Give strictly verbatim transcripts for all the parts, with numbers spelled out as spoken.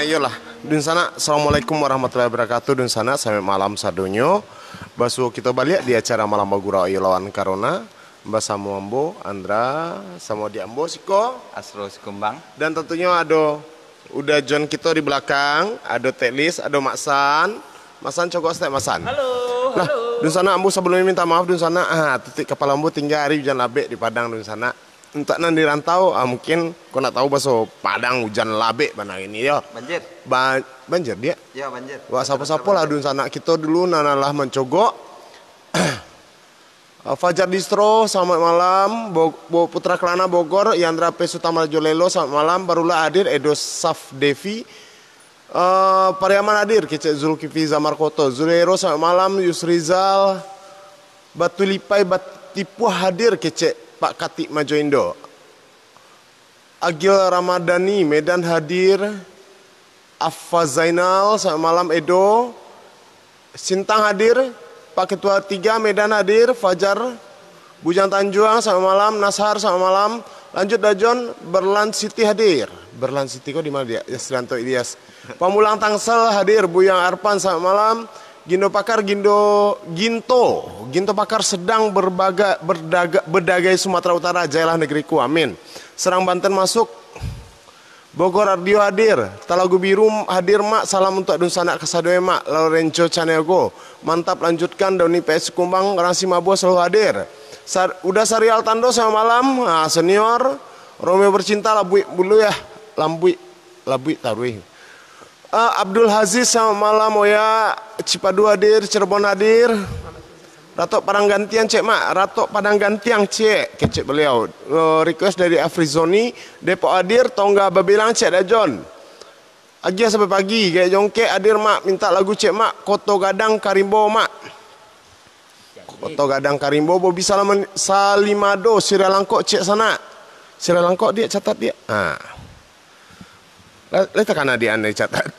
Iyolah, dunsanak, assalamualaikum warahmatullahi wabarakatuh. Dunsanak, selamat malam sadonyo. Basuo kito baliak di acara Malam Bagurau Iyo Lawan Karona. Basamo ambo, Andra, samo di ambo siko. Asro Sikumbang. Dan tantunyo ado udah John kito di balakang, ado Teklis, ado Mak San. Mak San, cogok saketek, Mak San. Halo, Lah, halo. Dunsanak, ambo sabalumnyo minta maaf, dunsanak. Ah, titik kapalo ambo tingga ari ujan labek di Padang, dunsanak. Untuak nan di rantau, ah, mungkin ko nak tahu baso Padang ujan labek bana ini, yo. Banjir. Ba-, banjir, dia? Ya, banjir. Wah, sapa-sapa lah, dunsanak kito dulu nan lah mancogok. Ah, Fajar Distro, selamat malam. Bo-, Bo-, Putra Kelana Bogor, Yandra P Sutamar Jolelo, selamat malam. Barulah hadir Edo Saf Devi. Eh, Pariaman hadir, kecek Zulkifli Zamar Koto. Zulero, selamat malam. Yusrizal, Batulipai, Batipuah hadir, kecek Pak Katik Majo Indo. Agil Ramadhani, Medan hadir. Afa Zainal, selamat malam, Edo. Sintang hadir, Pak Ketua tiga, Medan hadir, Fajar, Bujang Tanjuang, selamat malam, Nashar, selamat malam. Lanjut Dajon, Berlan Siti hadir. Berlan Siti ko di mana dia? Yasrianto Ilyas. Pamulang Tangsel hadir, Buyang Arpan, selamat malam. Gindo Pakar, Gindo, Ginto, Ginto Pakar sedang berbaga-, berdaga-, berdagai Sumatera Utara, jayalah negeriku, amin. Serang Banten masuk, Bogor Ardio hadir, Talagu Biru hadir, Mak, salam untuak dunsanak kasadonyo, Mak, Lorenzo Caniago, mantap, lanjutkan, Doni P S Kumbang, Ransi Mabuah selalu hadir. Sar-, Uda Sarial Tando, selamat malam, ah, senior, Romeo Bercinta, Labuik Bulu, ya, Lambuik, Labuik Taruih. Ah, Abdul Haziz, selamat malam, Oya, Cipadu hadir, Cirebon hadir. Ratok Padang Gantiang, cek, Mak. Ratok Padang Gantiang, cek, kecek beliau. Eh, request dari Afrizoni, Depok hadir, Tongga Babilang, cek, Dajon. Agiah sampai pagi, Gaek Jongkek hadir, Mak. Minta lagu, cek, Mak. Koto Gadang Karimbo, Mak. Koto Gadang Karimbo, Bobi Salaman-, Salimado, Siralangkok, cek, sanak. Siralangkok, dia catat, dia. Ah. Lai, lai takana di anda dicatat.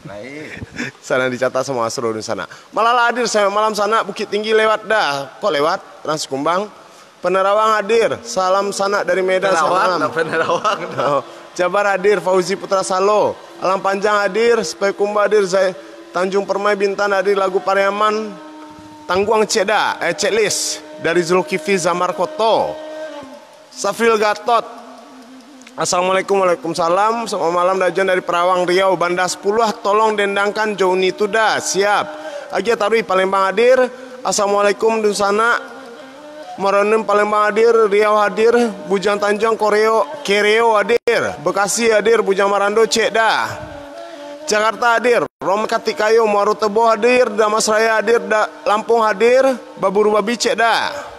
Lai. Sanak dicatat samo Asro dunsanak. Malala hadir, selamat malam sanak, Bukittinggi lewat dah. Kok lewat? Ransi Kumbang. Penerawang hadir, salam sanak dari Medan, selamat malam. Penerawang dah, Penerawang dah. Oh. Jabar hadir, Fauzi Putra Salo. Alang Panjang hadir, Sepai Kumba hadir, Zai-, Tanjung Permai Bintan hadir, lagu Pariaman. Tangguang cek dah, eh, checklist dari Zulkifli Zamar Koto. Safril Gatot. Assalamualaikum, waalaikumsalam. Selamat malam, Dajon dari Perawang, Riau. Banda Sapuluah, tolong dendangkan jo Uni tu dah. Siap. Agia Taruih, Palembang hadir. Assalamualaikum, dunsanak. Maronim, Palembang hadir. Riau hadir. Bujang Tanjuang, Koreo, Kereo hadir. Bekasi hadir. Bujang Marando, cek dah. Jakarta hadir. Rom Katikayo, Muaro Tebo hadir. Damas Raya hadir. Da-, Lampung hadir. Baburu Babi, cek dah.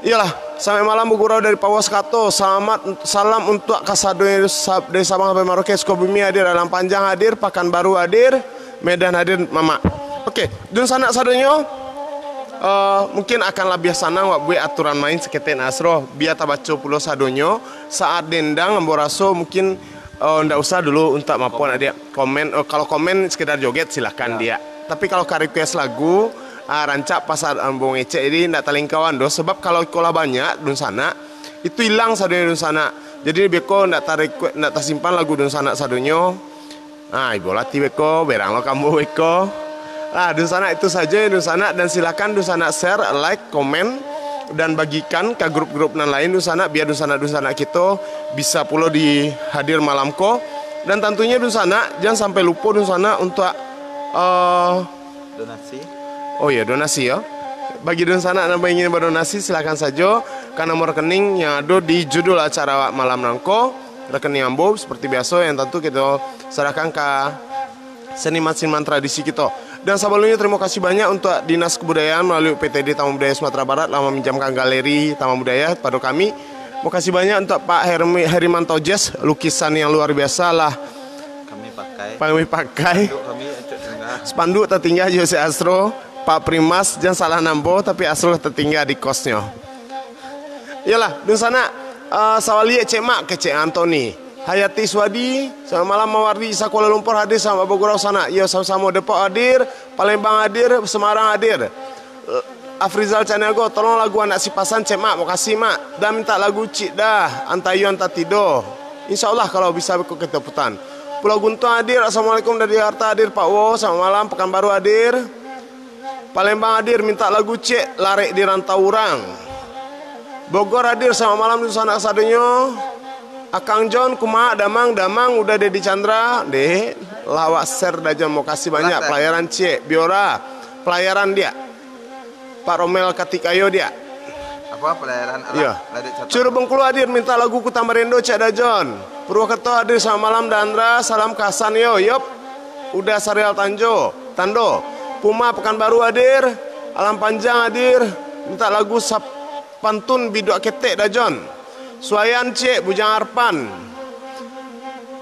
Iyolah, selamat malam, bagurau dari Pawas Kato. Selamat, salam untuak kasadonyo sa-, dari Sabang sampai Marauke, Sukabumi hadir, Alang Panjang hadir, Pakanbaru hadir, Medan hadir, Mamak. Oke, dunsanak sadonyo, eh, mungkin akan labiah sanang wak buek aturan main saketek, Nasro, bia tabaco pulo sadonyo. Saat dendang, ambo raso mungkin, eh, ndak usah dulu untuak mapo nak dia. Komen, oh, kalau komen sekedar joget, silakan dia. Tapi kalau ka request lagu, ah, rancak pas ambo ngecek, jadi ndak talingkawan doh. Sebab kalau iko lah banyak dunsanak, itu ilang sadonyo dunsanak. Jadi beko ndak tarequest, ndak tasimpan lagu dunsanak sadonyo. Ah, ibo lati beko, berang lo kambo beko. Ah, dunsanak, itu sajo ya dunsanak, dan silakan dunsanak share, like, komen, dan bagikan ka grup-grup nan lain dunsanak, bia dunsanak-dunsanak kito bisa pulo di hadir malam ko. Dan tantunyo dunsanak, jan sampai lupo dunsanak untuak, eh, Donasi. Oh ya, donasi ya. Bagi dunsanak nan ingin badonasi, silakan sajo ka nomor rekening yang ado di judul acara malam nangko, rekening ambo seperti biaso yang tantu kito serahkan ka seniman-seniman tradisi kito. Dan sabalumnyo, tarimo kasih banyak untuak Dinas Kebudayaan malalui U P T D Taman Budaya Sumatera Barat lah maminjamkan galeri Taman Budaya pado kami. Makasih banyak untuak Pak Hermi-, Herimanto Jess, lukisan yang luar biasa lah. Kami pakai. Kami pakai. Spanduk kami acok tinggal. Spanduk tatingga jo si Astro, Pak Primas, jan salah nambo, tapi Astro tatingga di kosnyo. Iyolah, dunsanak, eh, sawaliak cek mak kecek Antoni. Hayati Suwadi, selamat malam Mawardi, Isa Kuala Lumpur hadir, selamat bagurau sanak. Iyo, samo-samo, Depok hadir, Palembang hadir, Semarang hadir. Eh, Afrizal Caniago, tolong lagu Anak Sipasan cek mak, makasih mak. Dan minta lagu Cik dah, Antayuan Tatido. Insya Allah kalau bisa beko kita putan. Pulau Guntuang hadir, assalamualaikum dari Jakarta hadir, Pak Wo, selamat malam, Pekanbaru hadir. Palembang hadir, minta lagu Ciek Larek di Rantau Urang. Bogor hadir, selamat malam, dunsanak sadonyo. Akang John, kumaha, damang, damang, uda Dedi Chandra, deh, lah awak share dah, John, makasih banyak, pelayaran Ciek, Biora, pelayaran diak. Pak Romel Katikayo diak. Apa pelayaran alah. Iya. Ladek catat. Curug Bengkulu hadir minta lagu Kutang Barendo, Cek Dajon. Purwokerto hadir, selamat malam, Dandra, salam ka Hasan yo, yop. Uda Sarial Tanjo, Tando. Puma Pekanbaru hadir, Alam Panjang hadir, minta lagu Sapantun Biduak Ketek Dajon. Suayan Ciek, Bujang Arpan.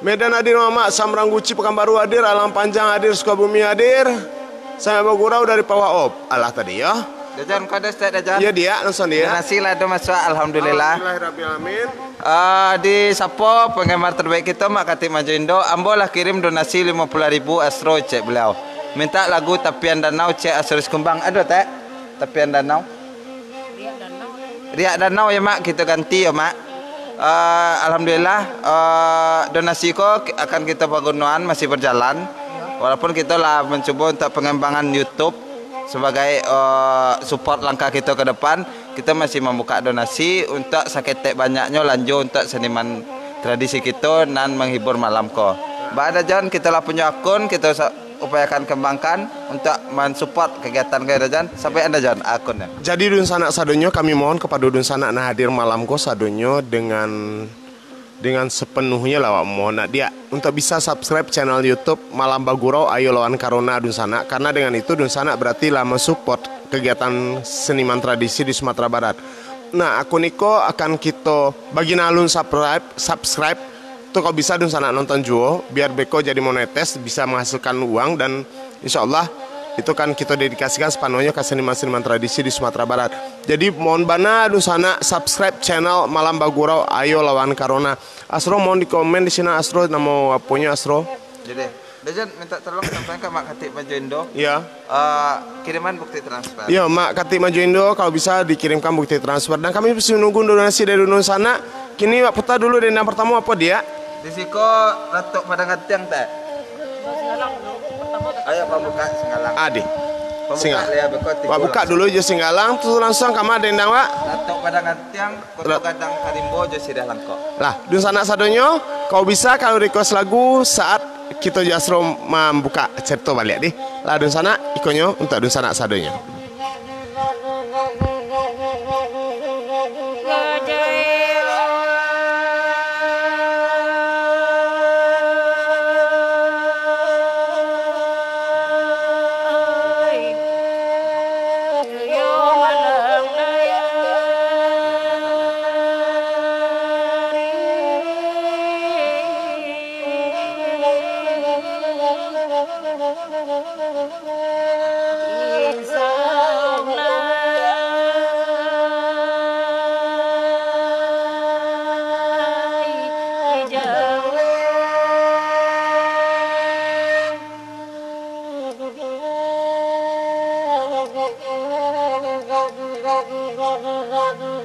Medan hadir, Mamak, Samrang Guci, Pekanbaru hadir, Alang Panjang hadir, Sukabumi hadir. Sampai bagurau dari Pawak Op. Alah tadi yo. Dajan, kau ada stek, Dajan? Iya, diak, langsung diak. Donasi lah ado masuak, alhamdulillah. Alhamdulillahirabbil alamin. Ah, di sapo penggemar terbaik kito, Mak Katik Majo Indo, ambo lah kirim donasi limo puluah ribu Astro, cek beliau. Minta lagu Tapian Danau, cek Astro Sikumbang. Ado, Tek? Tapian Danau. Riak Danau ya, Mak, kito ganti ya, Mak. Eh, alhamdulillah, eh, donasi ko ki-, akan kito pagunoan masih berjalan. Walaupun kito lah mencubo untuk pengembangan YouTube sebagai, eh, support langkah kito ke depan, kito masih mambuka donasi untuk saketek banyaknyo lanjo untuk seniman tradisi kito nan menghibur malam ko. Ba ado, Jon, kito lah punyo akun, kito sa-, upayakan kembangkan untuk mensupport kegiatan ko, Jon. Sampai anda, Jon, akunnya. Jadi, dunsanak sadonyo, kami mohon kepada dunsanak nan hadir malam ko sadonyo dengan, dengan sepenuhnya lah, awak mohon nak diak untuk bisa subscribe channel YouTube Malam Bagurau Ayo Lawan Corona, dunsanak. Karena dengan itu dunsanak berarti lah mensupport kegiatan seniman tradisi di Sumatera Barat. Nah, akun iko akan kito bagi nan alun subscribe, subscribe, tu kalau bisa dunsanak nonton juo, biar beko jadi monetes, bisa menghasilkan uang, dan insya Allah itu kan kita dedikasikan sepenuhnya ke seniman-seniman tradisi di Sumatera Barat. Jadi mohon bana dunsanak subscribe channel Malam Bagurau Ayo Lawan Corona. Astro mohon di komen di sini, Astro, nama aponyo Astro? Jadi, Dajan minta tolong sampaikan ke Mak Katik Majo Indo. Ya. Eh, kiriman bukti transfer. Ya, Mak Katik Majo Indo, kalau bisa dikirimkan bukti transfer. Dan kami masih menunggu donasi dari dunsanak. Kini awak putar dulu dendang pertama apa, diak? Di siko Latok Padang Gantiang, Tek. Ayo, pambuka Singgalang. Adi. Pambuka Singgalang. Wak buka dulu jo Singgalang, tu langsung ka ma dendang, Wak? Latok Padang Gantiang, Koto Gadang ka Rimbo jo Sirah Langkok. Lah, dunsanak sadonyo, kalau bisa, kalau request lagu saat kito jo Astro mambuka carito baliak, dih. Lah, dunsanak, ikonyo untuak dunsanak sadonyo.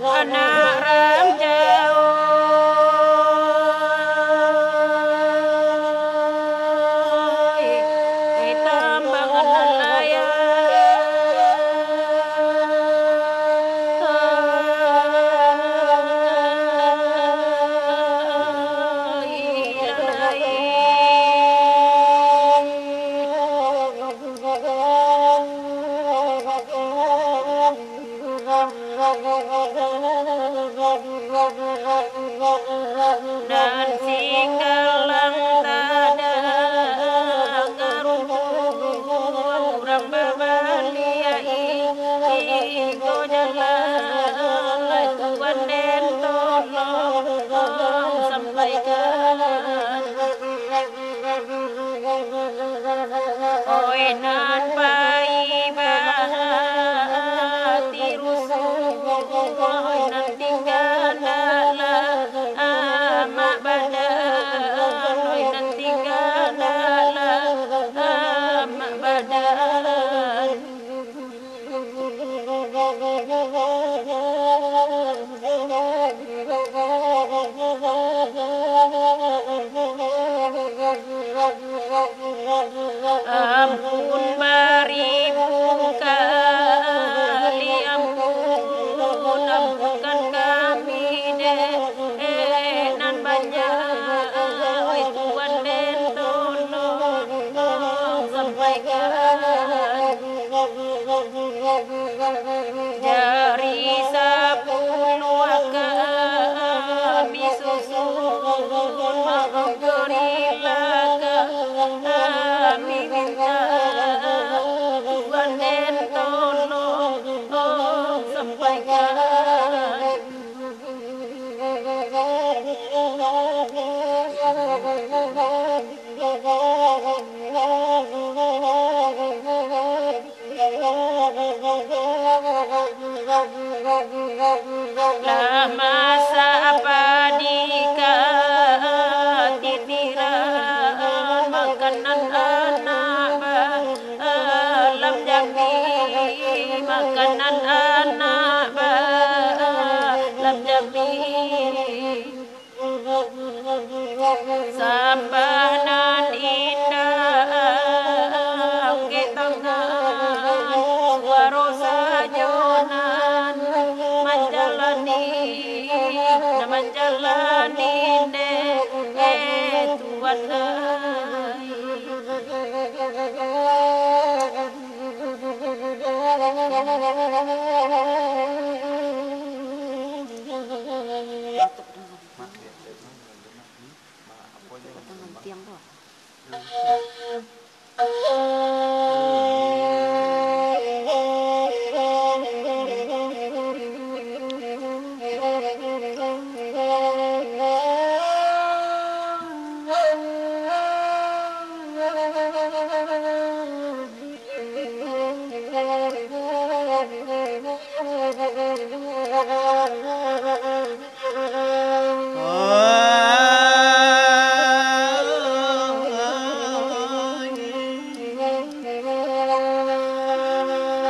Anak ranjau, tambang nan layang. Nan Singgalang tadangar urang babaliak, iko jalan Tuan den tolong sampaikan. Oi nan pai bahati rusuh, oi nan tingga dalam amak badan, oi nan tingga dalam amak badan. Oi Tuan den tolong sampaikan, jari sapuluah kami susun, maaf barilah kami minta, Tuan den tolong sampaikan. Lah masak padi ka titiran, makanan anak ba- Alam Jambi, makanan anak ba-, alam Jambi. Sambah nan indah, angkek tangan, suaro sajo nan manjalani, nan manjalani dek, eh, Tuan ai.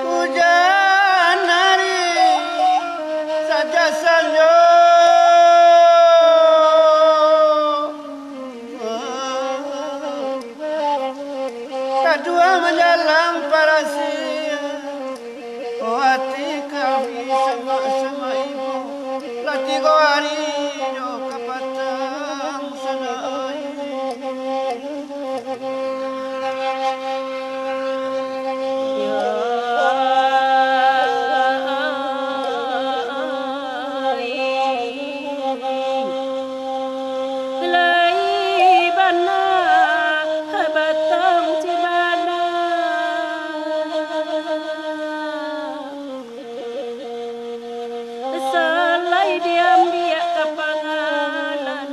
Ujan ari saja sanjo, taduah manjalang parasian. Oh, ati kami samak-samak ibu, lah tigo ari jo kapatang sanai. Lai bana batang cibana, salai diambiak ka pangalan,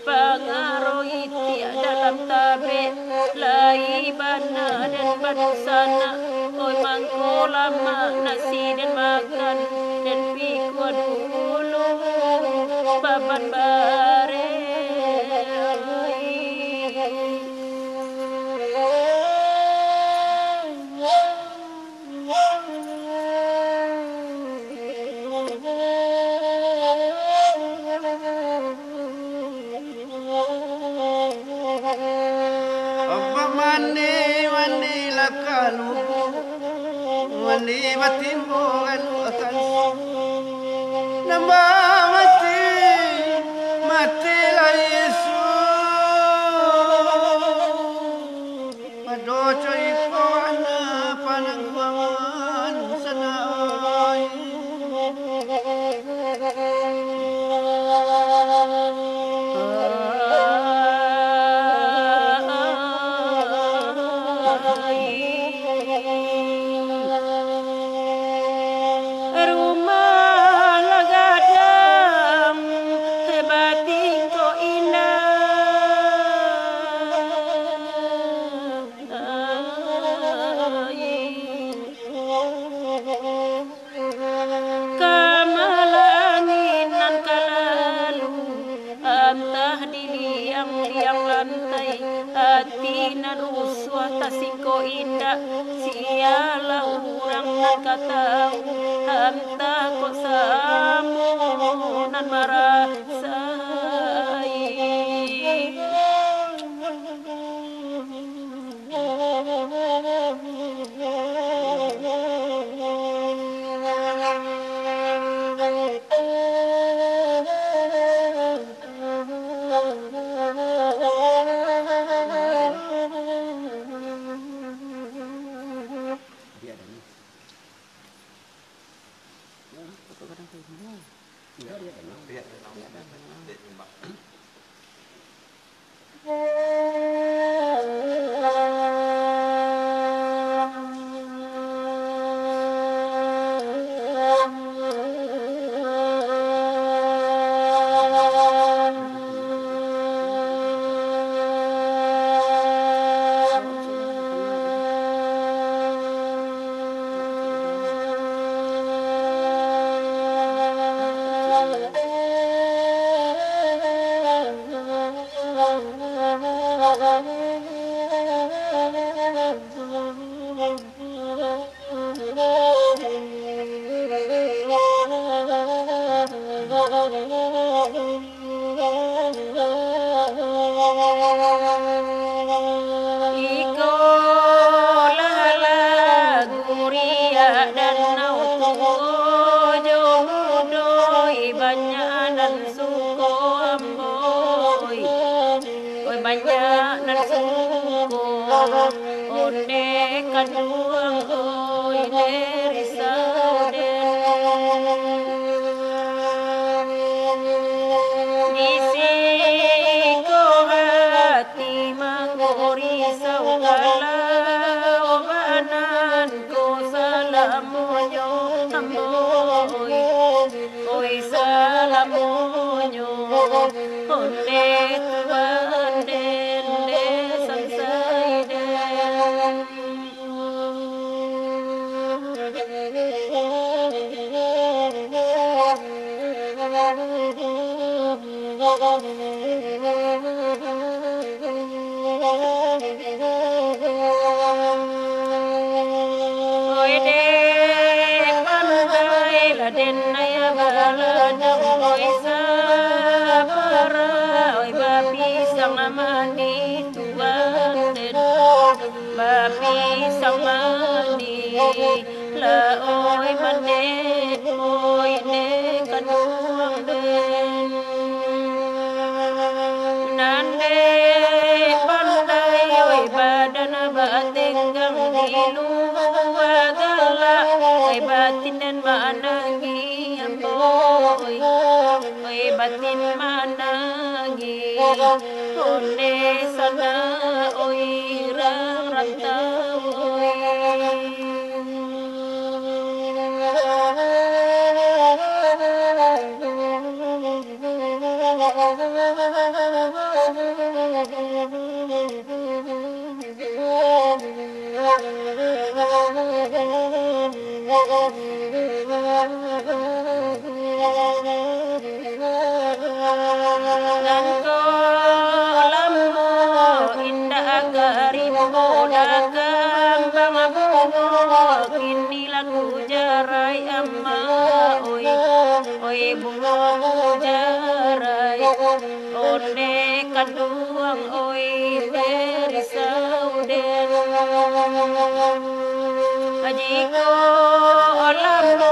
pangaruh itiak dalam tabek. Lai bana den badunsanak, oi mangko lamak nasi den makan, den pikua dulu baban bareh. Abah mandi, mandi lah ka lubuak, mandi batimbo galuak ka lubuak. Nambah mati, mati lah isuak. Pado co iko anak panangguangan sanai. Rumah lah gadang, batingkok indah. Kamalah angin nan ka lalu, antah di liang-liang lantai, ati nan rusuah tasingko indak, sialah urang nan ka tahu, antah kok samo nan marasai. Ikolah lagu riak danau, tuo jo mudo, banyak nan suko ambo, oi. Oi, banyak nan suko, onde kaduang, oi, dek risau den. Di siko hati mangko risau, kalau banan ko salamonyo ambo, oi, oi, salamonyo. Onde tuan den, dek sansai den. Oi, dek pandai lah den naya baladang, oi, sabara, oi, bapisang mandi tuan den, bapisang mandi lah, oi, mandeh, oi, dek kaduang den. Nan dek pandai, oi, badan batenggang di lua galak, oi, batin den manangih ambo, oi, oi, batin manangih. Onde sanak, oi, rang rantau, oi. Nangko lamo indak ka rimbo, dak kambang bungo, kini lah gujarai amak, oi, oi, bungo gujarai. Onde kaduang, oi, risau den. Jikok lamo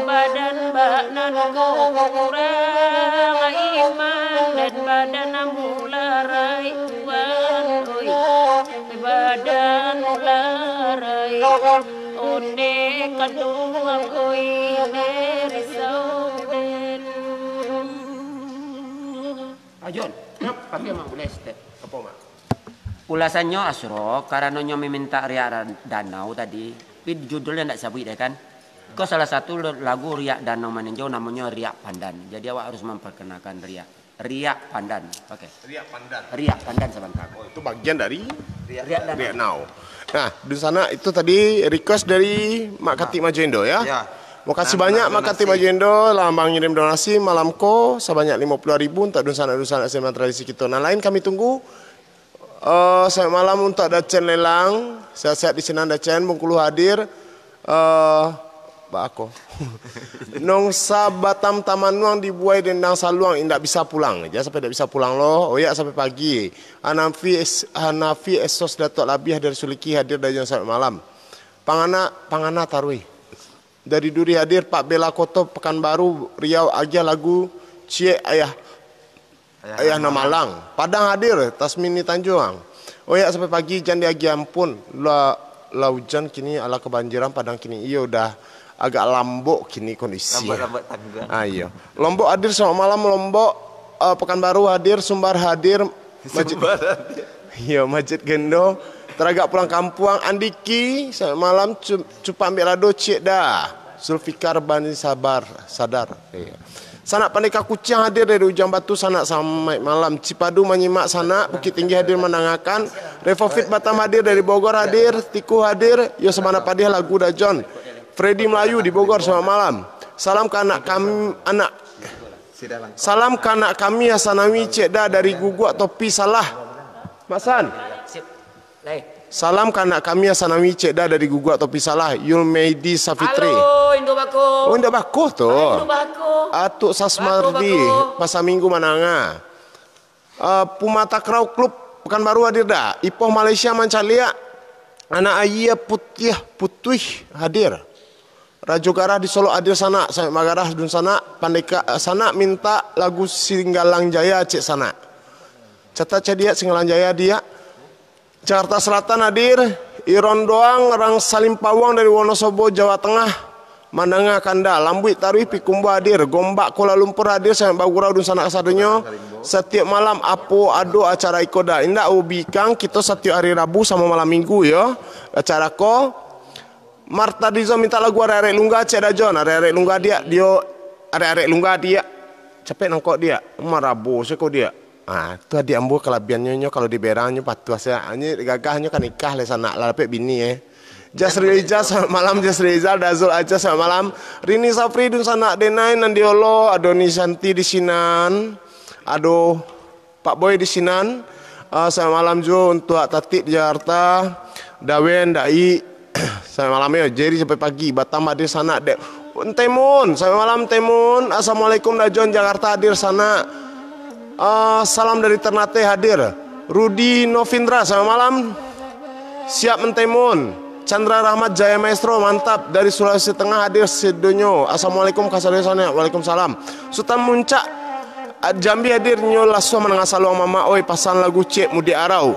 badan bak nan ko kurang iman, dan badan mularai tuan, oi, badan mularai. Onde kaduang, oi, risau den. Ajon, pakai mak buliah step. Apo, Mak? Ulasannyo Asro, karano nyo mamintak riak ra-, danau tadi, tapi judulnyo ndak sabuik deh kan? Ko salah satu lo-, lagu riak danau maninjau namonyo Riak Pandan. Jadi awak harus memperkenalkan riak. Riak Pandan. Oke. Riak Pandan. Riak Pandan sabanta. Oh, itu bagian dari Riak Danau. Riak Danau. Nah, dunsanak, itu tadi request dari Mak Katik Majo Indo, ya. Ya. Makasih banyak Mak Katik Majo Indo lah mangirim donasi malam ko sabanyak limo puluah ribu untuk dunsanak-dunsanak seniman tradisi kito. Nah, lain kami tunggu. Eh, selamat malam untuk Dacen Lelang. Sehat-sehat di sinan, Dacen. Bengkulu hadir. Eh, baa ko. Nongsa Batam Tamanuang dibuai dendang saluang, indak bisa pulang. Jan sampai indak bisa pulang lo. Oyak sampai pagi. Hanafi Es-, Hanafi Esos Datuk Labiah dari Suliki hadir dari jam satu malam. Pangana, Pangana Taruih. Dari Duri hadir, Pak Bela Koto, Pekanbaru, Riau, agiah lagu Ciek Ayah. Ayah Ayah Namalang. Namalang. Padang hadir, Tasmini Tanjuang. Oyak sampai pagi, jan diagiah ampun. Lah, lah ujan kini, alah kebanjiran, Padang kini iyo dah agak lambok kini kondisi. Lambok-lambok tangguang. Ah, iyo. Lombok hadir, selamat malam, Lombok. Eh, Pekanbaru hadir, Sumbar hadir, Masjid Sumbar hadir. Iyo, Masjid Gendo. Taragak pulang kampuang, Andiki, selamat malam, cu-, cupak ambiak lado, ciek dah. Zulfikar Bani Sabar, Sadar. Iyo. Sanak Pandeka Kuciang hadir dari Ujang Batu, sanak samaik malam. Cipadu manyimak, sanak Bukittinggi hadir mandangakan. Revovit Batam hadir dari Bogor hadir, Tiku hadir, yo sabana padiah lagu Dajon. Freddy Melayu di Bogor, selamat malam. Salam ka anak kam-, anak Salam ka anak kami Hasanawi Cekda dari Guguak Topi Salah. Mak San. Sip. Lai. Salam ka anak kami Hasanawi Cekda dari Guguak Topi Salah. Yulmeidi Safitri. Halo, Indo Bako. Oh, Indo Bako tu. Hai, Indo Bako. Atuk Sasmardi, Bako, Bako. Pasar Minggu Mananga. Ah, Puma Takraw Klub Pekanbaru hadir dah. Ipoh Malaysia mancaliak. Anak Ayie Putiah Putuih hadir. Rajo Garah di Solok hadir sanak. Sanak Magarah dunsanak. Pandeka, ah, sanak mintak lagu Singgalang Jaya cek sanak. Catat cek diak Singgalang Jaya diak. Jakarta Selatan hadir, Iron Doang, Rang Salimpawang dari Wonosobo, Jawa Tengah, mandanga kanda, Lambuik Taruih Pikumba hadir, Gombak Kuala Lumpur hadir, sangat bagurau dunsanak kasadonyo, satiok malam apo ado acara iko dah, indak ubi ikang, kito satiok hari Rabu samo malam Minggu yo, acara ko, Marta Dizo minta lagu Arek-arek Lungga, cek Dajon, Arek-arek Lungga diak, dio, Arek-arek Lungga diak, capek nangkok diak, marabo seko diak. Ah, tu adiak ambo kalabiannyo, nyo kalau diberang nyo patuah sajo. Nyo gagah nyo ka nikah lai sanak, lah dapek bini, eh. Jasri Ijaz, selamat malam, Jasri Ijaz, Dazul Aja, selamat malam. Rini Safri, dunsanak denai nan di Olo, ado Ni Santi di sinan, ado Pak Boy di sinan. Ah, selamat malam juo untuak Tatik di Jakarta, Dawen, Daik, Selamat malam yo, Jerry sampai pagi. Batam hadir sanak dek. Entemun, selamat malam Entemun. Assalamualaikum Dajon Jakarta hadir sanak. Ah, salam dari Ternate hadir. Rudi Novindra, selamat malam. Siap Entemun. Chandra Rahmat Jaya Maestro, mantap. Dari Sulawesi Tengah hadir sadonyo. Assalamualaikum kasadonyo sanak. Waalaikumsalam. Sutan Muncak, ah, Jambi hadir nyo lasuah mandanga saluang mamak oi pasang lagu cek mudik arau.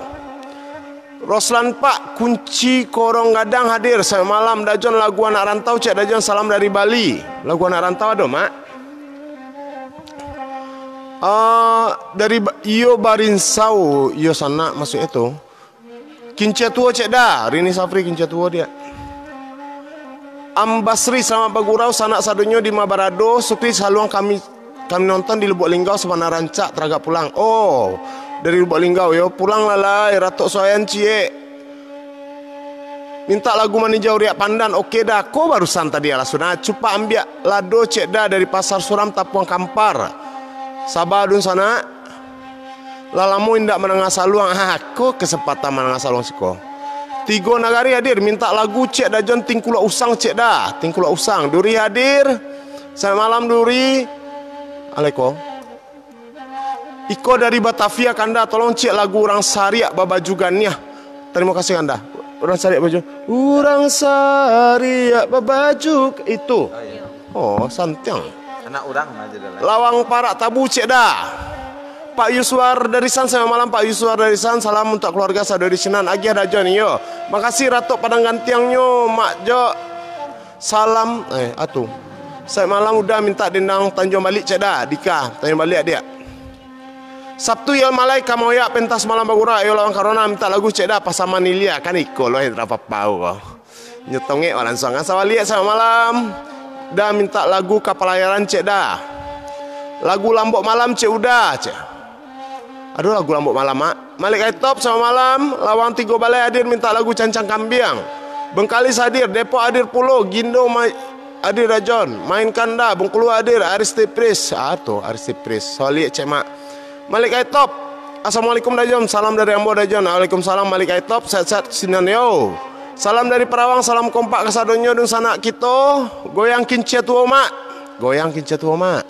Roslan Pak, Kunci Korong Gadang hadir. Selamat malam, Dajon lagu anak rantau, cek Dajon, salam dari Bali. Lagu anak rantau ado, Mak? Ah, dari ba-, iyo barinsau, iyo sanak maksudnyo tu. Kincia tuo, cek Da, Rini Safri, kincia tuo dia. Am Basri, selamat bagurau, sanak sadonyo di ma barado, sukri saluang kami, kami nonton di Lubuk Linggau, sabana rancak, taragak pulang. Oh, dari Lubuk Linggau yo, pulang lah lai, Ratok Suayan ciek. Mintak lagu Maninjau Riak Pandan, oke Da, ko barusan tadi alah sudah, cupak ambiak lado cek Da dari Pasar Suram Tapuang Kampar. Saba dunsanak. Lah lamo indak mandanga saluang. Ha, ko kesempatan mandanga saluang siko. Tigo Nagari hadir, mintak lagu cek Dajon Tingkulak Usang cek Da. Tingkulak Usang. Duri hadir. Selamat malam Duri. Aleko. Iko dari Batavia kanda, tolong cek lagu Urang Sariak Babaju Ganiah. Tarimo kasih kanda. Urang Sariak baju. Urang Sariak babaju itu. Oh, santiang. Anak urang aja dah lah. Lawang Parak Tabu cek Da. Pak Yuswar dari San, selamat malam Pak Yuswar dari San. Salam untuk keluarga sado di sinan. Agiah Dajon iyo. Makasih Ratok Padang Gantiangnyo, Mak Jok. Salam, eh, atu. Selamat malam Uda mintak dendang Tanjuang Balik cek Da. Dika, Tanjuang Balik adiak. Sabtu Yel Malai ka maoyak pentas malam bagurau, ayo lawan Corona mintak lagu cek Da Pasaman Ilia. Kan iko lo Hendra Papau ko. Nyo tongek wak langsuang. Asa baliak selamat malam. Da mintak lagu Kapalayaran cek Da. Lagu Lambok Malam cek Uda cek. Aduh lagu Lambok Malam, Mak. Malik Aitop selamat malam. Lawang Tigo Balai hadir mintak lagu Cancang Kambiang. Bengkalis hadir, Depok hadir pulo, Gindo ma-, hadir Dajon. Main Kanda, Bengkulu hadir, Aristipris. Ah tu Aristipris. Soliak cek Mak. Malik Aitop. Assalamualaikum Dajon. Salam dari ambo Dajon. Waalaikumsalam Malik Aitop. Sehat-sehat sinan yo. Salam dari Perawang, salam kompak kasadonyo dunsanak kito. Goyang kincia tuo, Mak. Goyang kincia tuo, Mak.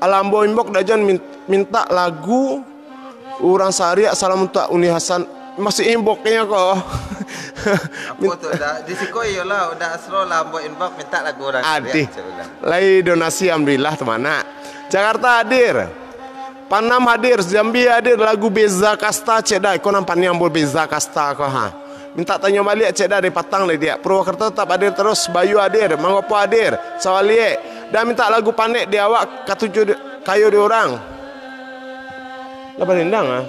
Alah ambo inbox Dajon min-, mintak lagu Urang Sariak, salam untuak Uni Hasan. Masuk inboxnyo ko. Apo tu Da? Di siko iyolah, Uda Asro lah ambo inbox mintak lagu Urang Sariak. Adih. Lai donasi alhamdulillah tu manak. Jakarta hadir. Panam hadir, Jambi hadir, lagu Beza Kasta cek Da. Iko nan paniang bo Beza Kasta ko ha. Mintak Tanjuang Baliak cek Da dari Patang lai diak. Purwokerto tatap hadir terus, Bayu hadir, Mangopo hadir, Sawaliek. Da mintak lagu Panek di awak katuju di, kayo di urang. Lah barendang ah.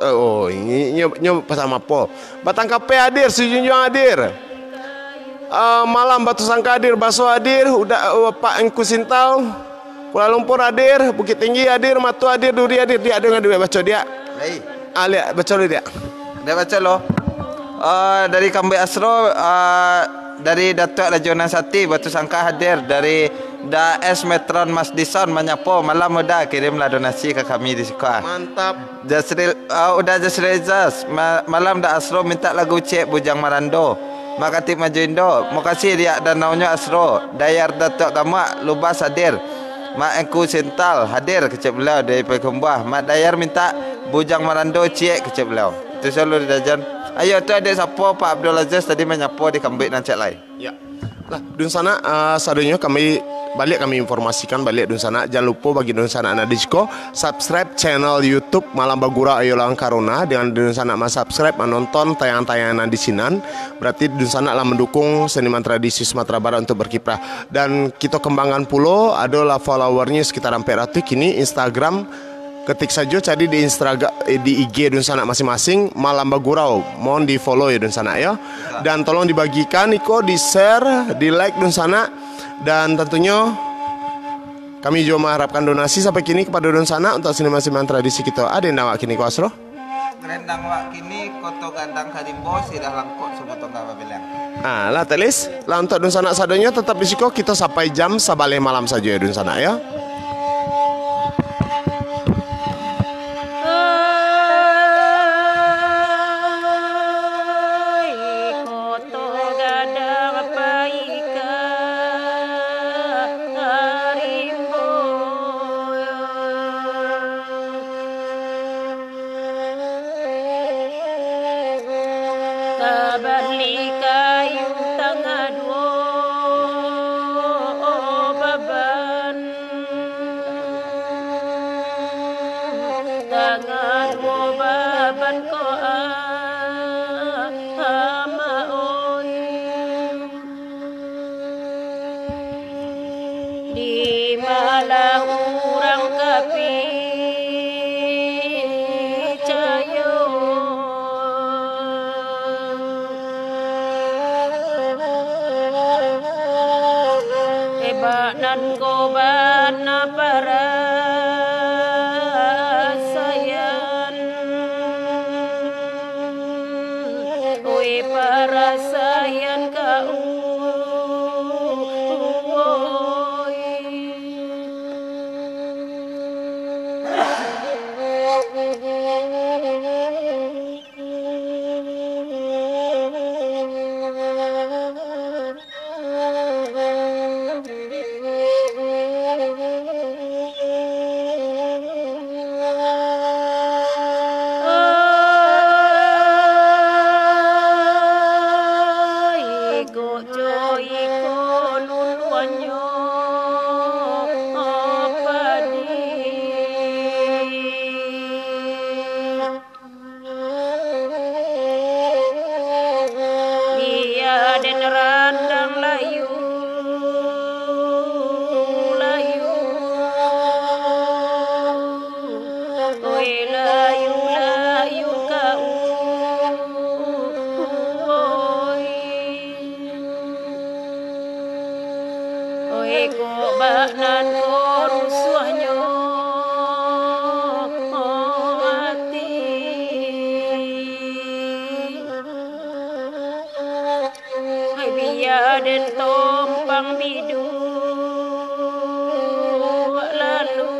Eh, oh, ini nyo, nyo pasal mapo. Batang Kapeh hadir, Sijunjuang hadir. Ah, malam Batu Sangka hadir, Baso hadir, Uda, eh, Pak Engku Sintau. Kuala Lumpur hadir, Bukittinggi hadir, Matu hadir, Duri hadir. Diak dengar duit baco diak. Lai. Ah, liak baco lu diak. Diak baco lo. Ah, dari Kambuik Asro, ah, dari Datuak Rajo Nan Sati, Batu Sangka hadir, dari Da S Metron Mas Dison manyapo, malam Uda kirimlah donasi ka kami di siko ah. Mantap. Jasril, ah, Uda Jasril Ijaz, ma-, malam Da Asro mintak lagu cek Bujang Marando. Makatik Majo Indo, mokasih diak danaunyo Asro, Dayar Datuak Gamuak, Lubas hadir. Mak Engku Sental hadir, kecek beliau dari Payakumbuah. Mat Dayar minta Bujang Marando ciek, kecek beliau. Itu selalu didajan. Ayo, tu adik sapo, Pak Abdul Aziz tadi manyapo di kambuik nan ciek lai. Ya. Lah, dunsanak, ah, sadonyo kami baliak kami informasikan baliak dunsanak. Jangan lupo bagi dunsanak nan di siko, subscribe channel YouTube Malam Bagurau Ayo Lawan Corona. Dengan dunsanak ma-subscribe, manonton tayangan-tayangan nan di sinan, berarti dunsanak lah mendukung seniman tradisi Sumatera Barat untuk berkiprah. Dan kito kembangkan pulo, adolah followernyo sekitar ampek ratuih kini. Instagram, ketik sajo cari di Instagram, eh, di I G dunsanak masing-masing, Malam Bagurau. Mohon di-follow ya dunsanak ya. Dan tolong dibagikan iko, di-share, di-like dunsanak. Dan tentunyo kami juga mengharapkan donasi sampai kini kepada dunsanak untuk seniman-seniman tradisi kito. Ado nan awak kini ko, Asro? Rendang wak kini, Koto Gandang Karimbo, Sirah Langkok, Sumotong Gaba Bilang. Ah, lah, Telis. Lah, untuk dunsanak sadonyo tetap di siko, kito sampai jam sabaleh malam sajo ya, dunsanak ya. Oi, Koto Gadang Paika Rimbo. Tabali kayu tangah duo baban, tangah duo baban ko, ah, ama oi. Di malah urang ka picayo. Ebak nan ko bana parasaian. Oi, parasaian ka ui. Oi, kok jo iko luluannyo padi. Bia den randang layu, layu, oi, layu, layu ka ui. Oi, kok bak nan ko rusuahnyo ati. Ai, bia den tompang biduak lalu.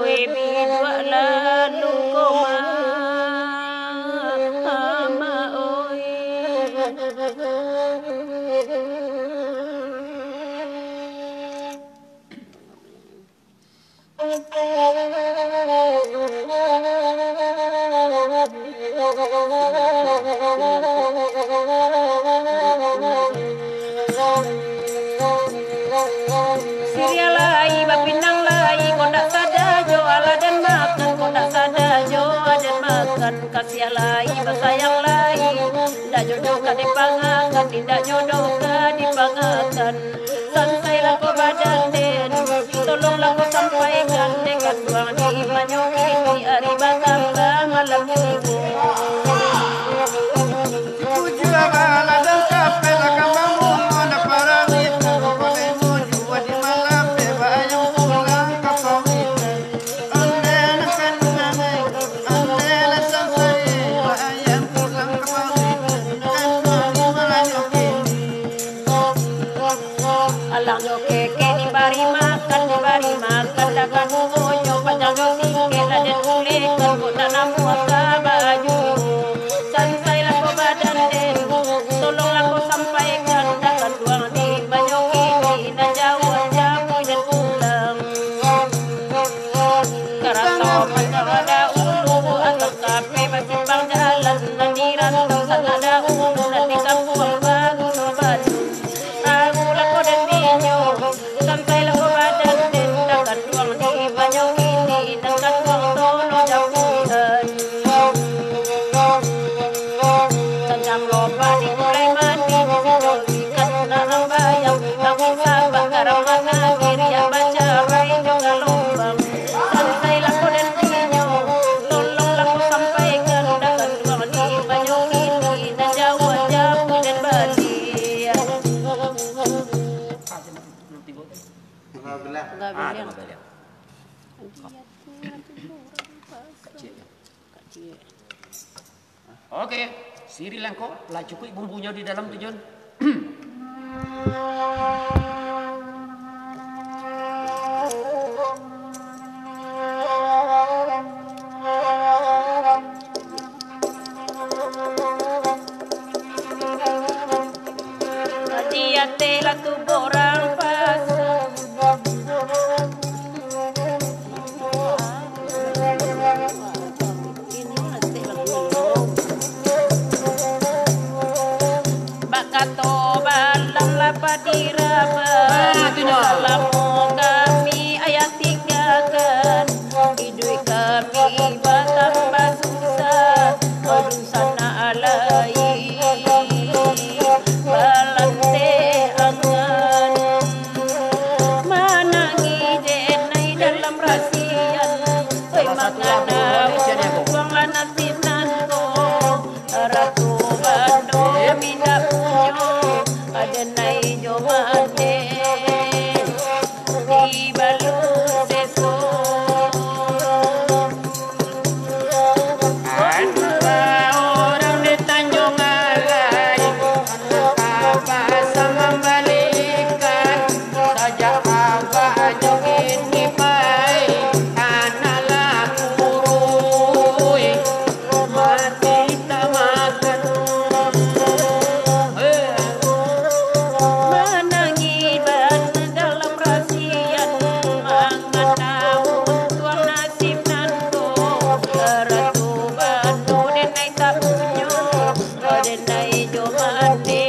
Oi, biduak lalu ko, ma-, ama oi. Siriah lai, bapinang lai, kok ndak sada jo alah den makan, kok ndak sada jo aden makan. Kasiah lai, basayang lai, indak nyo doh ka dipangakan, indak nyo doh ka dipangakan. Sansai lah ko badan den, tolonglah ko sampaikan, dek kanduang di imanyo kini ari batambah malam minggu. Pancang ada ulu, atau kape basimpang jalan, nan di rantau sana ada ulu, nan di kampuang baguno batu. Tahu lako dan dinyo, sampai lako badan den, dah kanduang di banyo kini, dah kanduang tolong japuikan. Sanjang lopak di Sulaiman, di Sijoli, kan nak rambayang, tapi sabak karang mangagir, yang bacarai jo galombang. Santai lako dan dinyo, tolonglah ko sampaikan, dah kanduang di banyo kini, nan jauah japu den baliak. Enggak bilang. Enggak bilang. Kacik. Oke, sirilah ko, lah cukuik bumbunyo di dalam tu, Jon. Di ateh lah tu borang pasang. Bakato balam lah padira ba-, salamo kami ayah tinggakan, iduik kami batambah susah, dunsanak lai balanteh angan. Manangih denai dalam rasian, oi, mangana untuang lah nasib nan ko. Ratu bando mindak punyo, denai jo mande dibalu seso. Urang di Tanjung Alai, Abah sa mambalikan, sajak abah jo kini pai, anak lah kuruih, mati tamakan. Manangih bana dalam rasian, mangana untuang nasib nan ko, ratu bando denai tak punyo. Denai jo mande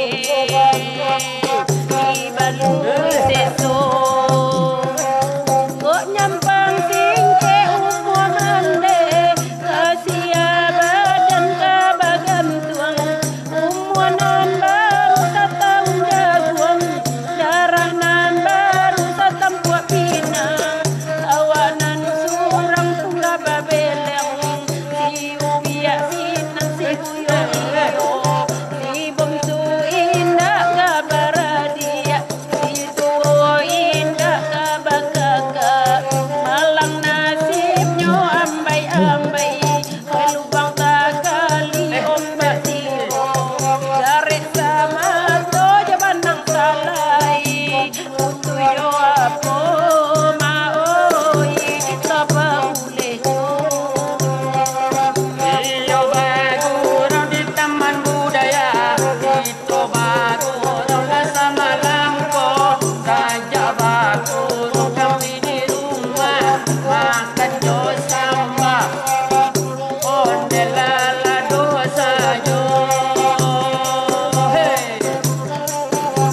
dibalu seso. Kok nyampang singkek umua mande, ka sia badan ka bagantuang. Umua nan baru satahun jaguang, darah nan baru satampuak pinang. Awak nan surang tu lah babeleng, si ubiak sinan si buyuak iyo, si bungsu indak ka baradiak, si tuo indak ka bakakak. Malang nasibnyo ambai-ambai, lubang takali ombak tibo, jarek samato jo banang salai. Putuih jo apo, ma oi, ka bauleh tu. Iyo bagurau di Taman Budaya, kito bagurau lah samalam ko. Sajak bagurau kami di rumah, makan jo samba. Ondeh lah, lah dosanyo. Hei.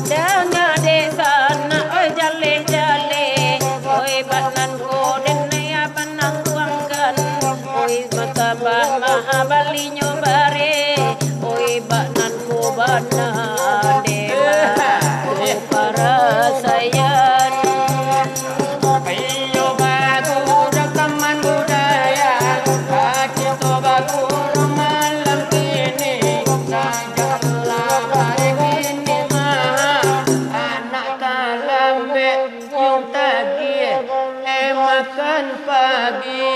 Danga dek sanak, oi, jaleh-jaleh. Oi, bak nan ko denai abah nangguangkan. Oi, maka bamaha balinyo bare. Oi, bak nan ko bana dek parasaian. Iyo bagurau Taman Budaya, kito bagurau malam kini, sajak lah hari kini mah, anak talambek yung tagiah, eh, makan pagi.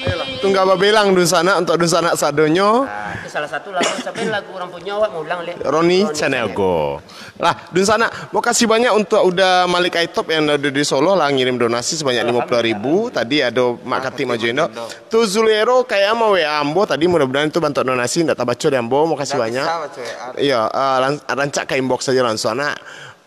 Ayolah, tungga babelang dunsanak untuk dunsanak sadonyo. Ah, itu salah satu lagu, sampai lagu urang punyo awak mulang, Lek. Roni Roni Channel Channel. Go. Lah, dunsanak, makasih banyak untuk Uda Malik Aitop yang ada di Solo lah ngirim donasi sebanyak limo puluah ribu. Alhamdulillah. Tadi ado Mak Katik Majuindo. Tu Zuliero kayak mau W A ambo tadi, mudah-mudahan itu bantuak donasi ndak tabaco di ambo. Makasih banyak. Ndak bisa baco W A. Iya, eh, lan-, rancak ka inbox saja langsung, nak.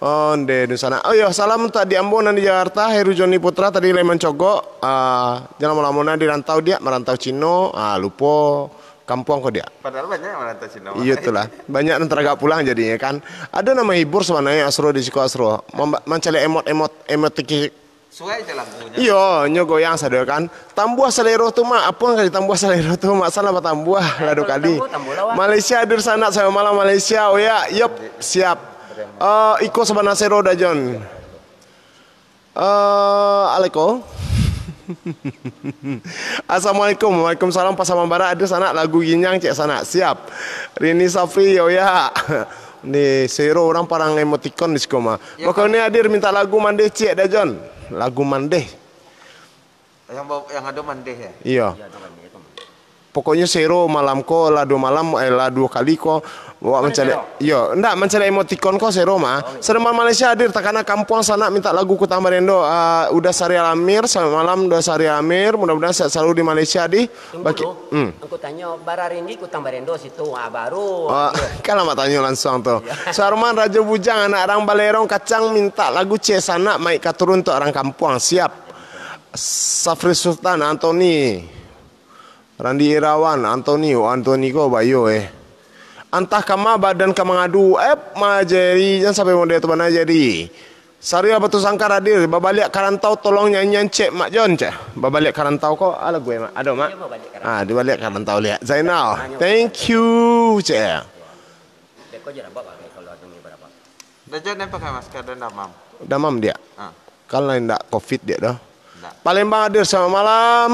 Onde dunsanak. Oh iyo, salam untuak adik ambo nan di Jakarta, Heru Joni Putra tadi lai mancogok. Ah, jan lamo-lamo nah di rantau, Diak, marantau Cino. Ah, lupo kampuang ko, Diak. Padahal banyak marantau Cino. Iyo, itulah. Banyak nan taragak pulang jadinyo kan. Ado nan mahibur sabananyo, Asro, di siko, Asro. Mamba-, mancaliak emot-emot, emot tiki. Suai je lagunyo. Iyo, nyo goyang sado kan. Tambuah salero tu, Mak. Apo nan ka ditambuah salero tu, Mak? Salah batambuah lah duo kali. Tambuah, tambuah lah, Wak. Malaysia hadir sanak, selamat malam Malaysia. Oh ya, yop, siap. Eh, iko sabana sero dah, Jon. Eh, aleko. Assalamualaikum. Waalaikumsalam. Pasaman Barat hadir sanak, lagu Ginyang cek sanak. Siap. Rini Safri, yo ya. Ni sero urang parang emoticon di siko mah. Yo, Bakauni hadir minta lagu Mandeh ciek dah, Jon. Lagu Mandeh. Yang bawa, yang ado Mandeh ya? Iyo. Pokoknyo sero malam ko lah duo malam, eh, lah duo kali ko awak mancaliak. Iyo, ndak mancaliak emoticon ko sero mah. Oh, iyo. Selamat Malaysia hadir, takana kampuang sanak minta lagu Kutang Barendo. Ah, Uda Sari Amir, selamat malam Uda Sari Amir. Mudah-mudahan sehat selalu di Malaysia di. Tunggu Baki-, dulu. Hmm. Angku tanyo, bara ringgit Kutang Barendo situ, ah, baru. Ah, kan lah mak tanyo langsung tu. Iyo. Sarman Rajo Bujang, anak rang Balerong Kacang, minta lagu Cek Sanak, maik ka turun tu urang kampuang. Siap. Safri Sultan, Anthony. Randi Irawan, Anthony, oh, Anthony ko bayo, eh. Antah kama badan ka mangadu, eh, ma Jerry, jan sampai model tu bana Jerry. Sariah Batu Sangkar hadir, babaliak ka rantau tolong nyanyian cek Mak Jon, cek. Babaliak ka rantau ko, ah, lagu, eh, Mak? Ado, Mak? Iyo, babaliak ka rantau. Ah, dibaliak ka rantau liak. Zainal, thank you, cek. Dek ko je rabak, Bang, kalau ado ni barabak. Dah jan pakai masker dan damam. Damam dia? Ah. Kan lain ndak covid dia dah. Ndak. Palembang hadir, selamat malam.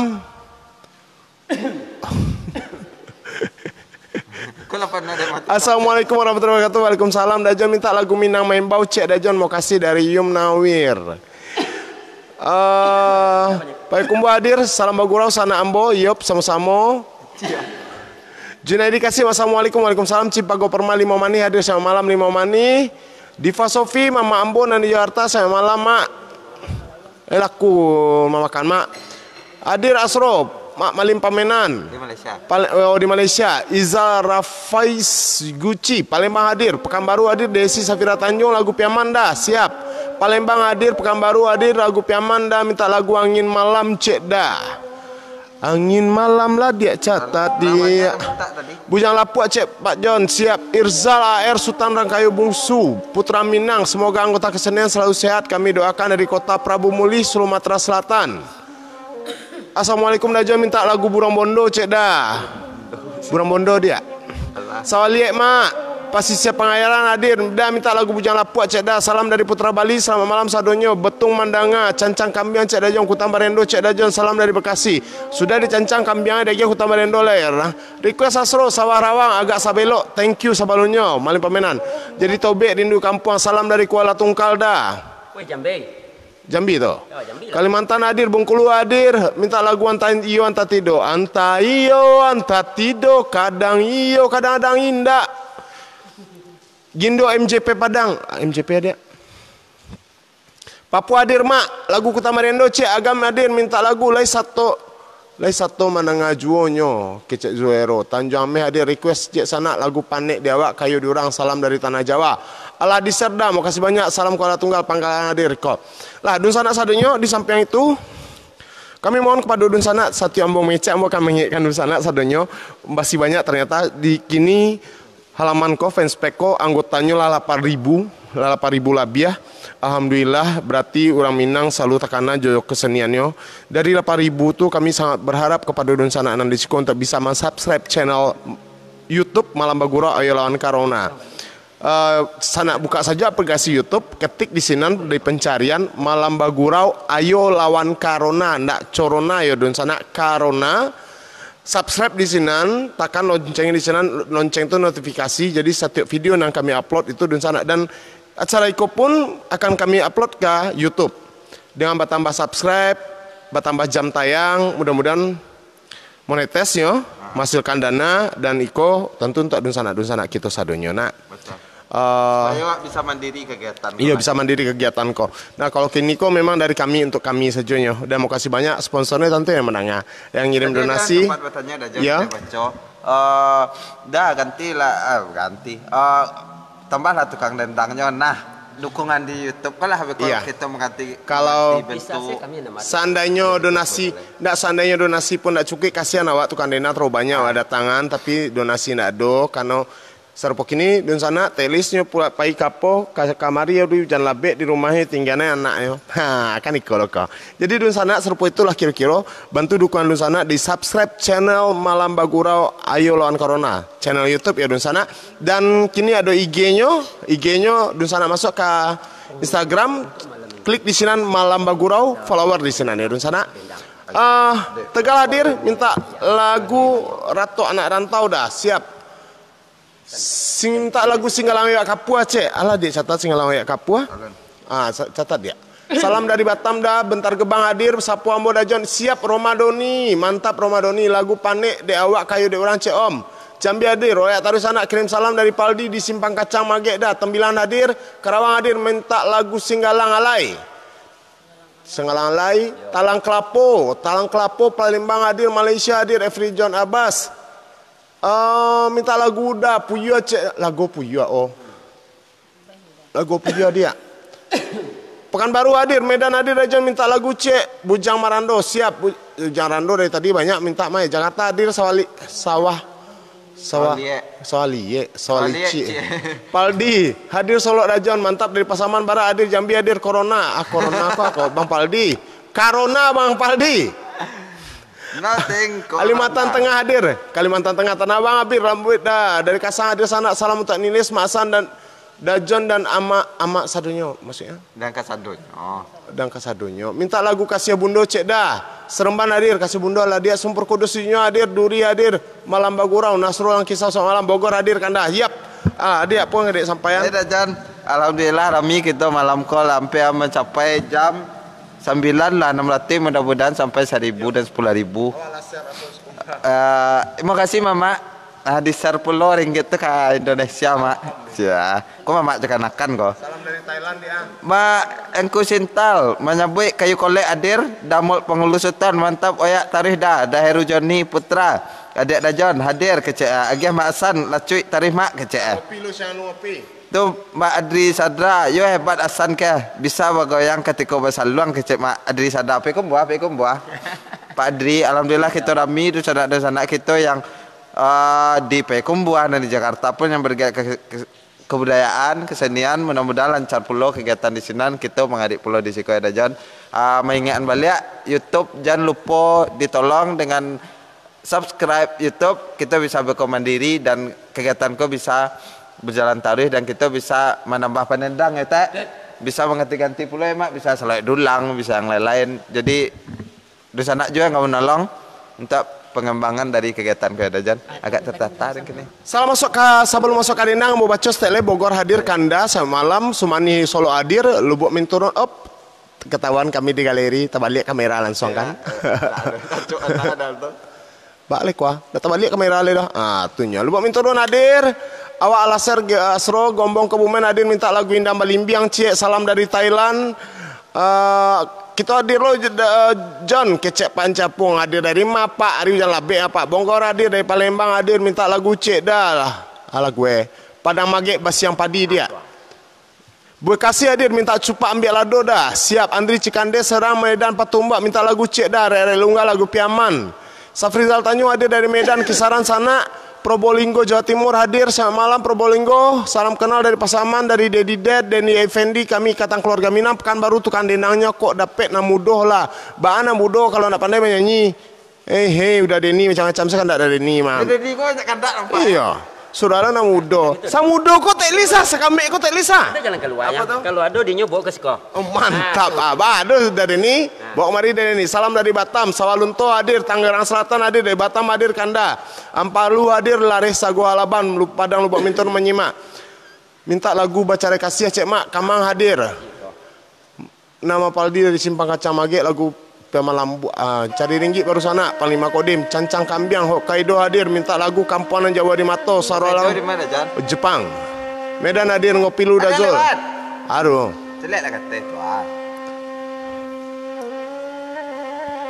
Kau lapan ada mati. Assalamualaikum warahmatullahi wabarakatuh. Waalaikumsalam. Dajon minta lagu Minang Maimbau, cek Dajon. Mokasih dari Yum Nawir. Eh, Payakumbuh hadir, salam bagurau sanak ambo. Yop, samo-samo. Junaidi Kasim, assalamualaikum. Waalaikumsalam. Cipago Perma Limau Manih hadir, selamat malam Limau Manih. Diva Sofi, mama ambo nan di Jakarta, selamat malam, Mak. Eh, laku mamakan, Mak. Hadir Asro, Mak Malim Pamenan. Di Malaysia. Pal-, oh, di Malaysia. Izal Rafais Guci, Palembang hadir. Pekanbaru hadir, Desi Safira Tanjung, lagu Piaman dah, siap. Palembang hadir, Pekanbaru hadir, lagu Piaman dah, minta lagu Angin Malam, cek dah. Angin malam lah diak catat, diak. Bujang Lapuak, cek Pak Jon, siap. Irzal A R Sutan Rangkayo Bungsu, Putra Minang, semoga anggota kesenian selalu sehat, kami doakan dari kota Prabu Mulih, Sumatera Selatan. Assalamualaikum, Dajon minta lagu Burang Bondo, cek dah. Burang Bondo diak. Sawaliek, Mak. Pasisia Pangayaran hadir. Dah minta lagu Bujang Lapuak, cek dah. Salam dari Putra Bali, selamat malam sadonyo. Betung Mandanga, Cancang Kambiang, cek Dajon. Kutang Barendo, cek Dajon. Salam dari Bekasi. Sudah dicancang kambiang, diagiah Kutang Barendo lah, ya. Request Asro, Sawah Rawang, agak sabelok. Thank you sabalumnyo, Malim Pamenan. Jadi Tobek, Rindu Kampuang. Salam dari Kuala Tungkal dah. Weh, Jambi. Jambi tu. Oh, Jambi lah. Kalimantan hadir, Bengkulu hadir, minta lagu Antah Iyo Antah Tido. Antah iyo, antah tido, kadang iyo, kadang-kadang indak. Gindo M J P Padang. Ah, M J P ada. Papua hadir, Mak. Lagu Kutang Barendo, cek Agam hadir, minta lagu Lai Sato. Lai Sato Mandanga Juo nyo, kecek Zuero. Tanjuang Ameh hadir, request cek sanak lagu Panek di Awak, Kayo di Urang, salam dari Tanah Jawa. Alah di Serda, makasih banyak, salam Kuala Tunggal, Pangkalan hadir, ko. Lah, dunsanak sadonyo, di sampiang itu, kami mohon kepada dunsanak, satiok ambo mangecek, ambo akan mangecekkan dunsanak sadonyo. Masih banyak ternyata di kini halaman ko, fanspage ko, anggotanyo lah lapan ribu, lah lapan ribu labiah. Alhamdulillah, berarti urang Minang salalu takana jo keseniannyo. Dari lapan ribu tu, kami sangat berharap kepada dunsanak nan di siko untuk bisa mensubscribe channel YouTube Malam Bagurau Ayo Lawan Corona. Eh, sanak buka saja aplikasi YouTube, ketik di sinan di pencarian Malam Bagurau Ayo Lawan Corona, ndak corona yo dunsanak, Corona. Subscribe di sinan, takan lonceng di sinan, lonceng tu notifikasi. Jadi satiok video nan kami upload itu dunsanak, dan acara iko pun akan kami upload ka YouTube. Dengan batambah subscribe, batambah jam tayang, mudah-mudahan monetisnyo, menghasilkan dana, dan iko tentu untuk dunsanak-dunsanak kito sadonyo, nak. Betul. Eh, Supaya awak bisa mandiri kegiatan ko. Iyo, bisa mandiri kegiatan ko. Nah, kalau kini ko memang dari kami untuk kami sajonyo. Dan makasih banyak sponsornya, tentu yang menengah, yang ngirim donasi. Jan, jan, sempat bertanya dah, jan. Ya. Kita baca. Eh, dah gantilah, eh, ganti. Eh, tambahlah tukang dendangnyo, nah. Dukungan di YouTube ko lah, beko Iya. kito mengganti, Kalau mengganti bentuk. Bisa sih kami nama. Seandainyo donasi, ndak, seandainyo donasi pun ndak cukuik, kasihan awak tukang dendang terlalu banyak awak datangan, tapi donasi ndak ado, karano sarupo kini dunsanak, Telis nyo pulak pai ka apo, ka, kamari yo di ujan labek di rumah nyo tinggian anaknyo. Ha, kan iko lo ko. Jadi dunsanak sarupo itulah kiro-kiro, bantu dukungan dunsanak di subscribe channel Malam Bagurau Ayo Lawan Corona, channel YouTube ya dunsanak. Dan kini ado I G-nyo, I G-nyo dunsanak masuk ka Instagram, klik di sinan Malam Bagurau, follower di sinan ya dunsanak. Ah, Tegal hadir minta lagu Ratok Anak Rantau dah, siap. Sing minta lagu Singgalang Ayak Kapua, cek. Alah, Diak, catat Singgalang Ayak Kapua. Ah, sa-, catat, Diak. Salam dari Batam dah, Bantar Gebang hadir, sapo ambo Dajon, siap Roma Doni, mantap Roma Doni, lagu Panek dek awak kayo dek urang cek Om. Jambi hadir, Oyak Taruih Sanak kirim salam dari Paldi di Simpang Kacang Magek dah, Tembilan hadir, Karawang hadir, minta lagu Singgalang Alai. Singgalang Alai, Talang Kelapo, Talang Kelapo, Palembang hadir, Malaysia hadir, Efri John Abbas. Ah, minta lagu dah, Puyuah cek, lagu Puyuah, oh. Lagu Puyuah dia. Pekanbaru hadir, Medan hadir, Dajon minta lagu cek, Bujang Marando, siap. Bu-, Bujang Rando dari tadi banyak minta mai. Jakarta hadir, Sawali-, Sawah, Sawah, Sawah Liek. Sawah Liek, Sawah Sawah Liek, Licik. Cik. Paldi, hadir Solok Dajon, mantap dari Pasaman Barat hadir, Jambi hadir, Corona. Ah, Corona apa kau, Bang Paldi? Corona, Bang Paldi. Nothing, Kalimantan Corona. Tengah hadir, Kalimantan Tengah, Tanah Abang hadir, Rambuit dah. Dari Kasang hadir sanak, salam untuk Ninis, Mak San, dan Dajon dan Amak, Amak sadonyo, maksudnya? Dan kasadonyo. Dan kasadonyo. Minta lagu Kasiah Bundo cek dah. Seremban hadir, Kasiah Bundo lah dia. Sumpur Kudus Sinyo hadir, Duri hadir, Malam Bagurau, Nasrul Langkisah Selamat Malam, Bogor hadir kan dah. Yap. Ah, Diak, apo nan Diak sampaian? Eh, Dajon. Alhamdulillah, rami kito malam ko lah, hampir mencapai jam sambilan lah, enam ratus, mudah-mudahan sampai seribu dan sepuluh ribu. Eh, terima kasih, Mamak. Ah, di-share pulo ringgit tu ka Indonesia, Mak. Sia. Ko Mamak cakanakan ko. Salam dari Thailand, dia. Mak Engku Sintal manyabuik kayu kolek hadir, Damul Pangulu Sutan, mantap Oyak Taruih dah, Daheru Joni Putra, Adiak Dajon hadir kecek, ah, agiah Mak Hasan, lacuik taruih Mak kecek, ah. Kopi lu, siang lu kopi. Tu Mak Adri Sadra, yo hebat Hasan keh, bisa bagoyang katiko basaluang kecek Mak Adri Sadra. Pai kumbuah, pai kumbuah. Pak Adri, alhamdulillah kito rami tu sanak-sanak kito yang, ah, di Payakumbuah dan di Jakarta pun yang bergerak ke, ke, kebudayaan, kesenian, mudah-mudahan lancar pulo kegiatan di sinan, kito mangadik pulo di siko ya Dajon. Ah, maingatkan baliak, YouTube jangan lupo ditolong dengan subscribe YouTube, kito bisa berkembang diri dan kegiatan ko bisa berjalan taruih dan kito bisa manambah panendang ya, Tek. Bisa mengganti-ganti pulo ya, Mak, bisa salawek dulang, bisa yang lain-lain. Jadi, dunsanak juo yang ka manolong untuk pengembangan dari kegiatan ko ya, Dajon. Agak tertata kini. Salam masuk ka, sabalum masuk ka dendang, ambo baco setek lai, Bogor hadir kanda samalam, Sumani Solo hadir, Lubuak Minturun, op, ketahuan kami di galeri, tabaliak kamera langsung kan. Ya, eh, tak ada, tak ada tu. Bak lai kua, dah tabaliak kamera lai dah. Ah, tu nyo. Lubuak Minturun hadir, awak Alaser Ge-, Asro, Gombong Kebumen hadir minta lagu Indang Balimbiang, ciek, salam dari Thailand. Ah, kito hadir lo, J-, da-, John, kecek Pancapung hadir dari Mapak, Ari Ujan Labek, Apak Bogor hadir dari Palembang, hadir minta lagu cek dah lah. Alah gue. Padang Magek Basiang Padi dia. Bekasi hadir minta cupak ambiak lado dah. Siap, Andri Cikande Serang Medan Patumbak minta lagu cek dah. Rek-rek Lungga lagu Piaman. Safrizal Tanjung hadir dari Medan, Kisaran sanak. Probolinggo, Jawa Timur hadir. Selamat malam Probolinggo. Salam kenal dari Pasaman, dari Dedi Ded, Denny Effendi, kami ikatan keluarga Minang, Pekanbaru, tukang dendangnyo kok dapek nan mudo lah. Baa nan mudo kalau nak pandai manyanyi. Eh, hei, Uda Denny macam-macam, sakandak Uda Denny, mah. Uda Denny kok banyak kandak nampak, eh? Iyo. Saudara nan mudo. Samudo ko Tek Lisa, sakambek ko Tek Lisa. Ada jalan keluar. Apa ya? Tu? Kalau ada dinyo bawa ke siko. Oh, mantap. Ah, tu. Ah, bah, aduh, Uda Denny. Ah. Bawa kemari Uda Denny. Salam dari Batam. Sawalunto hadir, Tangerang Selatan hadir, dari Batam hadir kanda. Ampalu hadir, Lareh Sago Halaban, Lu-, Padang Lubuk Mintur menyimak. Minta lagu Bacarai Kasih, cek Mak, Kamang hadir. Nama Paldi dari Simpang Kacang Magek, lagu Pemalam Bu-, ah, Cari Ringgit Baru Sanak, Panglima Kodim, Cancang Kambiang, Hokkaido hadir, minta lagu Kampuang Nan Jauah di Mato, Sarolang, Hokkaido di mana, Jan? Jepang. Medan hadir, Ngopi Lu Ada Dazul. Lewat. Aduh. Celiak lah kata itu, ah.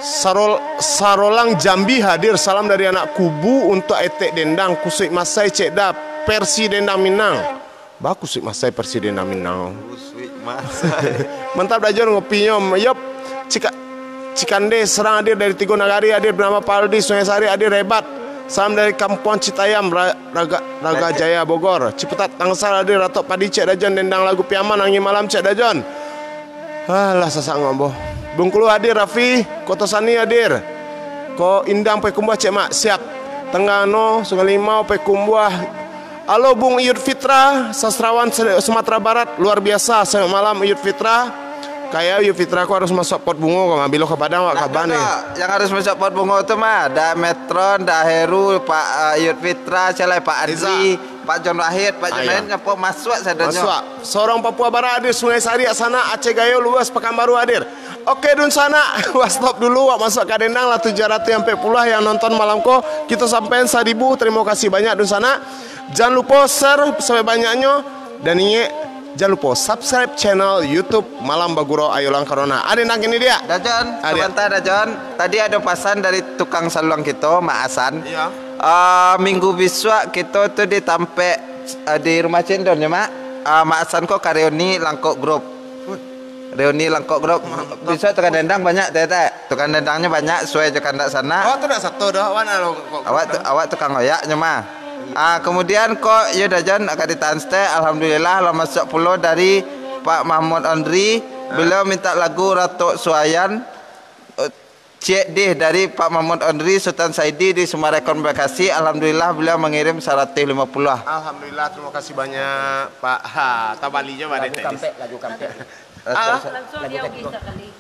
Sarol-, Sarolang Jambi hadir, salam dari anak kubu untuk Etek Dendang, Kusuik Masai cek dah, versi Dendang Minang. Bah, Kusuik Masai versi Dendang Minang. Mantap, Dajon, ngopinyo. Yop. Cika-, Cikande Serang hadir dari Tigo Nagari, hadir bernama Paldi Sungai Sari, hadir hebat. Salam dari Kampuang Citayam, Ra-, Raga, Raga Jaya, Bogor. Ciputat Tangsal hadir, Ratok Padi, cek Dajon, dendang lagu Piaman, Angin Malam, cek Dajon. Alah, sasak ngombo. Bengkulu hadir, Raffi, Koto Sani hadir. Ko Indang Payakumbuah, cek Mak, siap. Tenggano, Sungai Limau, Payakumbuah, Halo Bung Iyut Fitra, sastrawan Se-, Sumatera Barat, luar biasa, selamat malam Iyut Fitra. Kayak Iyut Fitra ko harus masuk pot bungo ko, mah. Bilo ka Padang, wak kabar ni. Yang harus masuk pot bungo tu mah, Da Metron, Da Heru, Pak, eh, Iyut Fitra, siapa lai, Pak Andri, Pak John Wahid, Pak John Wahid, nyapo masuk sadonyo. Masuk. Sorong Papua Barat hadir, Sungai Sariak sana, Aceh Gayo, Luas, Pekanbaru hadir. Oke, Dunsanak, wak stop dulu, wak masuk ka dendang lah tujuah ratuih ampek puluah yang nonton malam ko. Kito sampaian saribu, terima kasih banyak, Dunsanak. Jan lupo share sabanyak-banyaknyo, dan ingek, jan lupo subscribe channel YouTube Malam Bagurau Ayo Lang Corona. Ade nang kini dia? Dajon, sabanta Dajon. Tadi ado pasan dari tukang saluang kito, Mak Hasan. Iya. Ah, minggu bisuak kito tu di tampek, ah, di rumah Cendon yo, Mak. Ah, Mak Hasan ko ka reuni Langkok Group. Reuni Langkok Group. Mantap. Bisuak tukang dendang banyak, teh, teh. Tukang dendangnyo banyak, suai jo kandak sanak. Awak tu nak sato doh, awak nak lo-, kok-, Awak tu, awak tukang oyak nyo mah. Ah, kemudian ko, yo Dajon, ka ditahan stek, alhamdulillah, lah masuk pulo dari Pak Mahmud Andri. Beliau minta lagu Ratok Suayan. Eh, cek deh dari Pak Mahmud Andri, Sutan Saidi di Sumarekon, Bekasi. Alhamdulillah, beliau mengirim saratus lima puluh. Alhamdulillah, terima kasih banyak, Pak. Ha, tabali je, Pak. Lagu Detek. Kampek, lagu kampek. Ah. Langsung dia ugi sakali.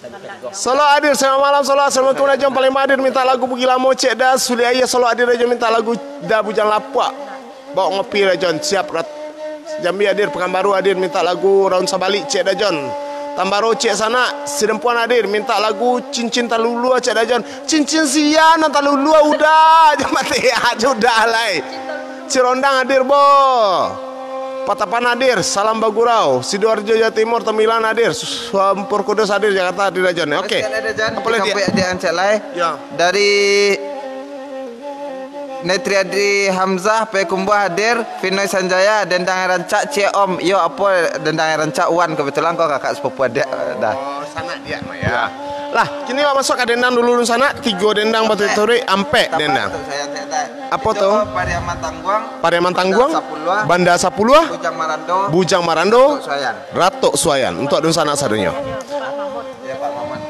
Solo hadir, selamat malam, Solo. Assalamualaikum, Dajon Palembang hadir, minta lagu Bugih Lamo, cek Da. Suliaya Solo hadir, Dajon, minta lagu Da Bujang Lapuak. Bawa ngopi, Dajon, siap, Rat-, Jambi hadir, Pekanbaru hadir, minta lagu Raun Sabalik, cek Dajon. Tambaro, cek sanak, Sidempuan hadir, minta lagu Cincin Talulua, cek Dajon. Cincin sia nan talulua, udah, jangan mati, ah, sudah lai. Cirondang hadir, bo. Patapan hadir, salam bagurau. Sidoarjo, Jawa Timur, Tamilan hadir, Sampurna Kudus hadir, Jakarta hadir, Dajon. Oke. Masih ada, Jan. Apa lagi? Di kampung ada yang cek lai. Ya. Dari Netriadi Hamzah, Payakumbuah hadir, Finoy Sanjaya, dendang rancak, cek Om. Yo, apo dendang rancak, Wan, kebetulan ko kakak sepupu adiak, dah. Oh, sanak diak mah, ya. Ya. Lah, kini awak masuk ka dendang dulu, Dunsanak. Tigo dendang baturik-turik, ampek dendang. Apo tu? Pariaman Tangguang. Pariaman Tangguang, Banda Sapuluah, Banda Sapuluah, Bujang Marando, Bujang Marando, Ratok Suayan. Ratok Suayan. Untuk Dunsanak sadonyo. Ya, Pak Mamat.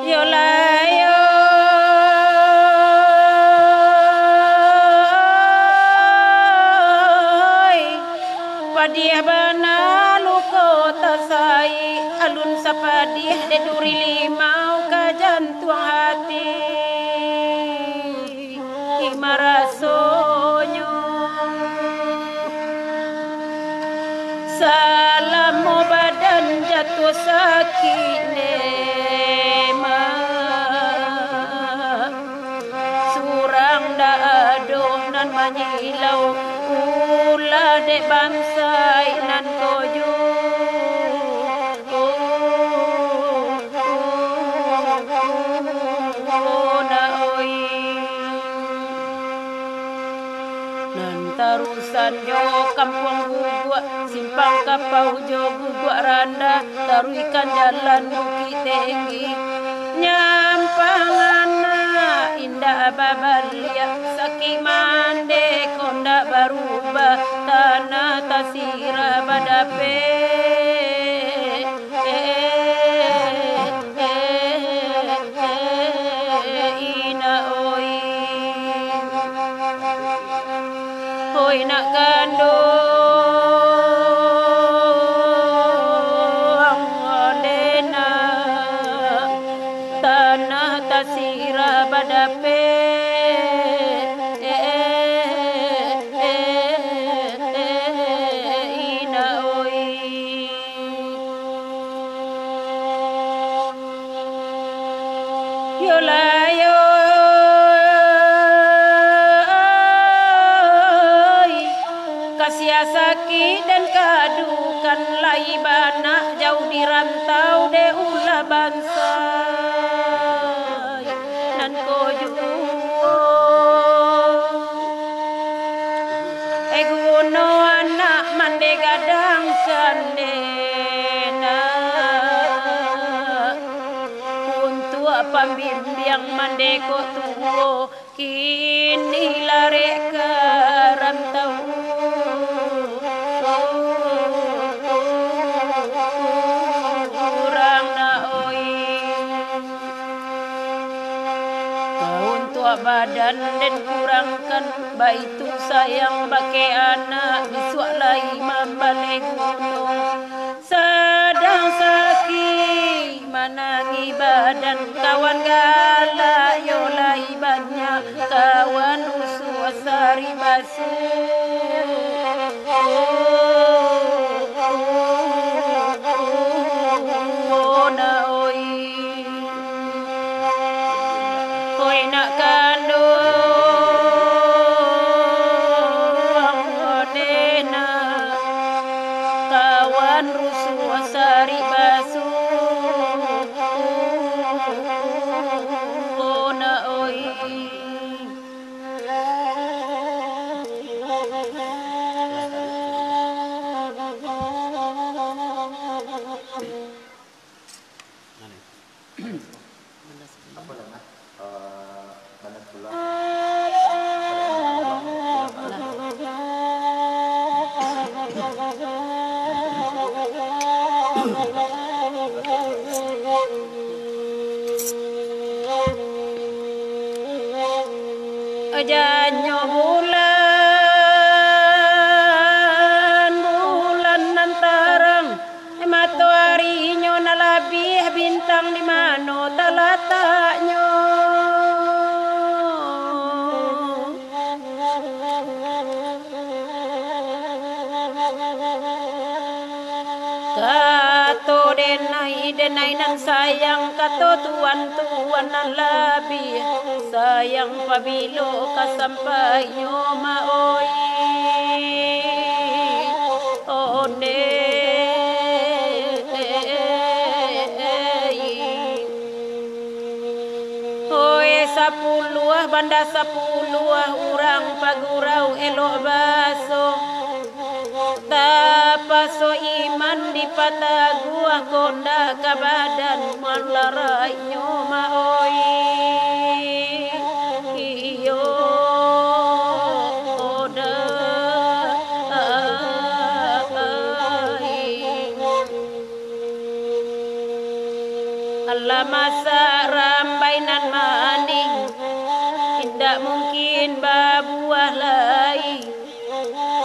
Yo lah yo, oi, padiah bana luko tasai, alun sapadiah dek duri limau ka jantuang hati. Ima rasonyo salamo badan jatuah sakik, ndemak surang dak ado nan manyilau, ulah dek bansaik nan kojo. Oh, nak oi. Nan tarusan jo Kampuang Guguak, Simpang Kapau jo Guguak Randah, taruihkan jalan Bukik Tinggi. Nyampang anak indak babaliak, sakik mandeh ko ndak barubah, tanah tasirah badapek. Eh, eh, eh, eh, ina oi. Oi nak kanduang, dena tanah tasirah badapek. Eh, eh, eh, eh, ina oi. Pandeko tuo, kini larek ka rantau. Kurang nak oi. Kau untuak badan den kurangkan, baitu sayang bakeh anak, bisuak lai mambaleh gunung. Sadang sakik manangih badan, kawan galak yo lai banyak, kawan rusuah sarik basuh. Oh, nak oi. Oi nak kanduang, oi nak kawan rusuah sarik basuah, nak oi. Apa nama? Eh, Banas Pulau. Janyo bulan, bulan nan tarang, matoarinyo nan labiah, bintang di mano talataknyo. Kato denai, denai nan sayang, kato tuan, tuan nan labiah sayang, pabilo ka sampainyo, ma oi. Onde. Oi, sapuluah banda sapuluah urang pagurau elok baso. Tapaso iman dipataguah, kondak ka badan malaraiknyo, ma oi. Iyo, oda ai. Alah masak rambai nan manih, indak mungkin babuah lai.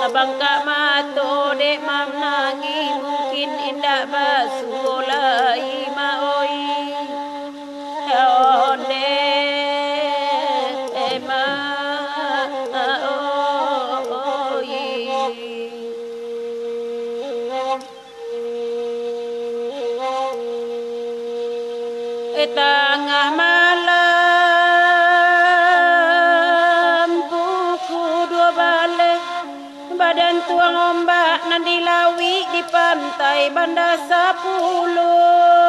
Lah bangkak mato dek manangih, mungkin indak basuo lai, ma oi. Onde, ma oi. Eh, tangah malam, pukul duo baleh, badantuang ombak nan di lauik, di pantai Banda Sapuluah.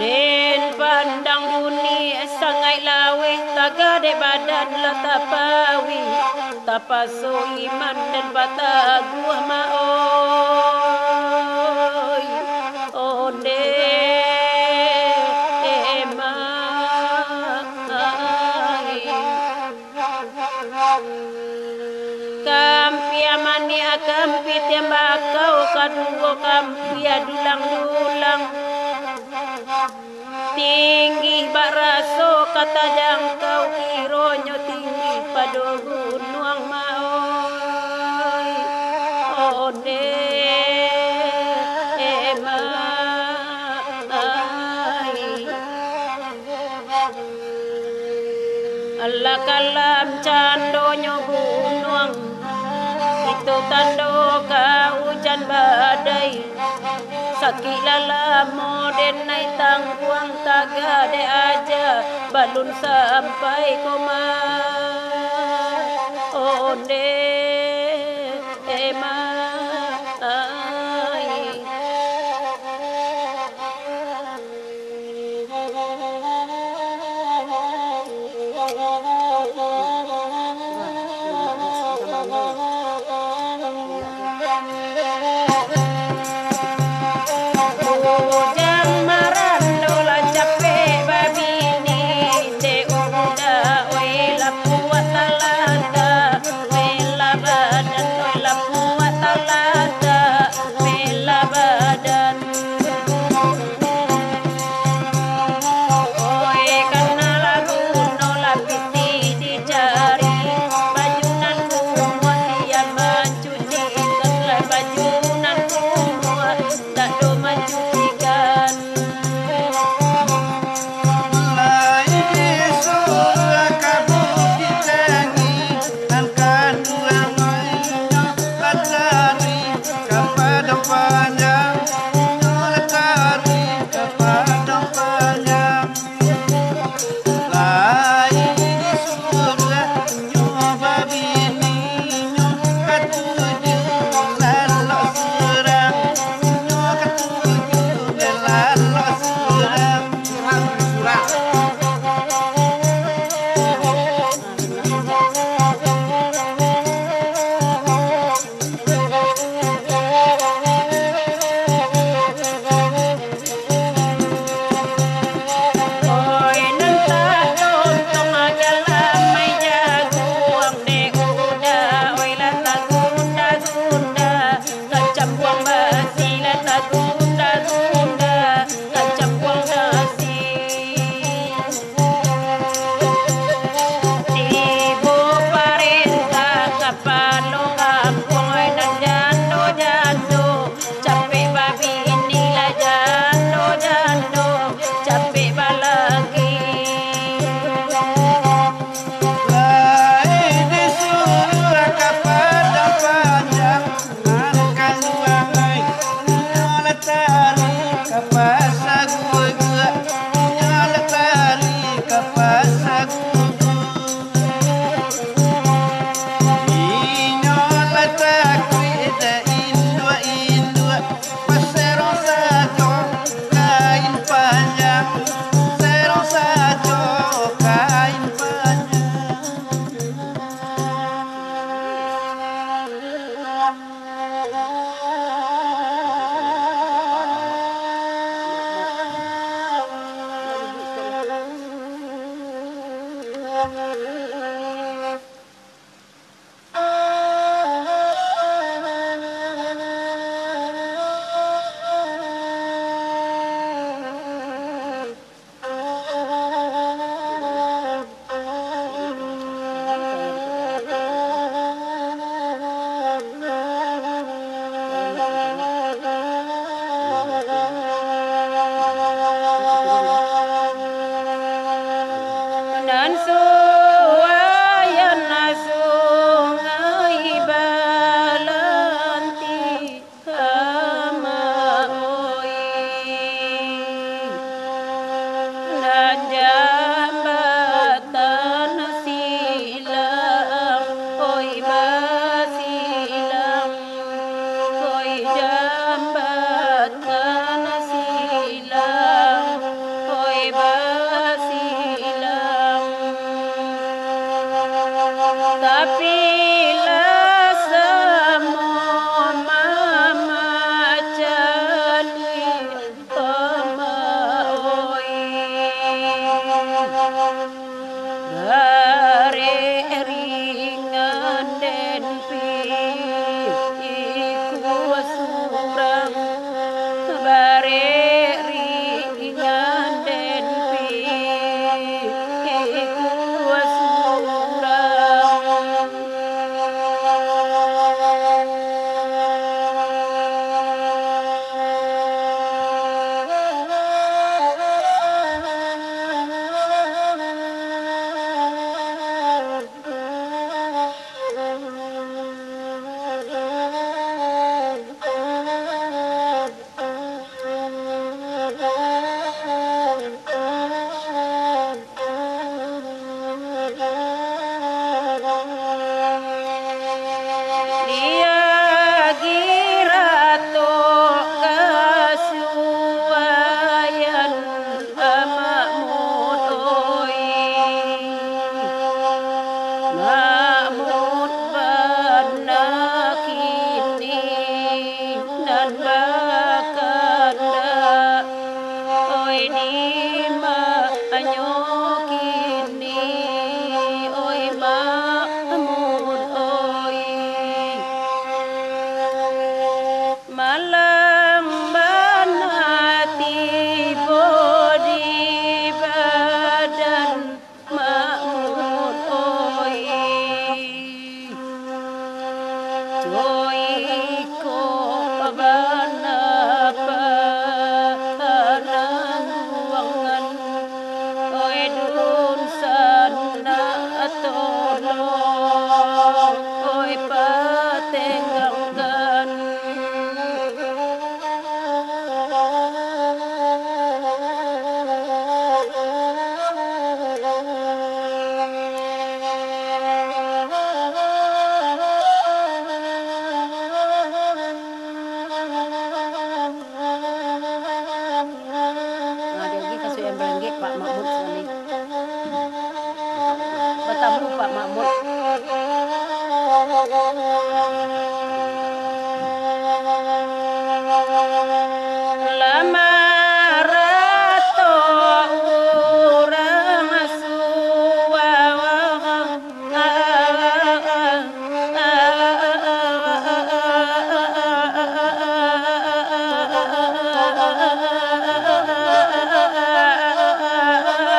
Den pandang bunyi sangaik laweh, tagah dek badan lah tapawik, tapaso iman den pataguah, ma oi. Onde, ma ai. Kampia manih, kampia tembakau, kaduo kampia dulang-dulang. Tinggi baraso ka tajangkau, kironyo tinggi pado gunuang, ma oi. Onde, ma ai. Alah kalam candonyo gunuang, itu tando ka ujan badai. Sakik lah lamo denai tangguang, tagah dek aja balun sampai koma. Onde, ma ai. Oi, iko bana panangguangan, oi, dunsanak tolong, oi, patenggangkan. Nah, jadi kasih yang beranggit, Pak Mahmud sekali. Batamu, Pak Mahmud. Lah marato urang suwawang.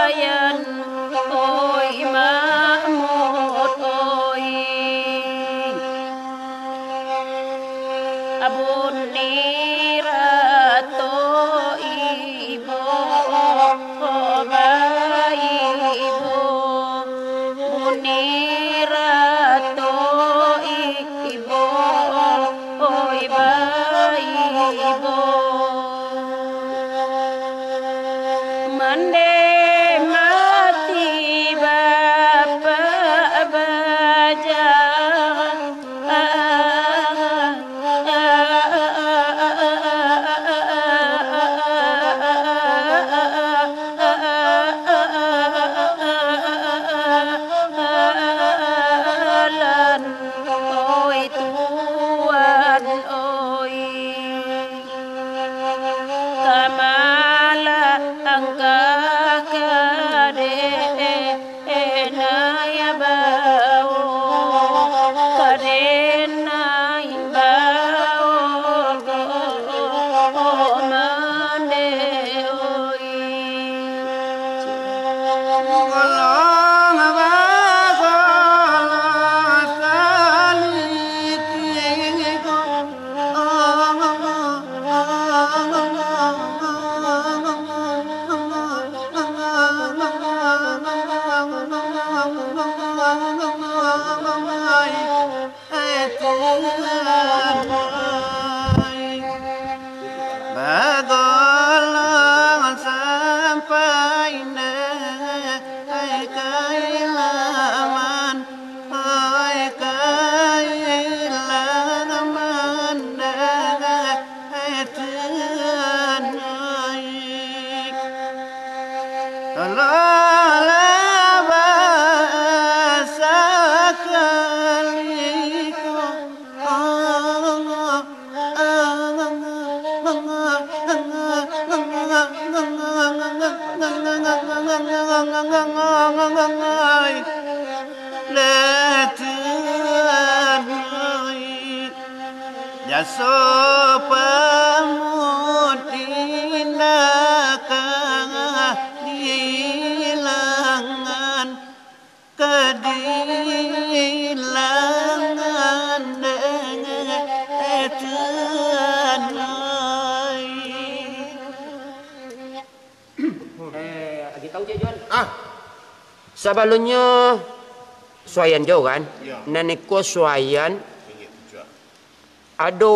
Ayan, oi, Mahmud, oi. Abun ni rato ibo, baibo. Buni rato ibo, oi, baibo. Mande mati bapak bajang. Lan, oi, tuan, oi. Kamalah angka kadenai bao, kadenai bao ko mande, oi. Bagolong sampai nai kailaman. Hai kailang mandanga, hai Tuhan, hai. Tolonglah basakali ko. Jaso pamudi nan ka dihilangan. Kadilangan dek Tuhan ai. Eh, agi tahu je, Jon. Ah. Sabalunnyo suaian jo kan? Iyo. Nan iko suaian. Ringgit tujuah. Ado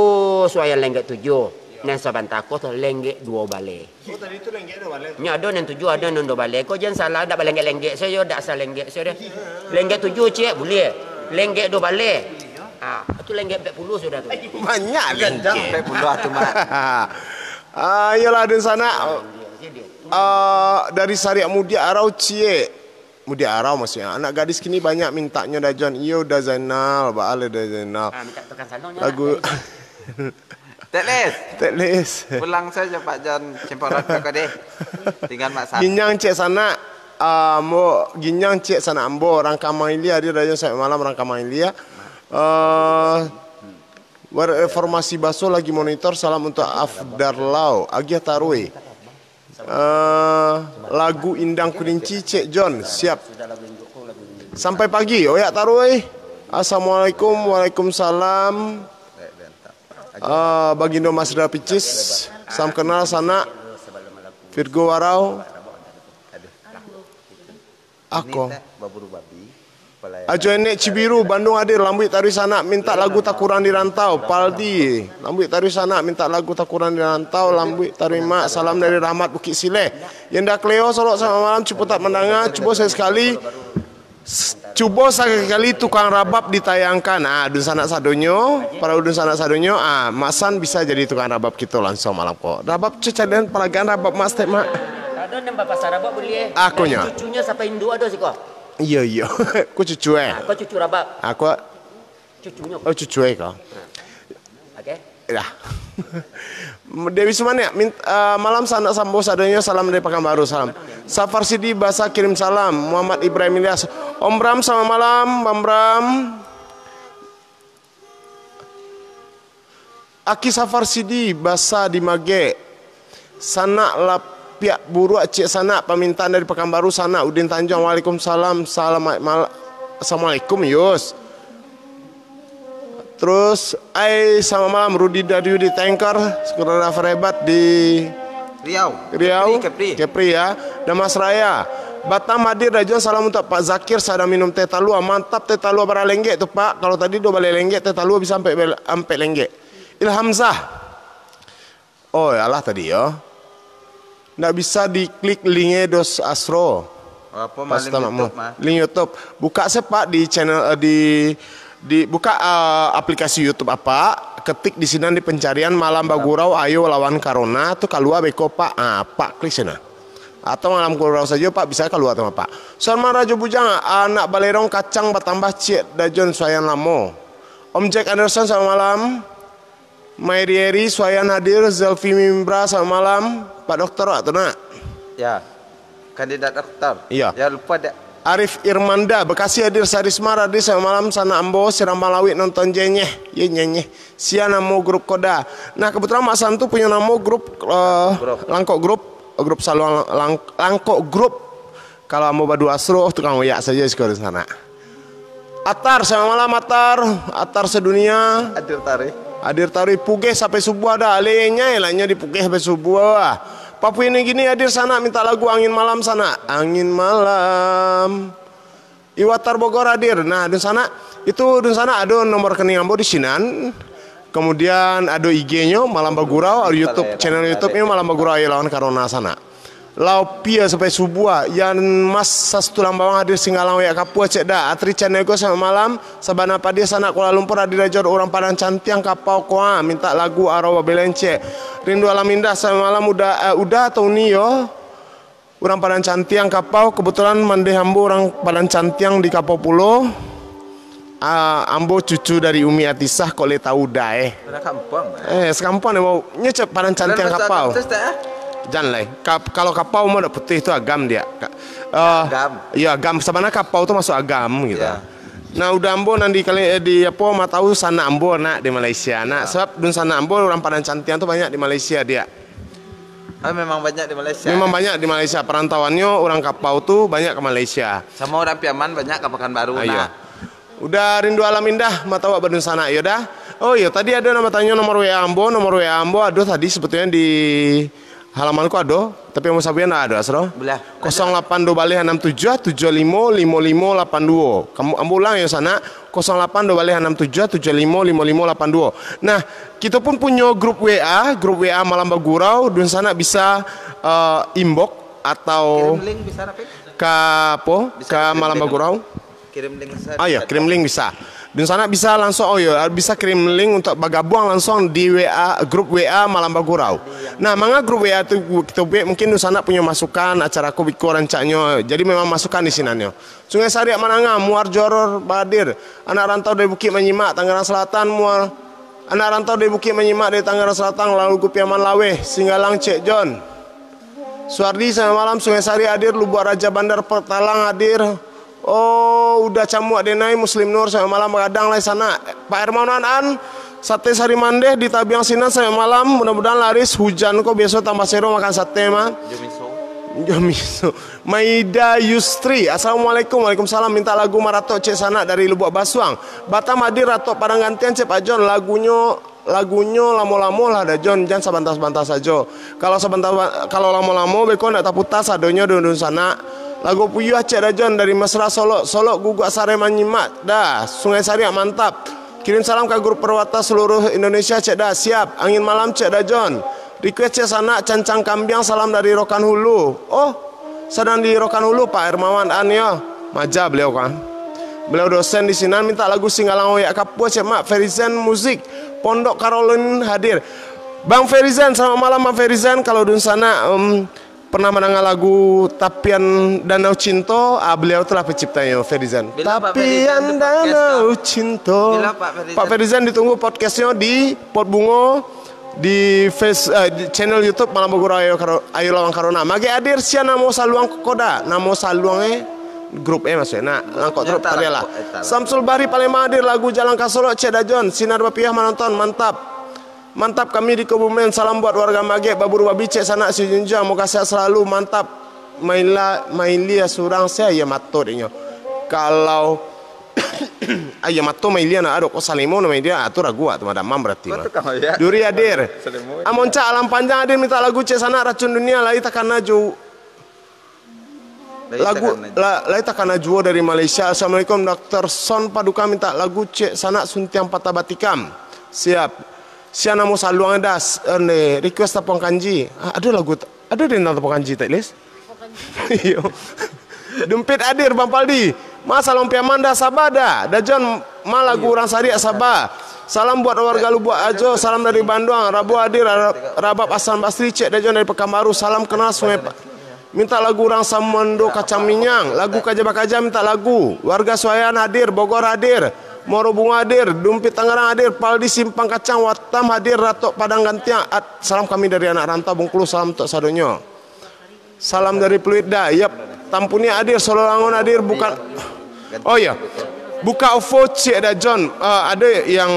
suaian lenggek tujuah, nan sabanta ko tu lenggek duo baleh. Oh, tadi tu lenggek duo baleh. Nyo ado nan tujuah, ado nan duo baleh. Ko jan salah, dak balenggek-lenggek sajo, dak salenggek sajo. Lenggek tujuah ciek buliah. Lenggek duo baleh. Ah, tu lenggek ampek puluah sudah tu. Banyak lenggek. Ampek puluah tu, Mak. Ah, iyolah, dunsanak. Ah, dari Sariak Mudiak Arau ciek. Mudiak Arau maksudnyo. Anak gadis kini banyak mintaknyo, Da Jon. Iyo, Da Zainal. Baa lai, Da Zainal. Ah, mintak tukang salon nyo. Lagu nak, Tek Lis. Tek Lis. Pulang sajo Pak Jon Cemporat ko deh. Tinggal Mak San. Ginyang ciek sanak. Ah, ambo, ginyang ciek sanak ambo. Rangkamang ilia, hadir Da Jon sampai malam, Rangkamang ilia. Eh, Buat reformasi baso lagi monitor, salam untuk Afdarlau, agiah taruih. Eh, lagu Indang Kuninci, Cek Jon, siap. Sampai pagi, oyak taruih. Assalamualaikum. Waalaikumsalam. Ah, Bagindo Mas Dara Picis, salam kenal sanak. Virgo Warau. Ako. Ajo Enek Cibiru, Bandung hadir, lambuik taruih sanak, mintak lagu Takurang di Rantau. Paldi, lambuik taruih sanak, mintak lagu Takurang di Rantau, lambuik taruih mak, salam dari Rahmat Bukik Sileh. Yenda Cleo, Solok, selamat malam, cubo tak mandanga, cubo sekali-sekali, s-, cubo sekali-sekali tukang rabab ditayangkan. Ah, dunsanak sadonyo, para dunsanak sadonyo, ah, Mak San bisa jadi tukang rabab kito langsung malam ko. Rabab cecalian palagaan rabab Mak Stek, Mak. Ado nan bapasar rabab buliah. Akonyo. Dari cucunyo sampai induak ado siko. Iyo, iyo. Ko cucu, eh? Ah, ko cucu rabab. Ako. Cucunyo. Oh, cucu, eh, ko. Oke. Dah. Dewi Sumanik, min-, eh, malam sanak sambo sadonyo, salam dari Pakanbaru, salam. Safar Sidi Basa kirim salam, Muhammad Ibrahim Ilyas. Om Bram, selamat malam, Bang Bram. Aki Safar Sidi Basa di Magek. Sanak lapiak buruak ciek sanak, pamintaan dari Pakanbaru sanak, Udin Tanjuang, waalaikumsalam, salam mal-, assalamualaikum, Yus. Terus, ai, selamat malam, Rudi Daryu di Tanker, Sukudara Farebat di Riau. Riau. Kepri, Kepri. Kepri, ya. Damas Raya. Batam hadir, Dajon, salam untuk Pak Zakir, sadang minum teh talua, mantap teh talua, bara lenggek tu, Pak, kalau tadi dua baleh lenggek, teh talua bisa ampek bel-, ampek lenggek. Ilhamzah. Oh, alah tadi yo. Ndak bisa diklik link-e dos Asro. Apa mah, link YouTube mah? Link YouTube. Buka se, Pak, di channel, eh, di, di, buka, eh, aplikasi YouTube Apak, ketik di sinan di pencarian Malam Bagurau Ayo Lawan Corona, tu kalua beko, Pak. Ah, Pak klik sinan. Atau Malam Bagurau sajo, Pak, bisa kalua tu, Pak. Suarman Rajo Bujang, anak Balerong kacang batambah ciek Dajon suayan lamo. Om Jack Anderson, selamat malam. Mairi Eri, Suayan hadir, Zelfi Mimbra, selamat malam. Pak Dokter, wak tu nak? Ya, kandidat dokter. Iya. Ya, lupa dak. Arif Irmanda, Bekasi hadir, Sarisma hadir, selamat malam, sanak ambo, Siram Malawik nonton jenyeh. Ye, nyenyeh. Sia namo grup Koda. Nah, kebetulan Mak Santu punya namo grup, eh, Grup. Langkok Grup, grup Saluang Lang-, Langkok Grup. Kalau ambo baduo Asro, tukang oyak sajo siko di sanak. Atar, selamat malam, Atar. Atar sedunia. Hadir taruih. Hadir taruih, pugeh sampai subuah dah. Alehnyo, elaknyo dipugeh sampai subuah. Papua Nugini hadir sanak, minta lagu Angin Malam sanak. Angin Malam. Iwatar Bogor hadir. Nah, dunsanak, itu dunsanak ado nomor rekening ambo di sinan. Kemudian ado I G-nyo, Malam Bagurau, ado YouTube, channel YouTube-nyo Malam Bagurau Ayo Lawan Corona sanak. Laupia sampai subuah. Yan Mas Sastulang Bawang hadir Singgalang Wayak Kapua, cek dah. Atri Caniago, selamat malam. Sabana Padi, sanak Kuala Lumpur, hadir Rajo, urang Padang Cantiang, Kapau Koa, minta lagu Arau Babelencek. Rindu Alam Indah, selamat malam. Uda, eh, Uda atau Uni yo? Urang Padang Cantiang, Kapau, kebetulan mandeh ambo urang Padang Cantiang di Kapau pulo. Ah, ambo cucu dari Umi Atisah, kok le tau dah, eh. Urang kampuang, eh. Eh, sekampuang ambo. Nyo cek Padang Cantiang, Kapau. Jan lai. Kap-, kalau Kapau mah dak putih tu Agam dia. Ka-, eh, Agam. Iyo, Agam. Sabana Kapau tu masuk Agam gitu. Iya. Nah, uda ambo nan di kali, eh, di apo, mah tau sanak ambo nak di Malaysia, nak. Iya. Sebab dunsanak ambo urang Padang Cantiang tu banyak di Malaysia dia. Ah, memang banyak di Malaysia. Memang banyak di Malaysia. Perantauannyo urang Kapau tu banyak ka Malaysia. Sama urang Piaman banyak ka Pakanbaru, ah, iyo, nak. Uda Rindu Alam Indah, mah tau badunsanak, iyo dah. Oh iyo, tadi ado nan batanyo nomor W A ambo, nomor W A ambo ado tadi sebetulnyo di halamanku ado, tapi ambo sabuikan ado, Asro. Boleh. Kosong lapan dua baleh anam tujuah tujuah limo limo limo lapan duo. Kamu, ambo ulang yo, sanak. Kosong lapan dua baleh anam tujuah tujuah limo limo limo lapan duo. Nah, kito pun punyo grup W A, grup W A Malam Bagurau, dunsanak bisa, eh, inbox atau kirim link bisa, Napik? Ka apo? Bisa ka kirim Malam link. Bagurau? Kirim link saja. Ah, ya, kirim link bisa. Dunsanak bisa langsung, oh ya, bisa kirim link untuk bergabung langsung di W A, grup W A Malam Bagurau. Nah, manga grup W A tu kito buek, mungkin dunsanak punyo masukan, acara ko biko rancaknyo. Jadi memang masukan di sinannyo. Sungai Sariak Manangah, Muar Joror bahadir. Anak rantau dari Bukik Manyimak, Tangerang Selatan, Muar. Anak rantau dari Bukik Manyimak, dari Tangerang Selatan, lalu Gupiaman Laweh, Singgalang Cek John. Suardi, selamat malam, Sungai Sariak hadir, Lubuak Raja Bandar Petalang hadir. Oh, Uda Camuak Denai, Muslim Nur, selamat malam, bagadang lai sanak. Pak Hermawan An, Sate Sari Mandeh di Tabiang Sinan, selamat malam, mudah-mudahan laris, hujan ko biaso tambah sero makan sate mah. Jumiso. Jomiso. Maida Yustri. Assalamualaikum. Waalaikumsalam. Minta lagu Maratok Cek Sanak dari Lubuak Basuang. Batam hadir Ratok Padang Gantiang Cek Pak Jon. Lagunyo, lagunyo lamo-lamo lah Da Jon. Jan sabanta-sabanta sajo. Kalau sabanta, kalau lamo-lamo beko ndak taputa sadonyo Dun Sanak. Lagu Puyuah Cek Da Jon dari Mesra Solok. Solok guguak sarai manyimak. Dah, Sungai Sariak mantap. Kirim salam ka grup Perwata seluruh Indonesia Cek Da. Siap. Angin Malam Cek Da Jon. Request Cek Sanak, Cancang Kambiang, salam dari Rokan Hulu. Oh, sadang di Rokan Hulu, Pak Hermawan An, yo. Maja beliau kan. Beliau dosen di sinan, minta lagu Singgalang Oyak Kapua, Cek Mak Ferizen Muzik, Pondok Karolin hadir. Bang Ferizen, selamat malam Bang Ferizen. Kalau Dun Sanak, em, pernah mandanga lagu Tapian Danau Cinto, ah, beliau tu lah penciptanyo, Ferizen. Bila Pak Ferizen Tapian di podcast Danau tu? Cinto. Bila Pak Ferizen? Pak Ferizen ditunggu podcastnyo di Pot Bungo, di face, eh, di channel YouTube Malam Bagurau Ayo Karo-, Ayo Lawan Corona. Mage hadir sia namo saluang koda, namo saluang eh, grup eh maksudnyo. Nah, langkok Nyo terus tak tadi lah. Langkok, eh, tak Samsul Bahri Palembang hadir lagu Jalan ka Solok Cek Da Jon, Sinar Bapiah Manonton, mantap. Mantap kami di Kebumen, salam buat warga Magek, baburu babicek sanak sijunjuang, moga sehat selalu, mantap. Maila, mailia surang sia iya mato dek nyo. Kalau Ayo mato mailia nak ado ko salimo na mailia, ah, tu ragu ah, tu madamam berarti mah. Duri hadir. Salimo. Amoncak Alam Panjang hadir minta lagu Cek Sanak Racun Dunia lai takana jo Lai lagu takana juo. La-, lai takana juo dari Malaysia. Assalamualaikum Doktor Son Paduka minta lagu Cek Sanak Suntiang Patah Batikam. Siap. Sia namo saluang das, eh, request Tapuang Kanji. Ah, ado lagu, ado di tentang Tapuang Kanji tak Lis? Iyo. Dumpit hadir Bang Paldi. Masa lompiaman dah sabar dah. Da Jon ma lagu urang Sariak sabar. Salam buat warga Lubuak Ajo, salam dari Banduang. Rabu hadir Ra-, Rabab Hasan Basri, Cek Da Jon dari Pekanbaru. Salam kenal Sungai Pa-, minta lagu urang Samando Kacang Minyang. Lagu Kaja Bakaja minta lagu. Warga Suayan hadir, Bogor hadir. Moro Bungo hadir, Dumpit Tangerang hadir, Paldi Simpang Kacang, Watam hadir, Ratok Padang Gantiang. At-, salam kami dari anak rantau Bengkulu, salam untuk sadonyo. Salam dari Pluit Da. Yap. Tampuni hadir, Sololangon hadir, bukan. Oh iya. Buka OVO Cek Da Jon. Eh, ada yang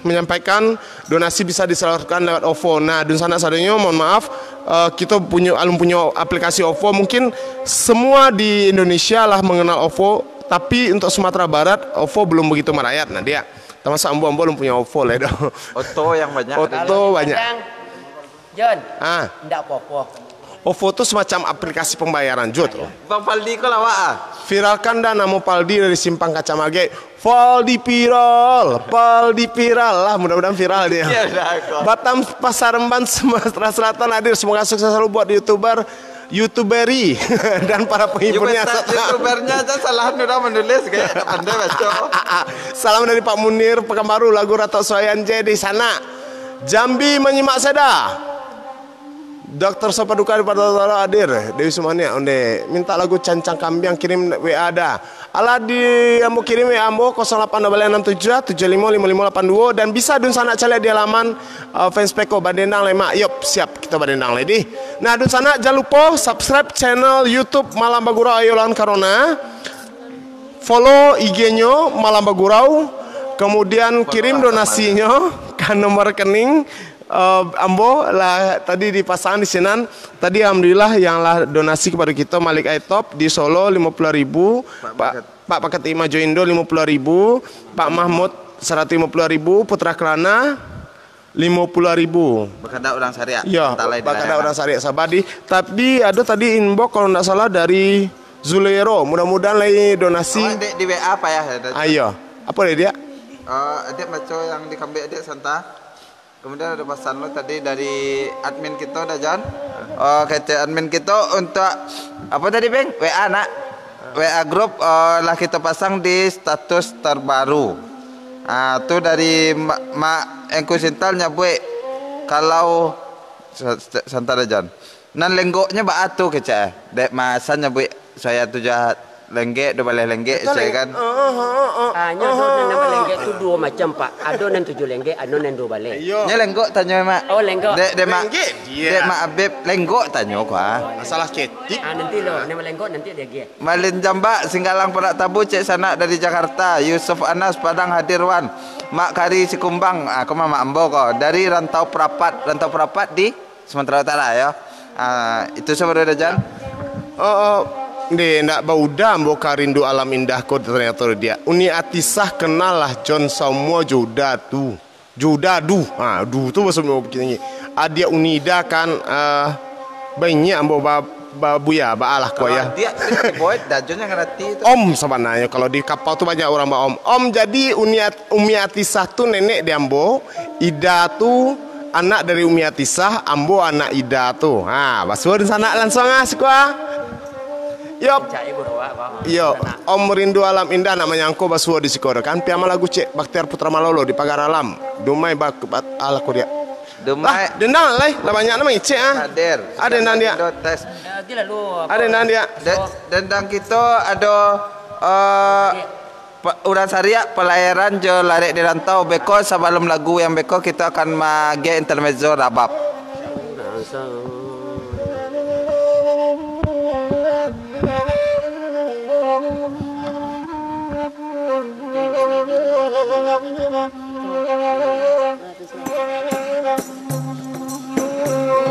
menyampaikan donasi bisa disalurkan lewat OVO. Nah, dunsanak sadonyo, mohon maaf, eh, kita punya, alun punya aplikasi OVO. Mungkin semua di Indonesia lah mengenal OVO, tapi untuk Sumatera Barat, OVO belum begitu merayat, nah, dia. Termasuk ambo, ambo alun punya OVO lah, doh. Oto yang banyak. Oto banyak. Jon, ah. Ndak apo-apo. OVO tu semacam aplikasi pembayaran, Jud. Bang Paldi ko lawak ah. Viralkan dah namo Paldi dari Simpang Kacang Magek. Paldi viral, Paldi viral lah, mudah-mudahan viral dia. Iya, dah, kok. Batam Pasar Remban Sumatera Selatan hadir, semoga sukses selalu buat YouTuber, YouTuberi dan para penghiburnya. Yo, betul, serta YouTubernya aja salah udah menulis, kayak pandai baca. Salam dari Pak Munir, Pekanbaru, lagu Ratok Suayan J di sana. Jambi menyimak seda. Doktor Sopaduka di Padang Tala hadir. Dewi Sumaniak onde. Minta lagu Cancang Kambiang, kirim W A dah. Alah di ambo kirim W A ambo kosong lapan dua baleh enam tujuh tujuh limo limo limo lapan duo dan bisa dunsanak caliak di halaman, uh, fans peko Badendang Lemak. Yop, siap kita Badendang lagi. Nah, dunsanak jangan lupa subscribe channel YouTube Malam Bagurau Ayo Lawan Corona. Follow I G-nyo Malam Bagurau. Kemudian kirim donasinyo ka nomor rekening. Eh, ambo lah tadi dipasang di sinan. Tadi alhamdulillah yang lah donasi kepada kita, Malik Aitop di Solo lima puluh ribu, Pak Pak, Paket. Pak Paket Ima Joindo lima puluh ribu, Pak Mahmud seratus lima puluh ribu, Putra Kelana lima puluh ribu. Bakadak urang Sariak. Ya, bakadak urang Sariak sabar di. Tapi ada tadi inbox kalau ndak salah dari Zulero. Mudah-mudahan lagi donasi. Awak dek di W A apa ya? Ayo. Apa dia? Eh, adik baca yang di kambek adik santa. Kemudian ada pesan lo tadi dari admin kita dah, Jan. Oh, kata admin kita untuk apa tadi, Bang? W A nak. W A group, eh, lah kita pasang di status terbaru. Ah, tu dari Mak, Mak Engku Sintal nyabuik kalau sa-, sa-, santai dah, Jan. Nan lenggoknyo baa tu kecek eh. Dek masan nyabuik saya tujuah lenggek, duo baleh lenggek, cek kan. Hanyo tu nan balenggek tu duo macam, Pak. Ado nan tujuah lenggek, ado nan duo baleh. Nyo lenggok tanyo, Mak. Oh, lenggok. Dek, dek Mak. Dek Mak Abib lenggok tanyo ko ah. Masalah ketik. Ah, nanti lo, nan balenggok nanti dia geh. Malin Jambak, Singgalang Perak Tabu, Cek Sanak dari Jakarta. Yusuf Anas, Padang hadir wan. Mak Kari Sikumbang, ah, ko mah mak ambo ko. Dari Rantau Perapat, Rantau Perapat di Sumatera Utara, yo. Ah, itu saja, Jan. Eh, ndeh, ndak bauda ambo ka Rindu Alam Indah ko, tanyato diak. Uni Atisah kenal lah John Samuel jo Uda tu. Jo Uda, duh. Ha, duh tu baso mo begini. Adiak Uni Ida kan, eh, banyak ambo ba-, ba-, buya, baalah ko ya. Kalau adiak tu, boy, dah John yang ngerti tu. Om sabananyo, kalau di kapal tu banyak urang ba-om. Om, jadi Uni At-, Umi Atisah tu nenek di ambo, Ida tu anak dari Umi Atisah, ambo anak Ida tu. Ha, basuo dunsanak langsuang ah, siko ah. Yo. Cak ibu rawak, bang. Yo, Om Rindu Alam Indah nak manyangko basuo di siko tu kan. Piama lagu Cek Baktiar Putra Malolo di Pagar Alam. Dumai bak-, bat-, alah ko diak. Dumai. Lah, dendang lah, lah banyak nama icek ah. Hadir. Ada nang diak. Indo tes. Ada nang diak. De-, dendang kito ado, eh, Pe-, urang Sariak, Palayaran jo Larek di Rantau. Beko sabalum lagu yang beko, kito akan maagiah intermezzo rabab.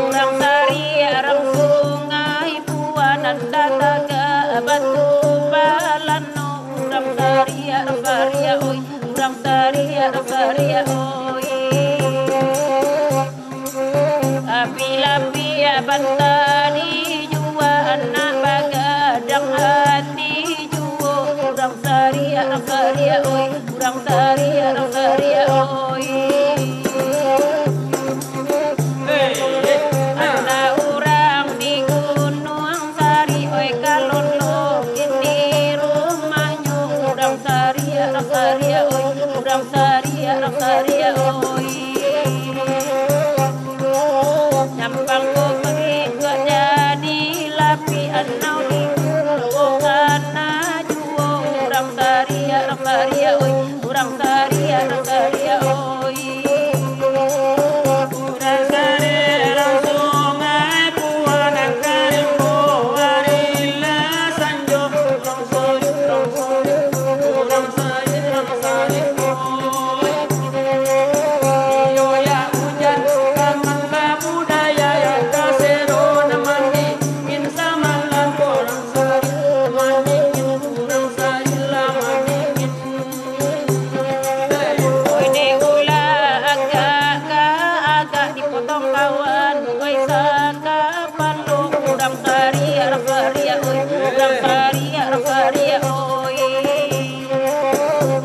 Urang Sariak, urang Sungai Pua, nan datang ka Batu Balano. Urang Sariak, urang Sariak, oi. Urang Sariak, urang Sariak, oi. Api lapiak banta dijuo, anak bagadang ati juo. Urang Sariak, urang Sariak, oi. Urang Sariak, urang Sariak, oi. Anak urang di Gunuang Sariak, oi, kalolo kini rumahnyo. Urang Sariak, urang Sariak, oi. Urang Sariak, urang Sariak, oi. Nyampang ko mangikuik jadi lapiak, anau di Gunuang kana juo. Urang Sariak, urang Sariak, oi. Urang Sariak, urang Sariak, oi. Urang Sariak, urang Sungai Pua, nan ka rimbo ari lah sanjo. Urang Sariak, urang Sariak, urang Sariak, urang Sariak, oi. Iyo, ya, ujan, kamang ka budaya, ya, ka sero nan mandingin samalam, urang Sariak mandingin, urang Sariak lah mandingin. Oi, dek ulah agak ka agak dipotong kawan, oi, sakapalo. Urang Sariak, urang Sariak, oi. Urang Sariak, urang Sariak, oi.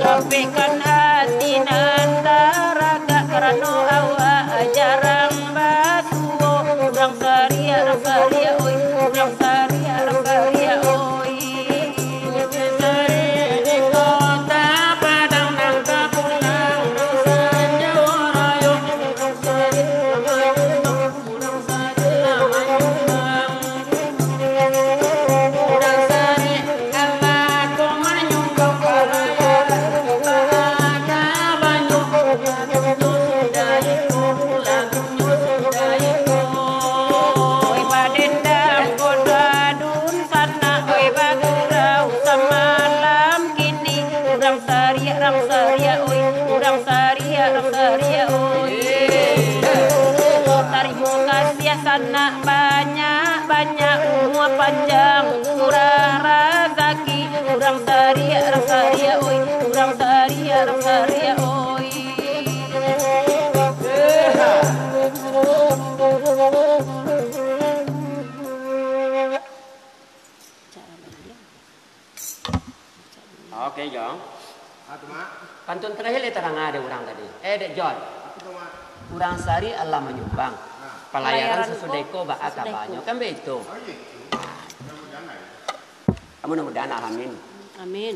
Lapehkan ati nan taragak, karano awak jarang basuo. Urang Sariak, urang Sariak, oi. Urang Sariak, urang Sariak, oi. Sariak di Kota Padang, nan ka pulang sanjo rayo. Oi, badendam ko dunsanak, oi, bagurau samalam kini. Urang Sariak, urang Sariak, oi. Urang Sariak, urang Sariak, oi. Tarimo kasiah sanak banyak-banyak, umua panjang, murah razaki. Urang Sariak, urang Sariak, oi. Urang Sariak, urang Sariak, oi. Oke, Jong. Ah, tu, Mak. Pantun terakhir le tarang ado urang tadi. Eh, Dek John. Apa tu, Mak? Urang Sariak alah manyumbang. Ah. Palayaran sasudah iko baa kabanyo. Kan baitu. Oh, iya. Mudah-mudahan, ya. Mudah-mudahan, amin. Amin.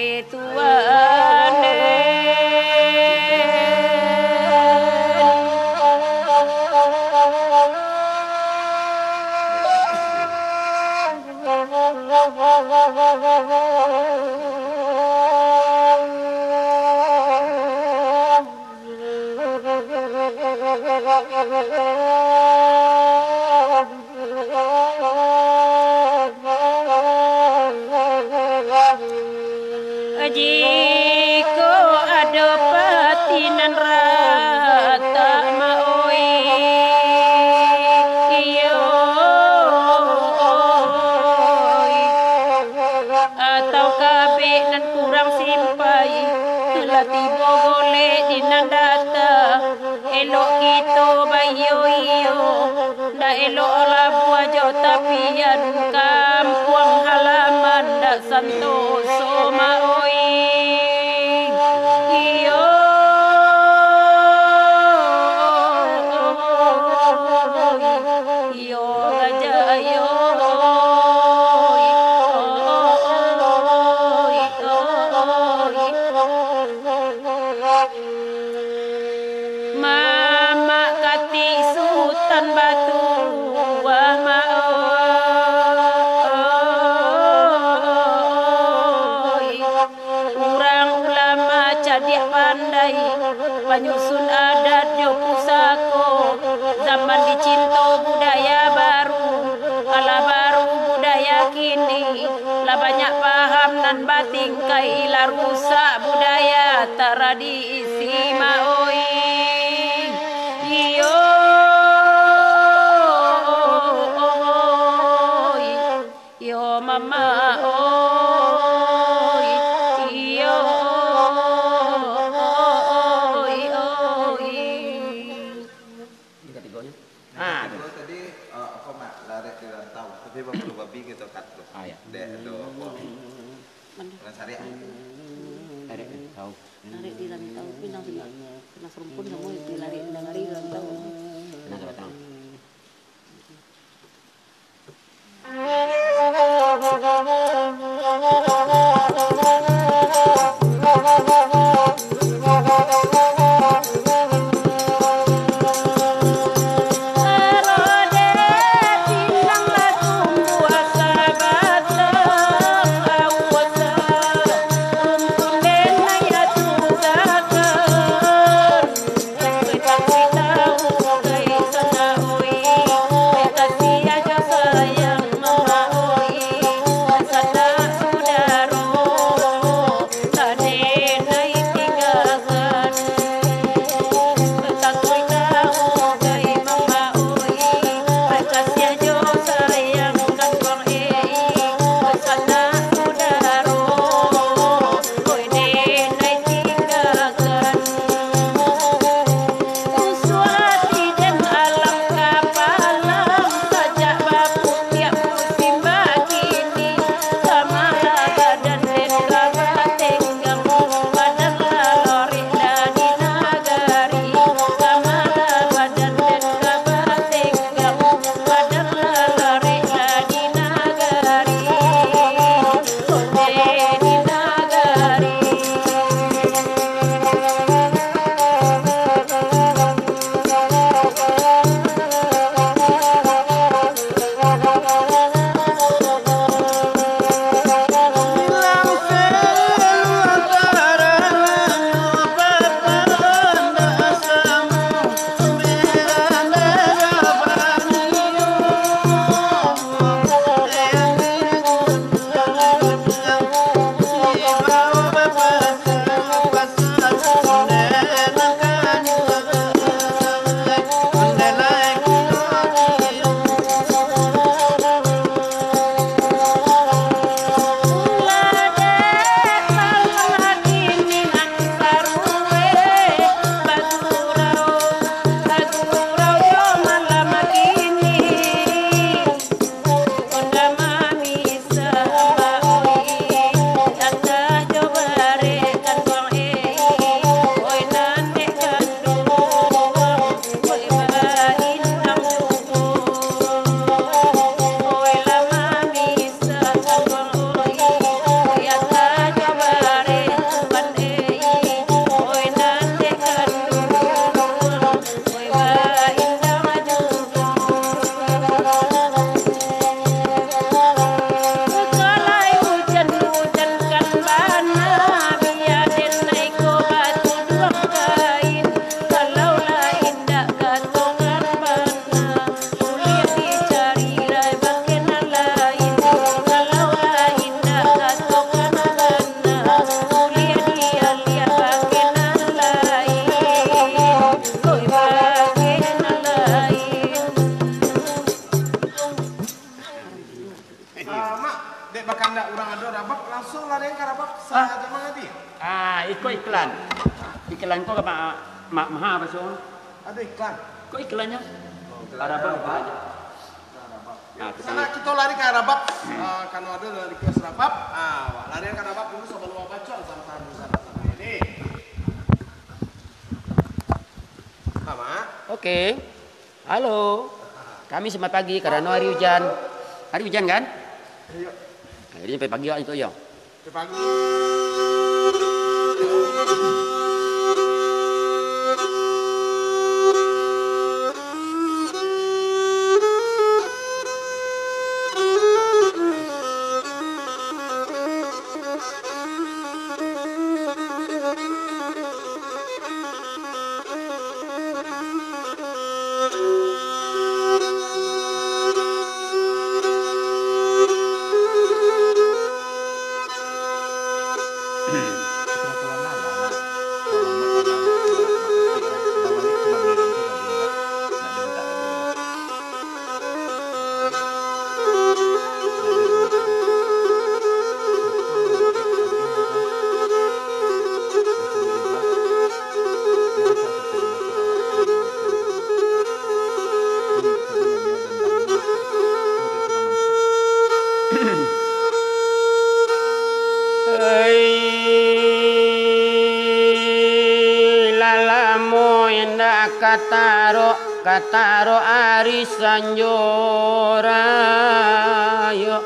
Tuhan den. Jikok ado pati nan ratak, Mak oi, iyo, atau kabek nan kurang simpai, lah tibo golek di nan data. Elok kito baiyo-iyo, ndak elok labuah jo tapian, kampuang halaman ndak santoso, Mak oi. Iyo, iyo gajah, iyo. Mamak katik Sutan Batuah, Mak oi. Urang ulama cadiak pandai, panyusun adat jo pusako. Zaman dicinto budaya baru, alah baru budaya kini. Lah banyak paham nan batingkai, lah rusak budaya taradisi, Mak oi. Iyo, iyo, Mamak oi. Iyo, oi, oi. Ini katigonyo. Nah, katigo tadi, eh, apa, Mak? Larek di rantau. Tapi bapak babi gitu kat tu. Ah, ya. Dek, do, apa? Mana? Urang Sariak. Larek di rantau. Larek di rantau, pinang sudah. Pinang serumpun samo itu larek, pinang larek di rantau. Pinang sabatang. Ah, iko iklan. Iklan ko ma-, ma-, maha apa so? Ado iklan. Ko iklannyo? Oh, iklan. Ada apa iklan. Iklan apa? Ah, kita Sana lihat. Kita lari ka Rabab. Hmm. Ah, kalau ada request Rabab, ah, lari ka Rabab dulu sabalum baco sama-sama ini. Sama. Oke. Halo. Kami selamat pagi karena hari hujan. Hari hujan kan? Iya. Jadi sampai pagi awak itu ya. Sampai pagi. Ai, lah lamo indak ka tarok, ka tarok ari sanjo rayo.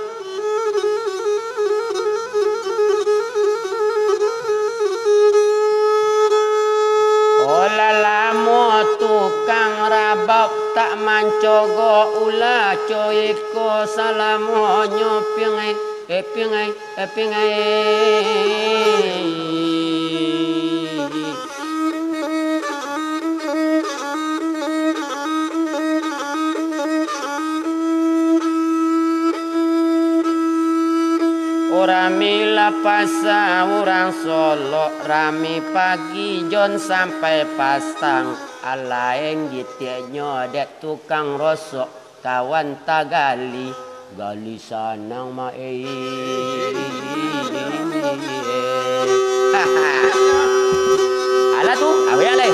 Oh, lah lamo tukang rabab tak mancogo ula co iko salamonyo, pingai, eh, pingai. Tapi ngai. Urang milah pasa urang Solok, rami pagi jon sampai pastang. Alaeng gitiaknyo dek tukang rosok. Kawan tagali, gali sanang ma-, eh. Alah tu, awek alai.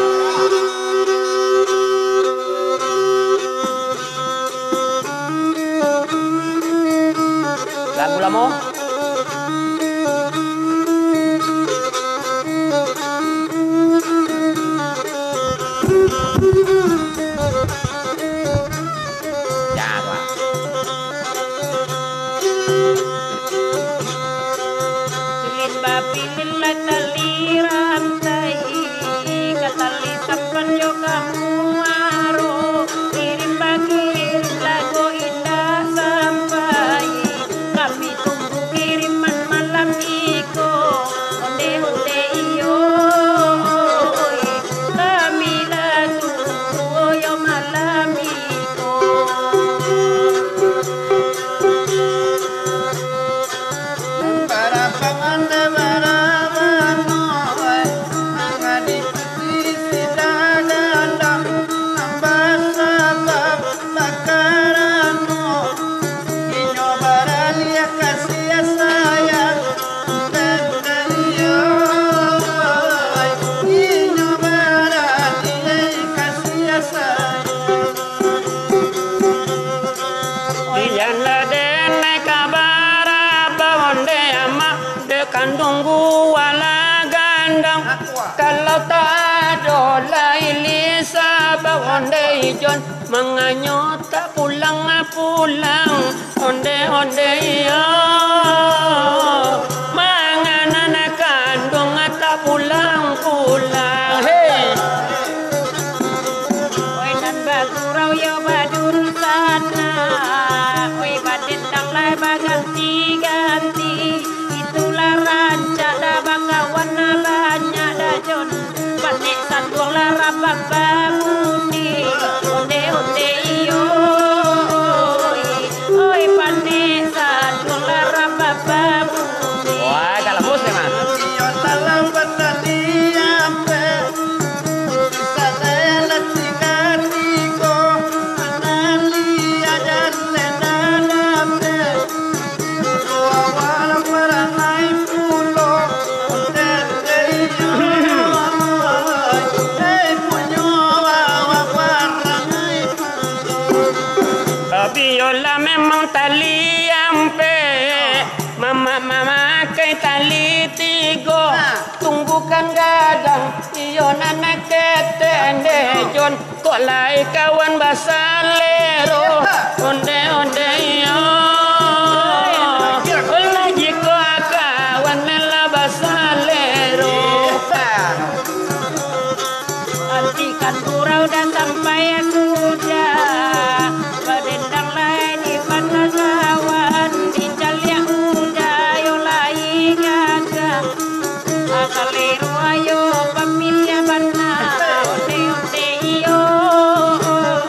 Lagu lamo. Jawa. Pilin bapilin lah tali rantai, ka tali sampan jo ka muaro, kirim bakirim lago indak sampai, kami tunggu kiriman malam iko, onde-onde iyo, kami lah tunggu yo malam iko. Iyanlah denai ka barabau, onde amak dek kanduang gualah gandang. Kalau tak ado lai lisa bau, onde ijon manganyo tak pulang-pulang. Onde-onde iyo, manganan kanduang tak pulang-pulang. Hei. Oi, nan bagurau yo badunsanak, oi, badendang lai baganti-ganti. Itulah rancak dah bakawan, banyak dah jon. Panek sanduang lah rabab babunyi. Onde-onde iyo, oi, oi, panek sanduang lah Kan gadang, iyo nan ketek nde Jon, kok lai kawan basalero. Onde-onde iyo, lah jiko kawan nan lah basalero. Antikan gurau dah sampai aku dah, badendang lai di panakawan, dicaliak udah yo lai gagah. Salero ayo pamiliah bana, onde-onde iyo,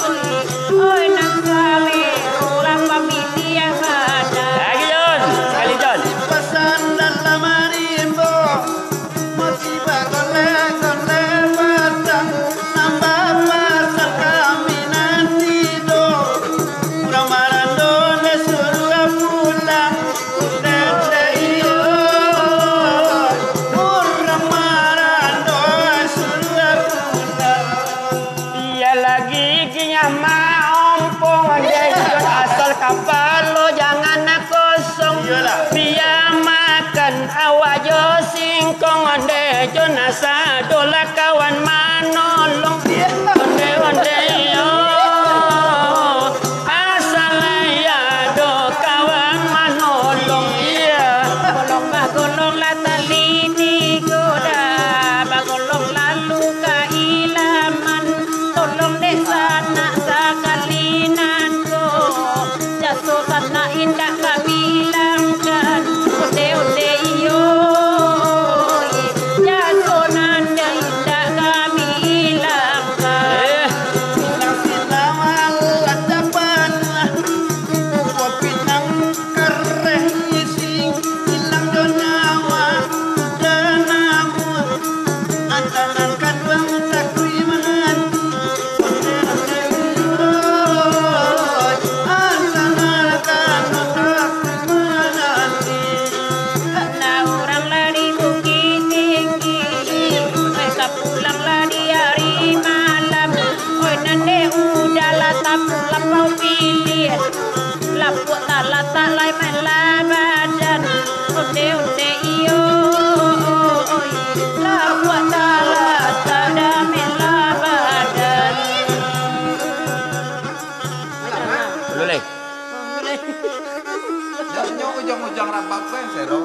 oi, oi, nan salero lah pamiliah bana. Lagi, Jon. Sakali, Jon. Pasan dalam marimbo, musibah golek-golek batang, nambah pasal kami nanti do. Urang marando ndak suruah pulang. Iya lagi ginyah maompong, asal kapalo jangan kosong. Bia makan awak jo singkong, onde jo nasa dolah kawan manolong. Onde-onde iyo. Asal lai ado kawan manolong, iya. Bagolong, bagolong lah tali tigo dah, bagolong lalu ka Ilaman. Tolong dek sanak sakali nangko, jaso sanak indak kami ilangkan. Onde-onde iyo, jaso nan indak kami ilangkan. Eh. Pinang silang lah capat, kopi nang kareh isi, ilang jo nyawa, udah namuah, antakan kaduang takui mananti. Asa narakan takui mananti. Karena urang lah di Bukittinggi, mereka pulang lah di hari malam. Oi, nan dek udah lah tapulang bau pilih. Lapuak talatak lai melah badan. Onde-onde iyo, oi, lapuak talatak dah melah badan. Dulu, Leh. Nyo, nyo ujang-ujang rabab ko yang sero.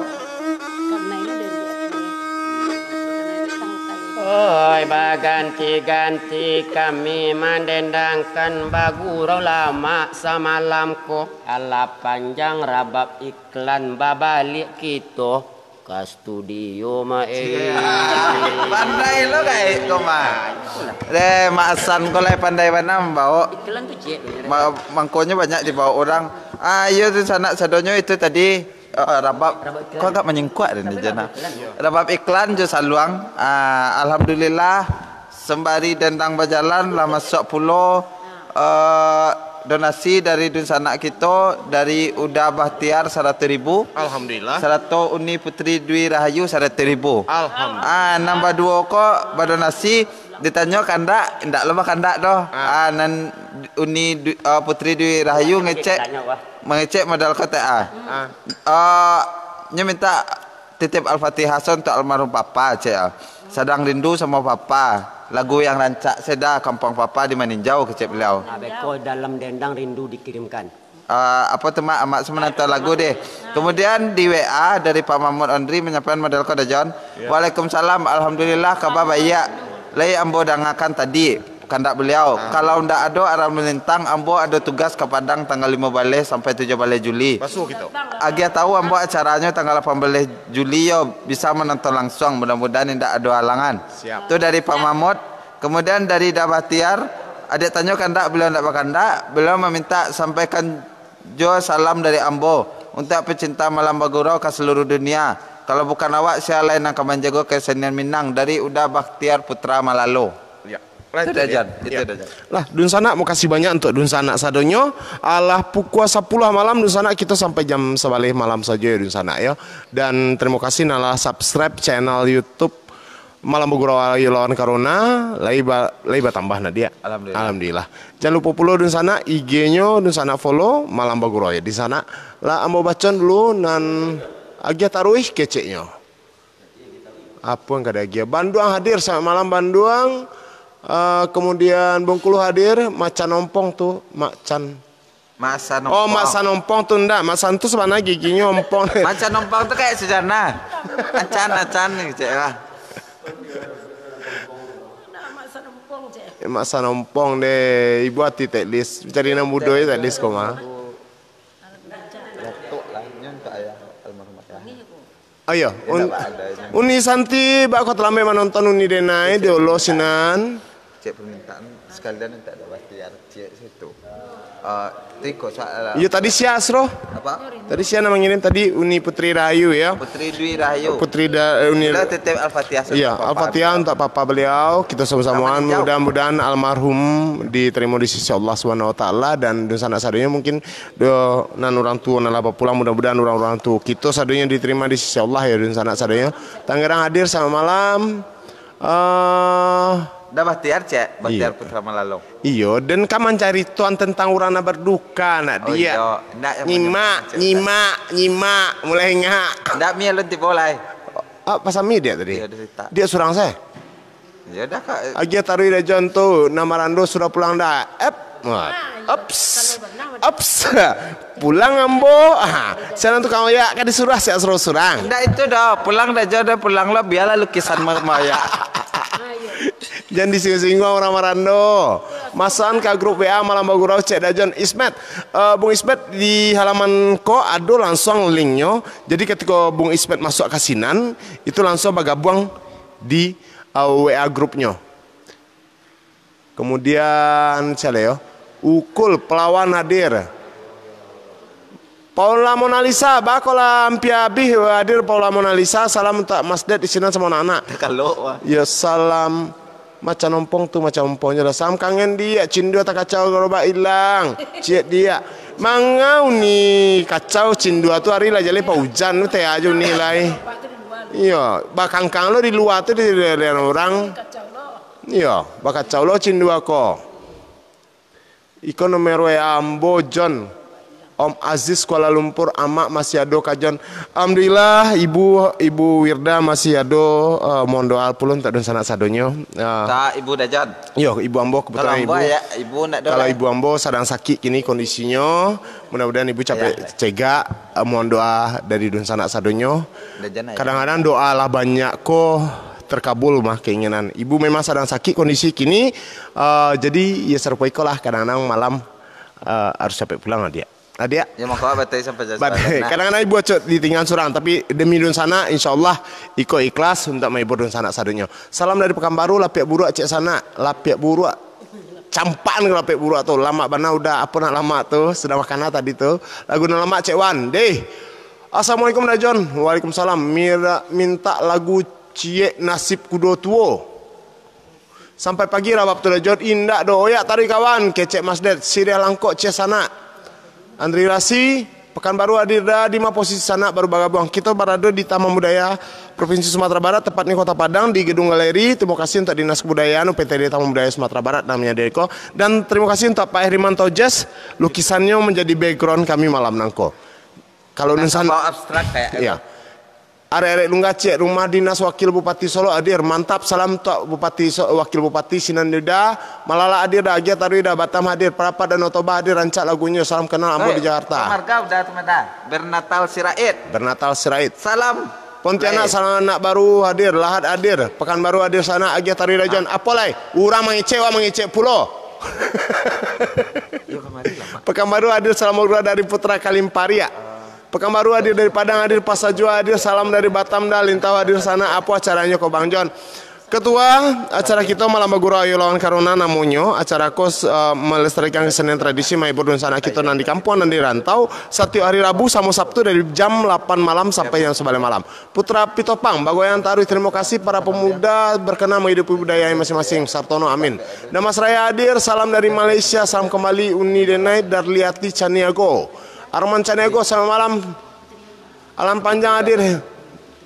Oi, baganti-ganti kami mandendangkan bagurau lamak samalam ko. Alah panjang rabab iklan, babaliak kito ka studio, Mak, eh. Pandai lo, Gaek, ko, Mak. Deh, Mak Hasan ko lai pandai bana mambaok. Iklan tu ciek, bener. Ma-, mangkonyo banyak dibaok urang. Ah, iyo tu, sanak sadonyo itu tadi. Ah, rabab, rabab iklan. Kok agak manyingkuak dah ni, Jana? Rabab iklan jo saluang. Ah, alhamdulillah, sembari dendang bajalan, lah masuak pulo, eh, donasi dari dunsanak kito, dari Uda Bahtiar saratus ribu. Alhamdulillah. Sarato Uni Putri Dwi Rahayu saratus ribu. Alhamdulillah. Ah, nan baduo ko badonasi, ditanyo kandak, indak lo bakandak doh. Ah. Ah, nan Uni Dwi-, ah, Putri Dwi Rahayu ngecek, mangecek modal kotak, ah. Ah. Ah, nyo minta titip Al-Fatihah se untuak almarhum Papa, cek, ah. Sadang rindu samo Papa. Lagu yang rancak se da, Kampuang Papa di Maninjau, kecek beliau. Ah, beko dalam dendang rindu dikirimkan. Ah, apo tu, Mak? Amak se mananti lagu deh. Kemudian di W A dari Pak Mahmud Ondri menyampaikan model ko da, Jon. Ya. Waalaikumsalam. Alhamdulillah, kaba baiak. Lai ambo dangakan tadi. Kandak beliau. Ah. Kalau ndak ado aram lintang, ambo ado tugas ka Padang tanggal limo baleh sampai tujuah baleh Juli. Basuo kito. Agiah tahu ambo acaranyo tanggal lapan baleh Juli yo, bisa manonton langsuang, mudah-mudahan indak ado halangan. Siap. Tu dari Pak Mahmud. Kemudian dari Da Bahtiar, adiak tanyo kandak, beliau ndak bakandak, beliau meminta sampaikan jo salam dari ambo untuak pecinta malam bagurau ka seluruh dunia. Kalau bukan awak, sia lai nan ka manjago kesenian Minang, dari Uda Bahtiar Putra Malalo. Ya. Itu dah, Jan. Itu dah, Jan. Lah, dunsanak, makasih banyak untuk dunsanak sadonyo. Alah pukua sapuluah malam, dunsanak, kito sampai jam sabaleh malam sajo yo, dunsanak, yo. Dan terima kasih nan lah subscribe channel YouTube Malam Bagurau Lawan Corona, lai ba-, lai batambah, Nadia. Alhamdulillah. Alhamdulillah. Jan lupo pulo, dunsanak, I G-nyo dunsanak follow, Malam Bagurau, yo, di sanak. Lah, ambo bacon dulu, nan agiah taruih keceknyo. Apo nan ka diagiah? Banduang hadir, selamat malam Banduang. Eh, kemudian Bengkulu hadir, Macan Ompong tu, Macan. Macan Oh, Ompong. Macan Ompong tu ndak, Macan tu sabananyo giginyo ompong. Macan Ompong tu kayak sejana. Acan, acan gitu lah. Eh, Macan Ompong deh, ibu hati teknis. Cari nan mudo ya teknis koma. Datuk lah, nyo untuk ayah almarhum ayah. Ayo, un, Uni Santi, bak ko talambek manonton Uni Denai, di Allah sinan. Cek permintaan sekalian minta ada batiar cek situ. Eh, tiko sa-, Iyo, tadi sia, Sro. Apa? Tadi sia nan mangirim tadi Uni Putri Rahayu, ya. Putri Dwi Rahayu. Putri Da-, eh, Uni Beliau titip Al-Fatihah Iya, untuk Papa Al-Fatihah beliau. Untuk Papa beliau. Kita sama-sama Sama dijawab. Mudah-mudahan almarhum diterima di sisi Allah Subhanahu Wa Taala dan dunsanak sadonyo mungkin do, nan urang tuo nan lah bapulang, mudah-mudahan urang-urang tuo kito sadonyo diterima di sisi Allah, ya, dunsanak sadonyo. Tangerang hadir, selamat malam. Eh, Dah Bahtiar, cek? Bahtiar Iya. Putra Malalong. Iyo, dan ka mancaritoan tentang urang nan berduka, nak Oh, dia. Iyo. Ndak yang Nyimak, menyemak cerita. Nyimak, nyimak, mulai ngak. Ndak, mi alun tibo lai. Ah, pasal mi dia tadi? Iya, dia cerita. Dia surang saya. Ya dah, Kak. Agiah taruih dah Jon tu, nan marando sudah pulang dah. Ep. Wah. Ah, iya. Ups. Kalau benar, benar. Ups. Pulang ambo. Ah, sialan tukang oyak ka disuruah siak surang-surang. Ndak itu doh, pulang dah Jon, dah pulang lo, biarlah lukisan ma-, ma-, oyak. Ah, iya. Jan disinggung-singgung urang marando. Masuakan ka grup W A Malam Bagurau, cek dah Jon. Ismet, eh, Bung Ismet, di halaman ko ado langsung linknyo. Jadi katiko Bung Ismet masuak ka sinan, itu langsung bagabuang di, eh, W A grupnyo. Kemudian, sia lai yo? Ukul Pelawan hadir. Paula Monalisa, bako lah ampia abih hadir Paula Monalisa. Salam untuak Mas Ded di sinan samo anak-anak. Takalok, wah. Yo, salam Macan Ompong tu, Macan Ompong je lah. Salam kangen diak, cindua takacau, garobak ilang. Ciek diak. Mangau ni kacau cindua tu, ari lah jaleh pa ujan tu, teh ajo ni lai. Iyo, bakangkang lo di lua tu di, di, di urang. Iyo, bakacau lo cindua ko. Iko nomor W A ambo, Jon. Om Aziz Kuala Lumpur, amak masih ado ka, Jon? Alhamdulillah, Ibu, Ibu Wirda masih ado, eh, mohon doa pulo untuak dunsanak sadonyo. Eh, Tak, Ibu dah, Jon. Yo, Ibu ambo kebetulan Kalau ambo Ibu, ya, Ibu ndak ado kalau lah. Ibu ambo sadang sakit kini kondisinyo, mudah-mudahan Ibu capek Ya. cegak, eh, mohon doa dari dunsanak sadonyo. Dah, Jon, ya. Kadang-kadang doa lah banyak ko terkabul mah keinginan. Ibu memang sadang sakit kondisi kini, eh, jadi ya sarupo iko lah, kadang-kadang malam, eh, harus capek pulang lah, Diak. Adiak. Ya, mangko batai sampai jam Batai. sembilan, nah. Kadang-kadang ibu acok ditinggalan surang, tapi demi dunsanak, insyaallah iko ikhlas untuak mahibur dunsanak sadonyo. Salam dari Pekanbaru, lapiak buruak cek sanak, lapiak buruak. Campaan ka lapiak buruak tu, lamak bana udah, apo nak lamak tu, sudah makanan tadi tu. Lagu nak lamak cek Wan, deh. Assalamualaikum Dajon. Waalaikumsalam. Mira, minta lagu Ciek Nasib Kudo Tuo. Sampai pagi rabab tu Dajon, indak do oyak taruih kawan, kecek Mas Ded, siriah langkok ciah sanak. Andri Rasi, Pekanbaru hadir dah, di ma posisi sanak baru bagabuang. Kito barado di Taman Budaya Provinsi Sumatera Barat, tepatnyo Kota Padang, di Gedung Galeri. Terima kasih untuk Dinas Kebudayaan, U P T D Taman Budaya Sumatera Barat, nan manyadiakan ko. Dan terima kasih untuk Pak Herimanto Jazz, lukisannyo menjadi background kami malam nangko. Kalau Nah, nusan, abstrak kayak Iya. Arek-arek Lungga cek rumah dinas Wakil Bupati Solok hadir. Mantap, salam tuak Bupati So-, Wakil Bupati sinan Yuda. Malalak hadir dah, agiah taruih dah, Batam hadir, Parapat Danau Toba hadir, rancak lagunyo. Salam kenal ambo Oi, di Jakarta. Marga udah tu mah dah. Bernatal Sirait. Bernatal Sirait. Salam. Pontianak, Hai. Salam anak baru hadir, Lahat hadir, Pekanbaru hadir sanak, agiah taruih dah Jon. Ah. Apo lai? Urang mangecek, wak mangecek pulo. Yo, kamari lah, Mak. Pekanbaru hadir, salam urang dari Putra Kalimpariak. Pekanbaru hadir, dari Padang hadir, Pasar Jua hadir, salam dari Batam dah, Lintau hadir sanak, apo acaranyo ko Bang Jon? Ketua, acara kito Malam Bagurau Ayo Lawan Corona namonyo, acara ko, eh, melestarikan kesenian tradisi, mahibur dunsanak kito nan di kampuang, nan di rantau, satiok hari Rabu samo Sabtu dari jam lapan malam sampai jam sabaleh malam. Putra Pitopang, bagoyang taruih, terima kasih para pemuda berkenan menghidupi budaya masing-masing, Sartono, amin. Damas Raya hadir, salam dari Malaysia, salam kembali Uni Denai, Darliati Caniago. Arman Caniago, selamat malam. Alam Panjang hadir.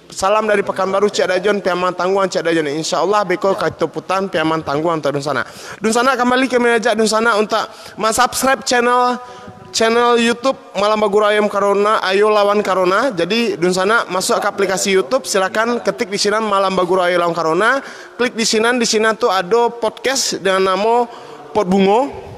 Salam dari Pekanbaru, Cik Dajon, Piaman Tangguang, Cik Dajon. Insya Allah, beko kato putan Piaman Tangguang tu, Dunsanak. Dunsanak, kembali kami ajak Dunsanak untuk mensubscribe channel channel YouTube Malam Bagurau Ayam Karona, Ayo Lawan Karona. Jadi, dunsanak masuk ke aplikasi YouTube, silakan ketik di sinan Malam Bagurau Ayo Lawan Karona. Klik di sinan, di sinan tu ado podcast dengan namo Pot Bungo.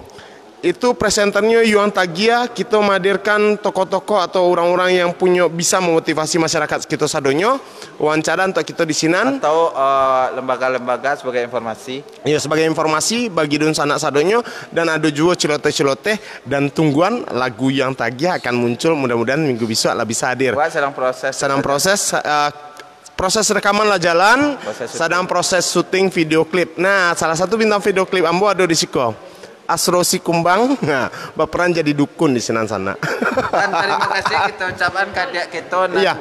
Itu presenternyo Yuang Tagia, kita menghadirkan tokoh-tokoh atau orang-orang yang punya bisa memotivasi masyarakat kita sadonyo. Wawancara untuk kita di sinan. Atau, eh, lembaga-lembaga sebagai informasi. Ya, sebagai informasi bagi dunsanak sadonyo, dan ado juo celoteh-celoteh, dan tungguan lagu Yuang Tagia akan muncul, mudah-mudahan minggu besok lah bisa hadir. Wah, sedang proses. Sedang proses, eh, proses rekaman lah jalan, proses syuting. Sedang proses syuting video klip. Nah, salah satu bintang video klip ambo ado di siko. Asro Sikumbang, nah, baperan jadi dukun di sinan sanak. Dan terima kasih kita ucapkan ke adik kita, Iya.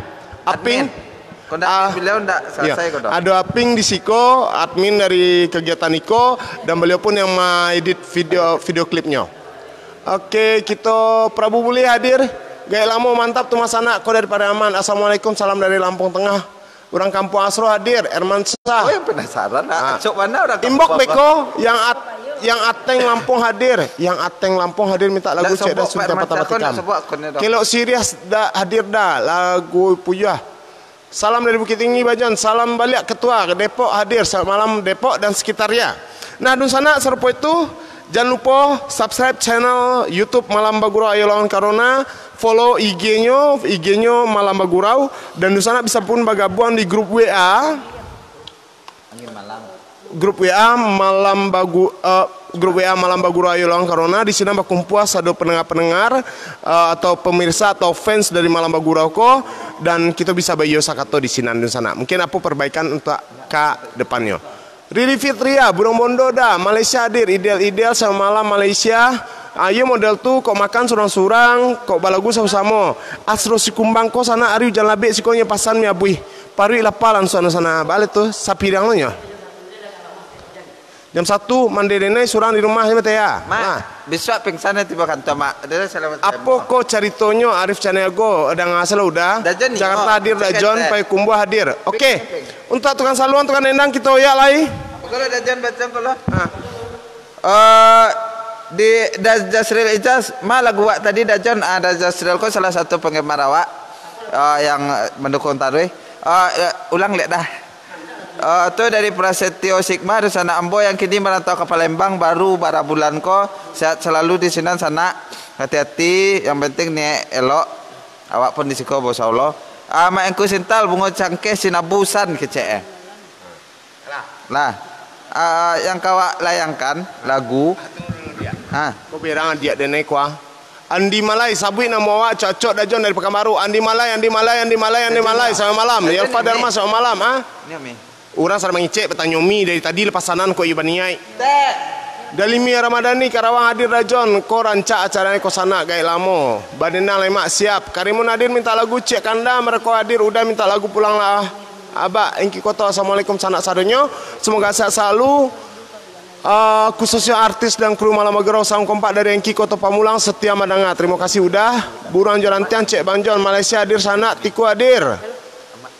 Aping. Admin. Kok ndak, Ah, beliau ndak iya. Selesai kok, dok? Ado Aping di siko, admin dari kegiatan iko, dan beliau pun yang mengedit video, video klipnyo. Oke, kita Prabu Buli hadir. Gaek lamo, mantap tu Mas Anak, ko dari Pariaman. Assalamualaikum, salam dari Lampung Tengah. Urang Kampuang Asro hadir, Herman Sah. Oh, yang penasaran, ah, Ah. Cok mana urang Inbox Kampuang Asro? Beko, yang at-, yang Ateng Lampung hadir, yang Ateng Lampung hadir minta lagu Nak Cek sobok Dasun Pak Tiap Herman Patah Sah, kau nak Batikam. Sobok akunnya, dok? Kelok Sirias dah hadir dah, lagu Puyah. Salam dari Bukittinggi, Bajon. Salam baliak Ketua Depok hadir. Selamat malam Depok dan sekitarnya. Nah, dunsanak, sarupo itu, jan lupo subscribe channel YouTube Malam Bagurau Ayo Lawan Corona, follow I G-nyo, I G-nyo Malam Bagurau, dan dunsanak bisa pun bagabuang di grup W A. Angin Malam. Grup W A Malam Bagu-, eh, grup W A Malam Bagurau Ayo Lawan Corona, di sinan bakumpua sado pendengar-pendengar, eh, atau pemirsa atau fans dari Malam Bagurau ko, dan kita bisa baiyo sakato di sinan dunsanak. Mungkin apo perbaikan untuk ka depannyo. Riri Fitria, Burung Bondo dah, Malaysia hadir, ideal-ideal selamat malam Malaysia. Ayo model tu, kok makan surang-surang, kok balagu samo-samo. Asro Sikumbang ko sanak ari ujan labek sikonyo pasan mi abuih. Paruik lapa langsuang sanak, baliak tu, sapiriang lo nyo. Jam satu, mande denai surang di rumah, Mak Tea. Mak, Nah. Bisuak pingsan tibo kantua, Mak. Dia selamat Apo ko caritonyo Arif Caniago, danga selalu dah. Dajon ni, Jakarta oh, hadir, cek Dajon, eh. Payakumbuah hadir. Oke. Ping, ping. Untuk tukang saluang, tukang dendang, kita oyak lai. Apa kalau Dajon baca kalau? Ah. Eh, di Da-, Jasril Ijaz, ma lagu wak tadi, Dajon? Ah, Da Jasril ko salah satu penggemar awak, eh, yang, eh, mendukung taruih. Eh, eh, ulang liak dah. Eh, tu dari Prasetyo Sigma, sanak ambo yang kini merantau ka Palembang, baru bara bulan ko, sehat selalu di sinan sanak, hati-hati, yang penting niat elok, awak pun di siko, insya Allah. Ah, Mak Engku Sintal, Bungo Cangkeh, Sinabu San, kecek eh. Lah, ah, yang kawak layangkan, lagu. Ha. Ko berang adiak denai kua. Andi Malai, sabuik namo awak, Cocok Dajon dari Pekanbaru. Andi Malai, Andi Malai, Andi Malai, Andi Malai. Selamat malam. Yelfa Darma, selamat malam, ah. Ini, Mi. Urang sadang mangecek, batanyo mi dari tadi, lah pasanan kok iyo baniaik. Dalimi Ramadhani, Karawang hadir Dajon, ko rancak acara ko sanak gaek lamo. Badendang Lemak siap. Karimun hadir minta lagu Cek Kanda, mereka hadir udah minta lagu pulang lah. Abak Engki Koto, assalamualaikum sanak sadonyo. Semoga sehat selalu. Ah, khususnya artis dan kru Malam Bagurau, salam kompak dari Engki Koto Pamulang, setia mandanga. Terima kasih udah. Buruan jo rantiang, Cek Bang Jon, Malaysia hadir sanak, Tiku hadir.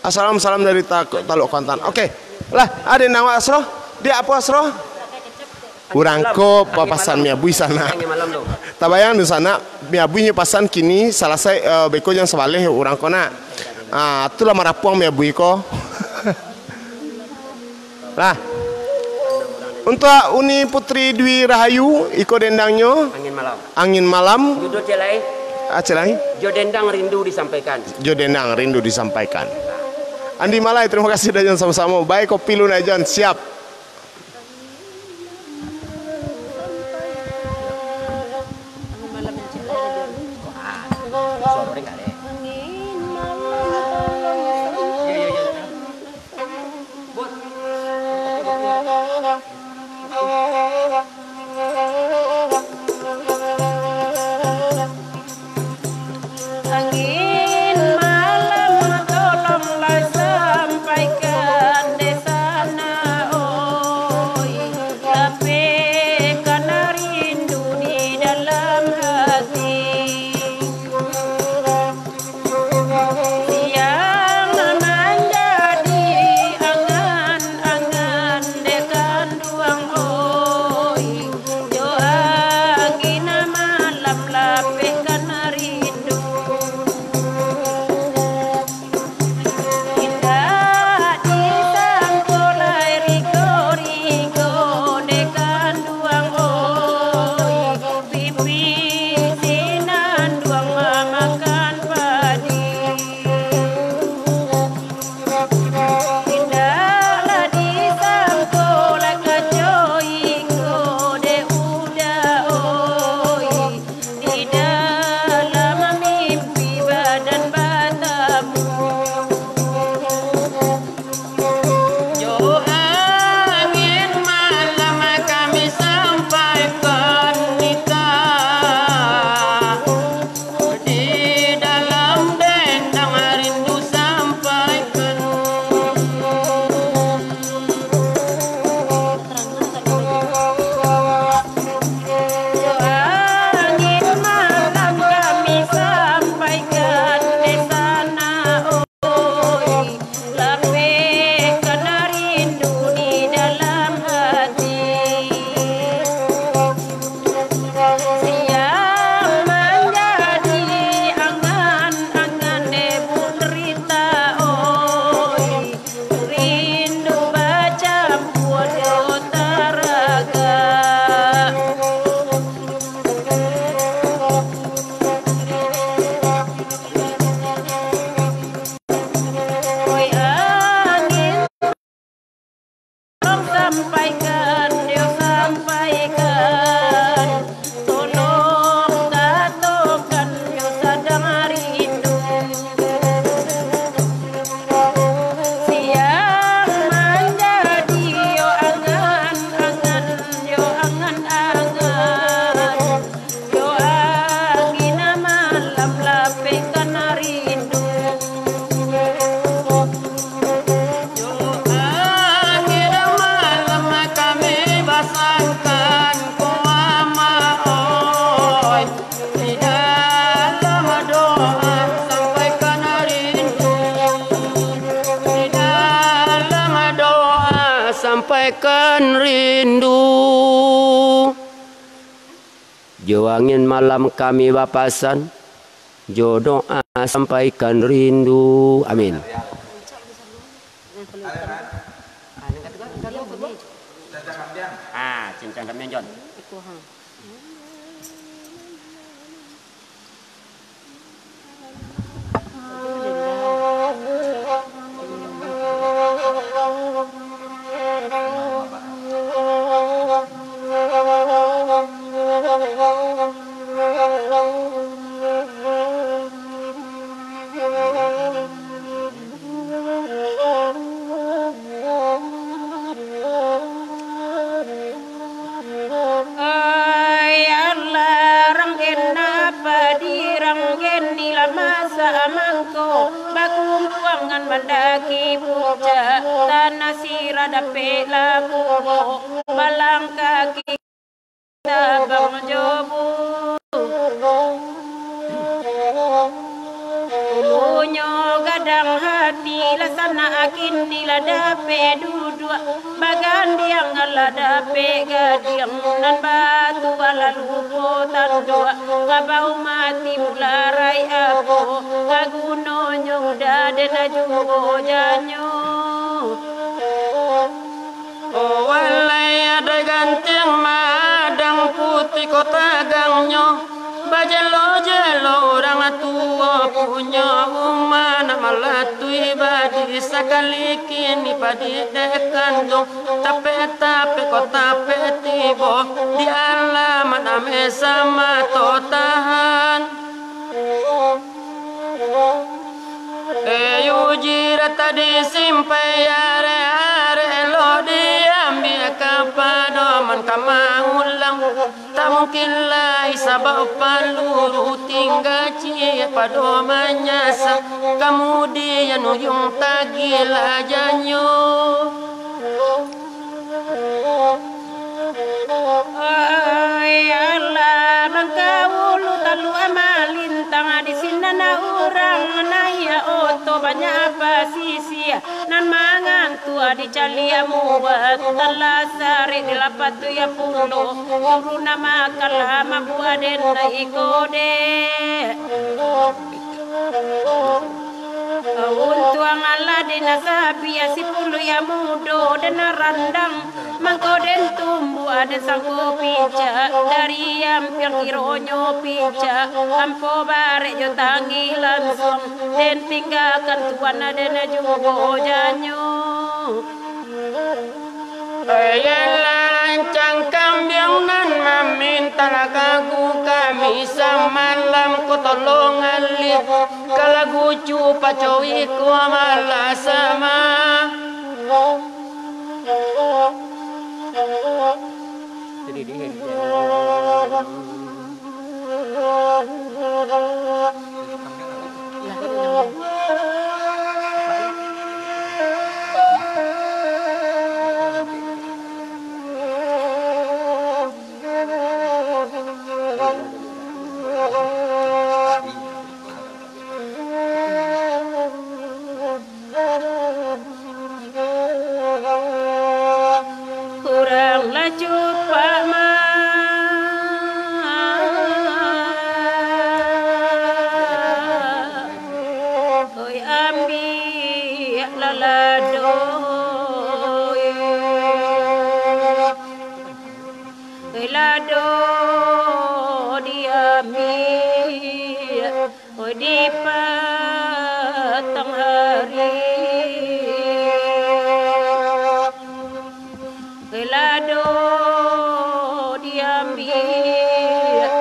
Assalam, salam dari Ta-, Taluk Kuantan. Oke. Lah, ada nang awak Asro? Dia apa Asro? Urang ko papasan mi abuih sanak. Tabayang tu sanak, mi abuihnyo pasan kini salasai, eh, beko jan sabaleh urang ko nak. Ah, tu lah marapuang mi abuih ko. Lah. Untuk Uni Putri Dwi Rahayu, iko dendangnyo. Angin Malam. Angin Malam. Judul cek lai. Ah, cek lai. Jo Dendang Rindu Disampaikan. Jo Dendang Rindu Disampaikan. Andi Malai, terima kasih Dajon, samo-samo. Baik, kopi lu Dajon, siap. Angin malam, tolonglah sampaikan di sana, oi, tapi karena rindu di dalam hati. Yang menjadi angan-angan di kanduang, oi. sampaikan rindu. Jo angin malam kami bapasan, jo doa sampaikan rindu. Amin. Ah, cincang kami, Jon. Ai Allah, rang gen napa di rang gen di lah masa mangko, bakumpuangan mandaki puncak, tanah sirah dapek lah kubo, balangkah ki- Tabang jo bu-, ulunyo gadang hati, lah sanak kini lah dapek duduak, bagandiang lah dapek gadiang, nan batu lah lupo tanduak, kabau mati mularai apo, kagunonyo udah den juo janyo. Oh, walai ado gantiang madang puti ko tagangnyo, bajelo-jelo urang tuo punyo umah nak malatui badi sakali kini padi dek kanduang, tapek-tapek ko tapek tibo di alamat ame samato tahan. Eh, uji rata disimpai arek-arek lo diambiak ka padoman ka maulang. Tak mungkin lai sabab paluru tingga ciek pado manyasa, kamudian uyuang tagila janyo. Ai alah, mangkaulu talu malintang, di sinan urang naiak oto banyak pasisia, nan mangantua dicaliak mubat, talah sarik dilapatuiak pulo, guru nan makalah mambuek den iko dek. Untuang alah den sabiak sipuluah mudo den randang, mangko den tumbuah den sangko pincak, dari ampiang kironyo pincak, ampo barek jo tangih lansuang, den tinggakan tuan den juo janyo. Iyolah rancang kambiang nan maminta lagagu kami samalam ko tolong alih, ka lagu cupacowi ko malah sama. Urang lah cupak ma-, oi, ambiak lah lado, oi, lado diambiak. Oi, di patang hari, lado diambiak,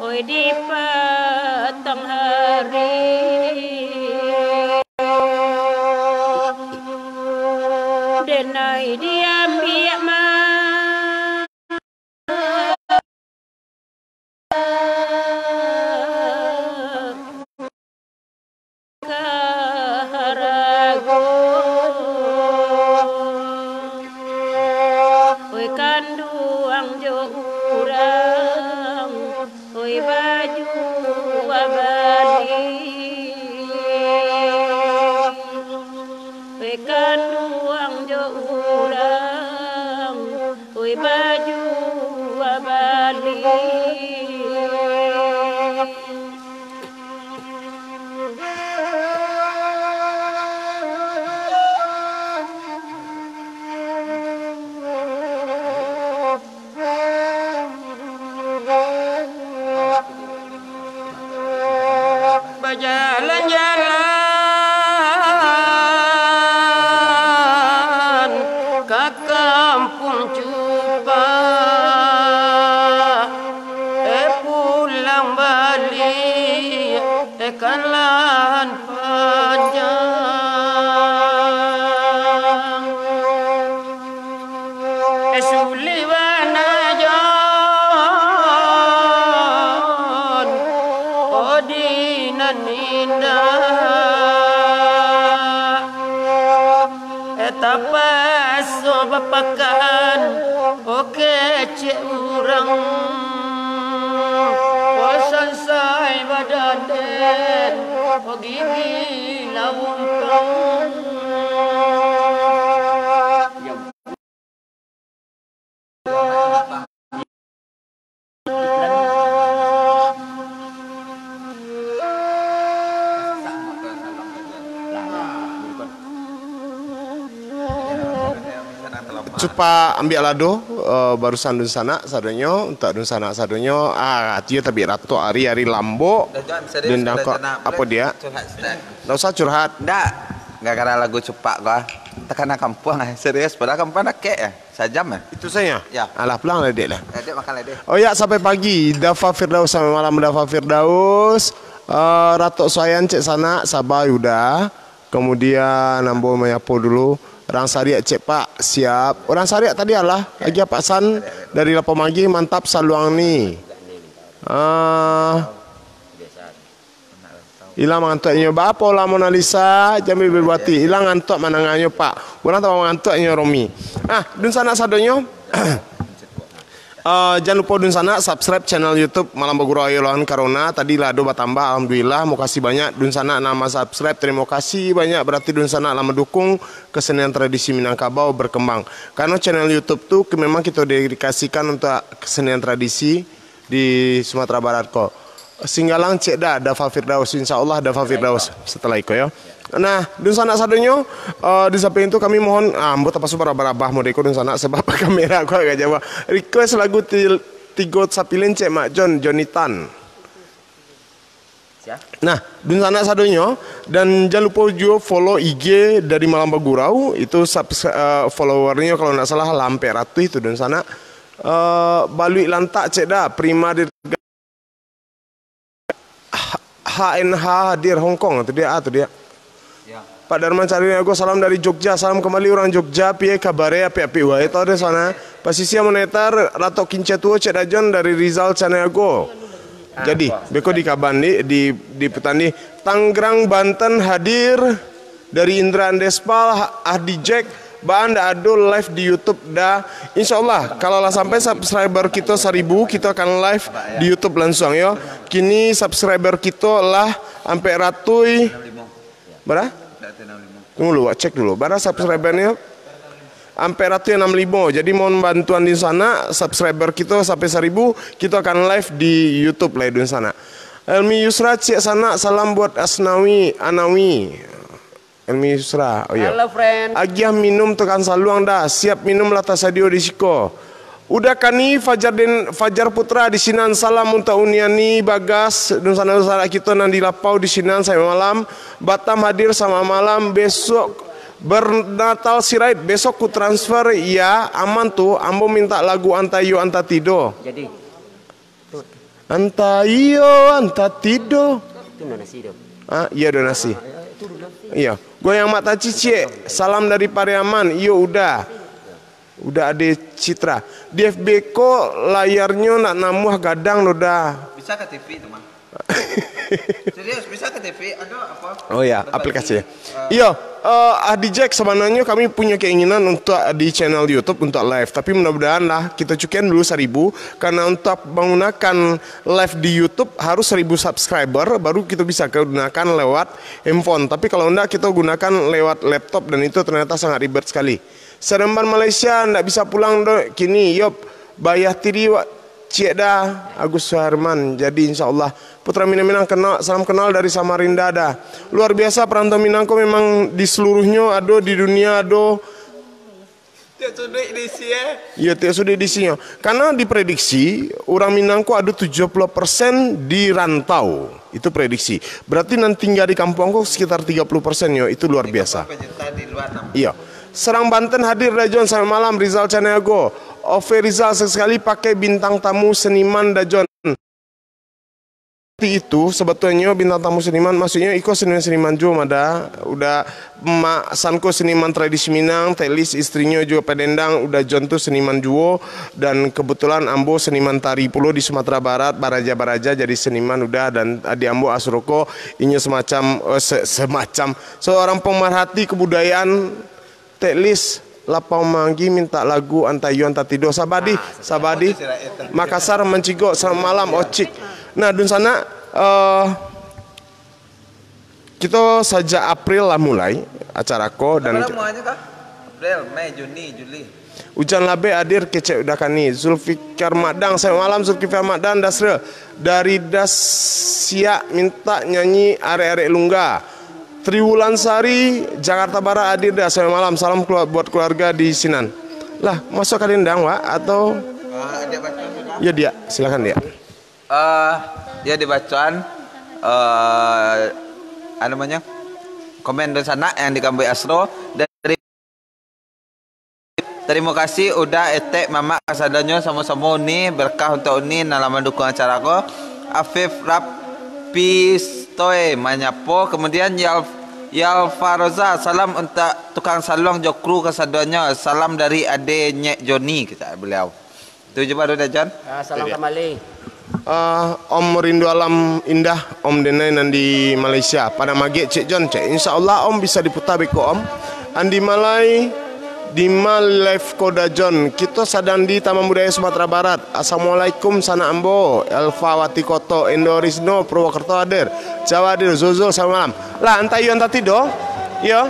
oi, di patang hari, denai diambiak ma- Kaharago, oi, kanduang jo urang, oi, baju babali, oi, kanduang jo urang. Ka kampuang Cupak, eh, pulang baliak, eh, kalaan panjang. Eh, sulik bana jon, oh, di nan indak. Eh, tapaso bapakan, oh, kecek urang. Oh, sansai badan den, oh, gigi laumpang. Cupak ambiak lado, eh, barusan dunsanak sadonyo, untuak dunsanak sadonyo, ah, ati yo tabik ratok ari, ari lambok, Dah, Jon, serius, dan dah, dangkok, dah, apo dia? Curhat, Ustaz. Ndak usah curhat. Ndak. Gara-gara lagu Cupak ko, ah. Takana kampuang, eh. Serius, padahal kampuang dakek, eh. Sajam, eh. Itu saja? Ya. Alah, pulang lah, Dek, lah. Eh, Dek, makan lah, Dek. Oh ya, sampai pagi. Dafa Firdaus, sampai malam, Dafa Firdaus. Eh, Ratok Suayan, cek sanak, saba Yuda. Kemudian, ambo manyapo dulu. Rang Sariak, cek Pak, siap. Urang Sariak tadi alah, agiah Pak San dari Lapau Magih, mantap saluang ni. Ah. Ilang mangantuak inyo. Baapo lah Mona Lisa, jambi bebati. Ilang ngantuak mandanganyo, Pak. Urang tambah mangantuak inyo, Romi. Ah, dunsanak sadonyo. Ah, jan lupo dunsanak subscribe channel YouTube Malam Bagurau Ayo Lawan Corona. Tadi lah ado batambah, alhamdulillah. Mokasih banyak dunsanak nan ma-subscribe. Terimo kasih banyak, berarti dunsanak lah mandukung kesenian tradisi Minangkabau berkembang. Karena channel YouTube tu ke-, memang kita dedikasikan untuk kesenian tradisi di Sumatera Barat ko. Singgalang cek dah, Dafa Firdaus. Insya Allah Dafa Firdaus setelah iko, yo. Nah, dunsanak sadonyo, eh, di samping itu kami mohon, ah, ambo tapaso barabah-rabah mode ko dunsanak, sebab kamera ko agak jauah. Request lagu ti-, Tigo Sapilin cek Mak Jon, Jonitan. Siap. Nah, dunsanak sadonyo, dan jan lupo juo follow I G dari Malam Bagurau, itu subs-, eh, followernyo kalau ndak salah lah ampek ratuih tu dunsanak. Eh, Baluik Lantak cek dah, Prima di H N H hadir Hong Kong tu dia, ah, tu dia. Ya. Pak Darman Cari Nago, salam dari Jogja. Salam kembali urang Jogja, piye kabare, apik-apik wae to di sana. Pasisia Moneter, Ratok Kinca Tuo, cek dah Jon dari Rizal Caniago. Ah, jadi, wah. Beko di Kaban di, di, di Petani. Tanggerang, Banten hadir dari Indra Andespal, Ahdi Jack, baa ndak ado live di YouTube dah. Insya Allah, kalau lah sampai subscriber kito saribu, kito akan live di YouTube langsung yo. Kini subscriber kito lah ampek ratuih. Bara? Tunggu dulu, wak cek dulu. Bara subscribernyo? Ampek ratuih anam limo. Jadi mohon bantuan di sana, subscriber kito sampai saribu, kito akan live di YouTube lah di sana. Elmi Yusra, cek sanak, salam buat Asnawi, Anawi. Elmi Yusra, oh iya. Halo, friend. Agiah minum tekan saluang dah, siap minum lah tasadio di siko. Udah kani Fajar Den, Fajar Putra di sinan, salam untuk Uniani, Bagas, dunsanak-dunsanak kito nan di Lapau di sinan sampai malam. Batam hadir sama malam, besok bernatal Sirait, besok ku transfer ya, aman tu, ambo minta lagu Anta Iyo Anta Tido. Jadi. Anta iyo, anta tido. Itu donasi tu. Ah, iya donasi. Iya. Goyang Mak Taci, ciek. Salam dari Pariaman. Iyo, udah. Udah ada Citra. Di F B ko layarnyo nak namuah gadang tu dah. Bisa K T P tu, Mang. Serius, bisa K T P? Ada apa? Oh ya, aplikasi. Iyo, eh, Ahdi Jack, sebenarnya kami punya keinginan untuk di channel YouTube untuk live, tapi mudah-mudahan lah kita cukian dulu saribu, karena untuk menggunakan live di YouTube harus seribu subscriber, baru kita bisa gunakan lewat handphone. Tapi kalau enggak, kita gunakan lewat laptop dan itu ternyata sangat ribet sekali. Seremban Malaysia ndak bisa pulang doh kini, yop, bayah tiri wak. Ciek dah, Agus Suherman. Jadi, insya Allah. Putra Minang-Minang kenal, salam kenal dari Samarinda dah. Luar biasa, perantau Minang ko memang di seluruhnya ado, di dunia ado. Tiap sudut di sini, eh? Iya, tiap sudut di sini. Karena diprediksi, orang Minang ko ado tujuh puluh persen di rantau. Itu prediksi. Berarti nan tinggal di kampung ko sekitar tiga puluh persen, yo. Itu luar biasa. Tiga puluh persen di luar, enam puluh. Iya. Serang Banten hadir Dajon, selamat malam Rizal Caniago. Ove Rizal, sekali pakai bintang tamu seniman Dajon. Seperti itu, sebetulnya bintang tamu seniman, maksudnya iko seniman-seniman juo mada, udah Mak Sanko seniman tradisi Minang, Teklis istrinyo juo Padendang, udah Jon tu seniman juo, dan kebetulan ambo seniman tari pulo di Sumatera Barat, baraja-baraja jadi seniman udah, dan di ambo Asroko, inyo semacam, eh, se-, semacam seorang pemerhati kebudayaan Teklis lapau manggi minta lagu Antayo Antatido. Sabadi, sabadi. Makassar mancigok, selamat malam, Ocik. Nah, dunsanak, eh, kito sajak April lah mulai acara ko dan Berapa lamanya kah? April, Mei, Juni, Juli. Ujan Labek hadir kecek udah kani. Zulfikar Madang, selamat malam Zulfikar Madang, Dasra. Dari Dasiak minta nyanyi Arek-arek Lungga. Triwulan Sari, Jakarta Barat hadir dah. Selamat malam, salam keluar, buat keluarga di sinan. Lah, masuk ka dendang, Wak, atau? Ah, dia baca sudah. Ya, dia. Silakan, dia. Eh, ya, dibacoan, eh, apa namanya? Komen dunsanak yang dikambai Astro dari Tarimo kasih udah etek mamak kasadonyo, samo-samo uni, berkah untuak uni nan lah mandukuang acara ko. Afif Rapistoe manyapo, kemudian Yal-, Yalfaroza, salam untuak tukang saluang jo kru kasadonyo, salam dari ade nyek Joni, kecek beliau. Tu je baru dah, Jon. Ah, salam kembali. Ah, Om Rindu Alam Indah, Om Denai nan di Malaysia. Padang Magek, cek Jon, cek. Insya Allah, Om bisa diputar beko, Om. Andi Malai, di ma live ko dah, Jon? Kito sadang di Taman Budaya Sumatera Barat. Assalamualaikum, sanak ambo. Elfa Wati Koto, Endorisno, Purwokerto hadir. Jawa hadir, Zuzul, selamat malam. Lah, Antayo Antatido, yo.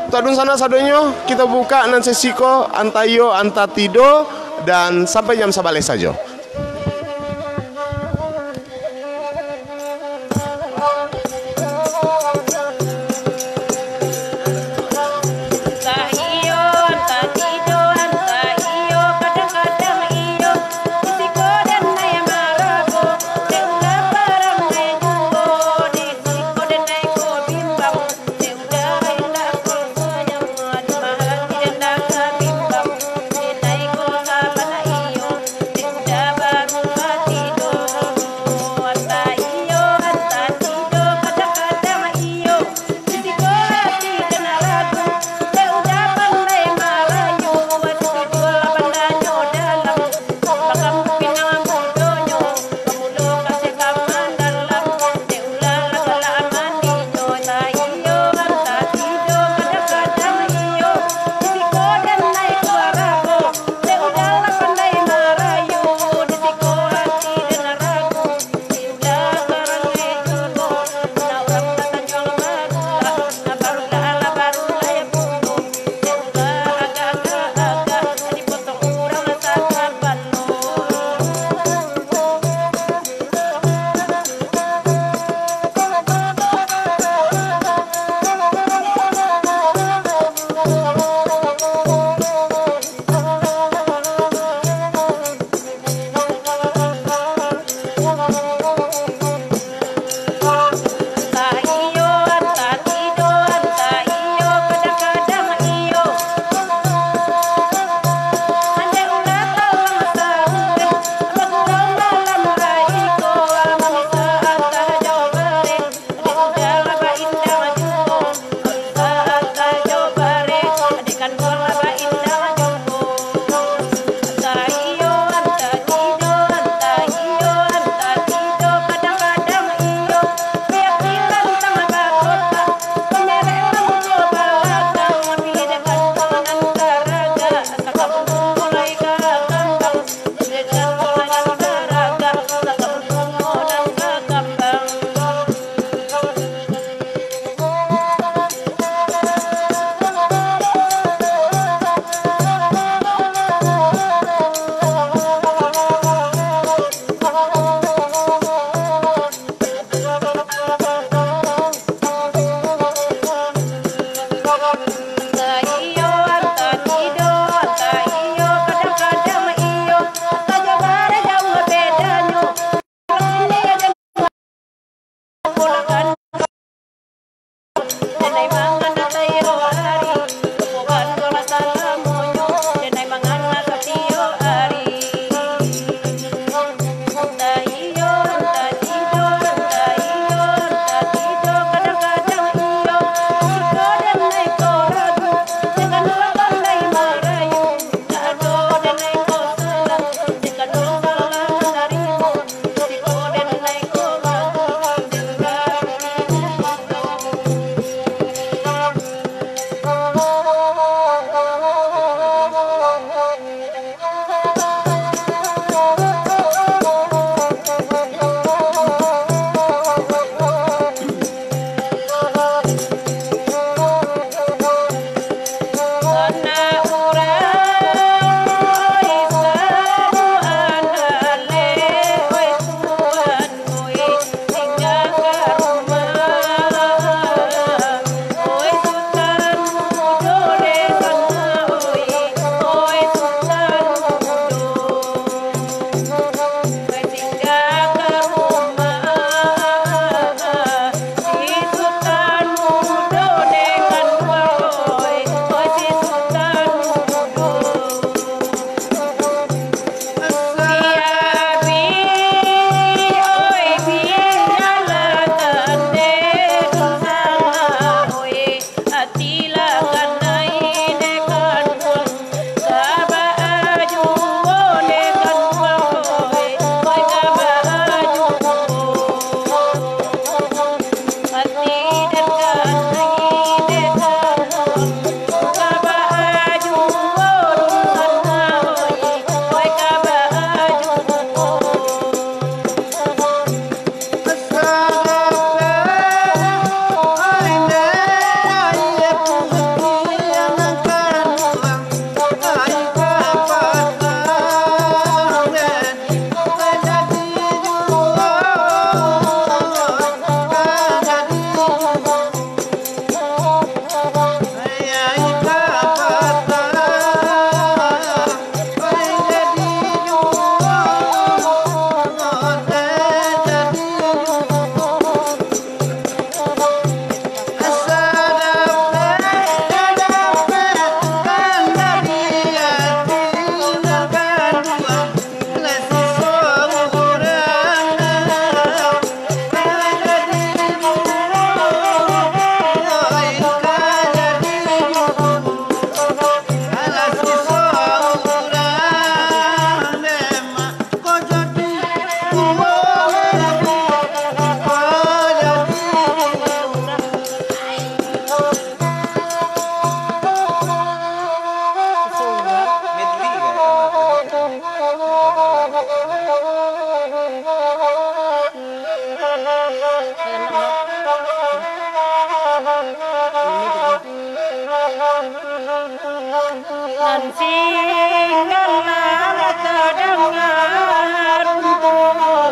Tadun sanak sadonyo, kito buka nan sesi ko, Antayo Antatido, dan sampai jam sabaleh sajo.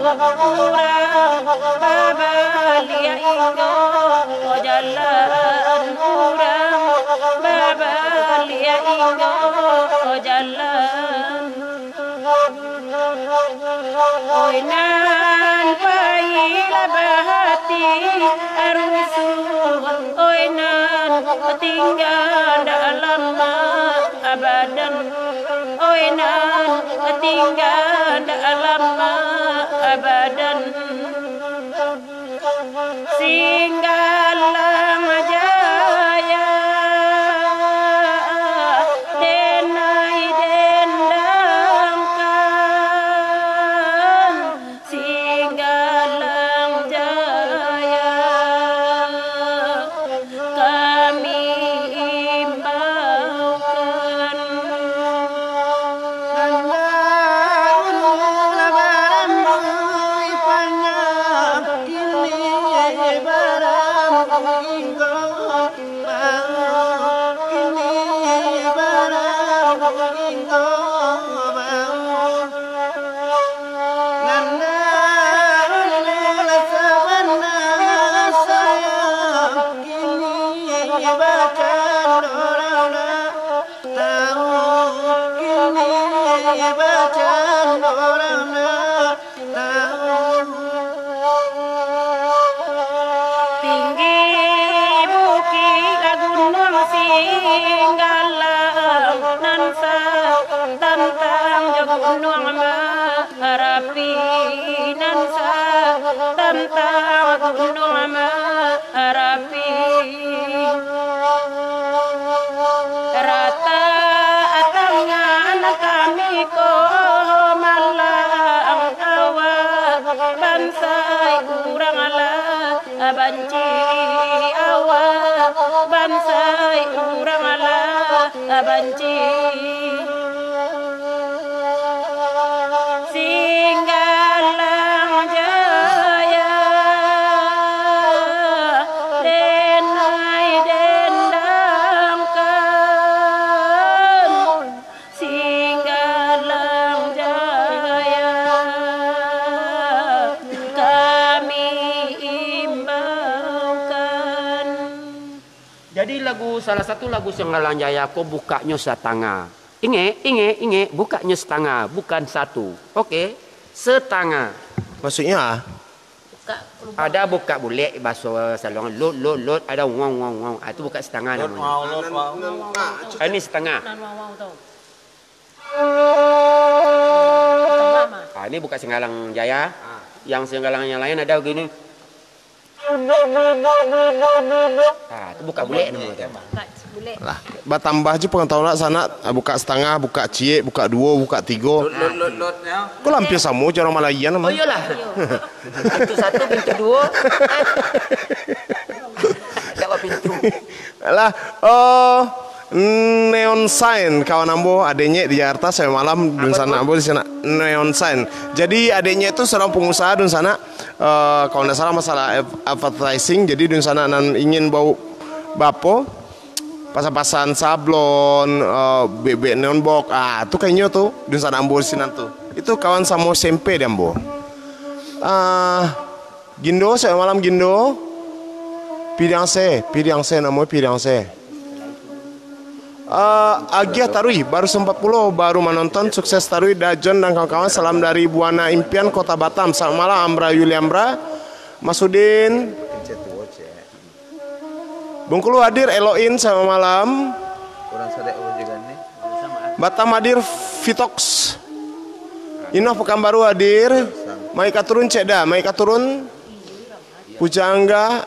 Urang babaliak inyo jalan, urang babaliak inyo jalan. Oi nan pai lah bahati rusuh, oi nan tingga dak lama abadan. Oi nan tingga dak lama abadan. Singgalang Jaya, denai dendangkan. Singgalang Jaya, kami imbaukan. Andaun baramui panyakini baramui inggo bau, kini baramui inggo bau. Nan dahulu lah sabana sayang, kini bacando urang lah tau, kini bacando urang lah tau. Tinggi bukik Gunuang Singgalang, nan satantang jo Gunuang Marapi, nan satantang Gunuang Marapi. Rata tangan kami ko malang awak, bansai urang lah banci awak, bansai urang lah banci. Singgalang Jaya, denai dendangkan. Singgalang Jaya, kami imbaukan. Jadi lagu, salah satu lagu Singgalang Jaya ko bukaknyo satangah. Ingek, ingek, ingek, bukaknyo satangah, bukan satu. Oke, satangah. Maksudnya? Ada bukak bulek, baso Salong, lot, lot, lot, ada wong, wong, wong. Ah, itu bukak satangah namonyo. Ah, ini satangah. Ah, ini bukak Singgalang Jaya. Yang Singgalang yang lain ada gini. Ah, itu bukak bulek namonyo. Lah, batambah je pangatahuan sanak, bukak satangah, bukak ciek, bukak duo, bukak tigo. Lot, lot, lot, lotnyo. Ko lah ampia samo jo urang Malayan mah. Oh, iyolah. Pintu satu, pintu duo. Dak bapintu. Alah, oh, Neon Sign, kawan ambo, adeknyo di Jakarta, sampai malam, dunsanak ambo di sinan. Neon Sign. Jadi, adeknyo tu seorang pengusaha, dunsanak, eh, kalau ndak salah masalah adv-, advertising, jadi dunsanak nan ingin bau bapo, pasan-pasan sablon, eh, bek-bek neon box, ah, tu kainyo tu, dunsanak ambo di sinan tu. Itu kawan samo S M P di ambo. Ah, Gindo, selamat malam, Gindo. Pidang se, pidang se, namo pidang se. Eh, Agiah Tarui, baru sempat pulo, baru manonton, sukses Tarui, Dajon dan kawan-kawan, salam dari Buana Impian, Kota Batam. Selamat malam, Amra Yuliamra, Masudin. Bengkulu hadir, Eloin, selamat malam. Batam hadir, Vitox. Inoh Pekanbaru hadir. Mai ka turun cek dah, mai ka turun. Pujangga.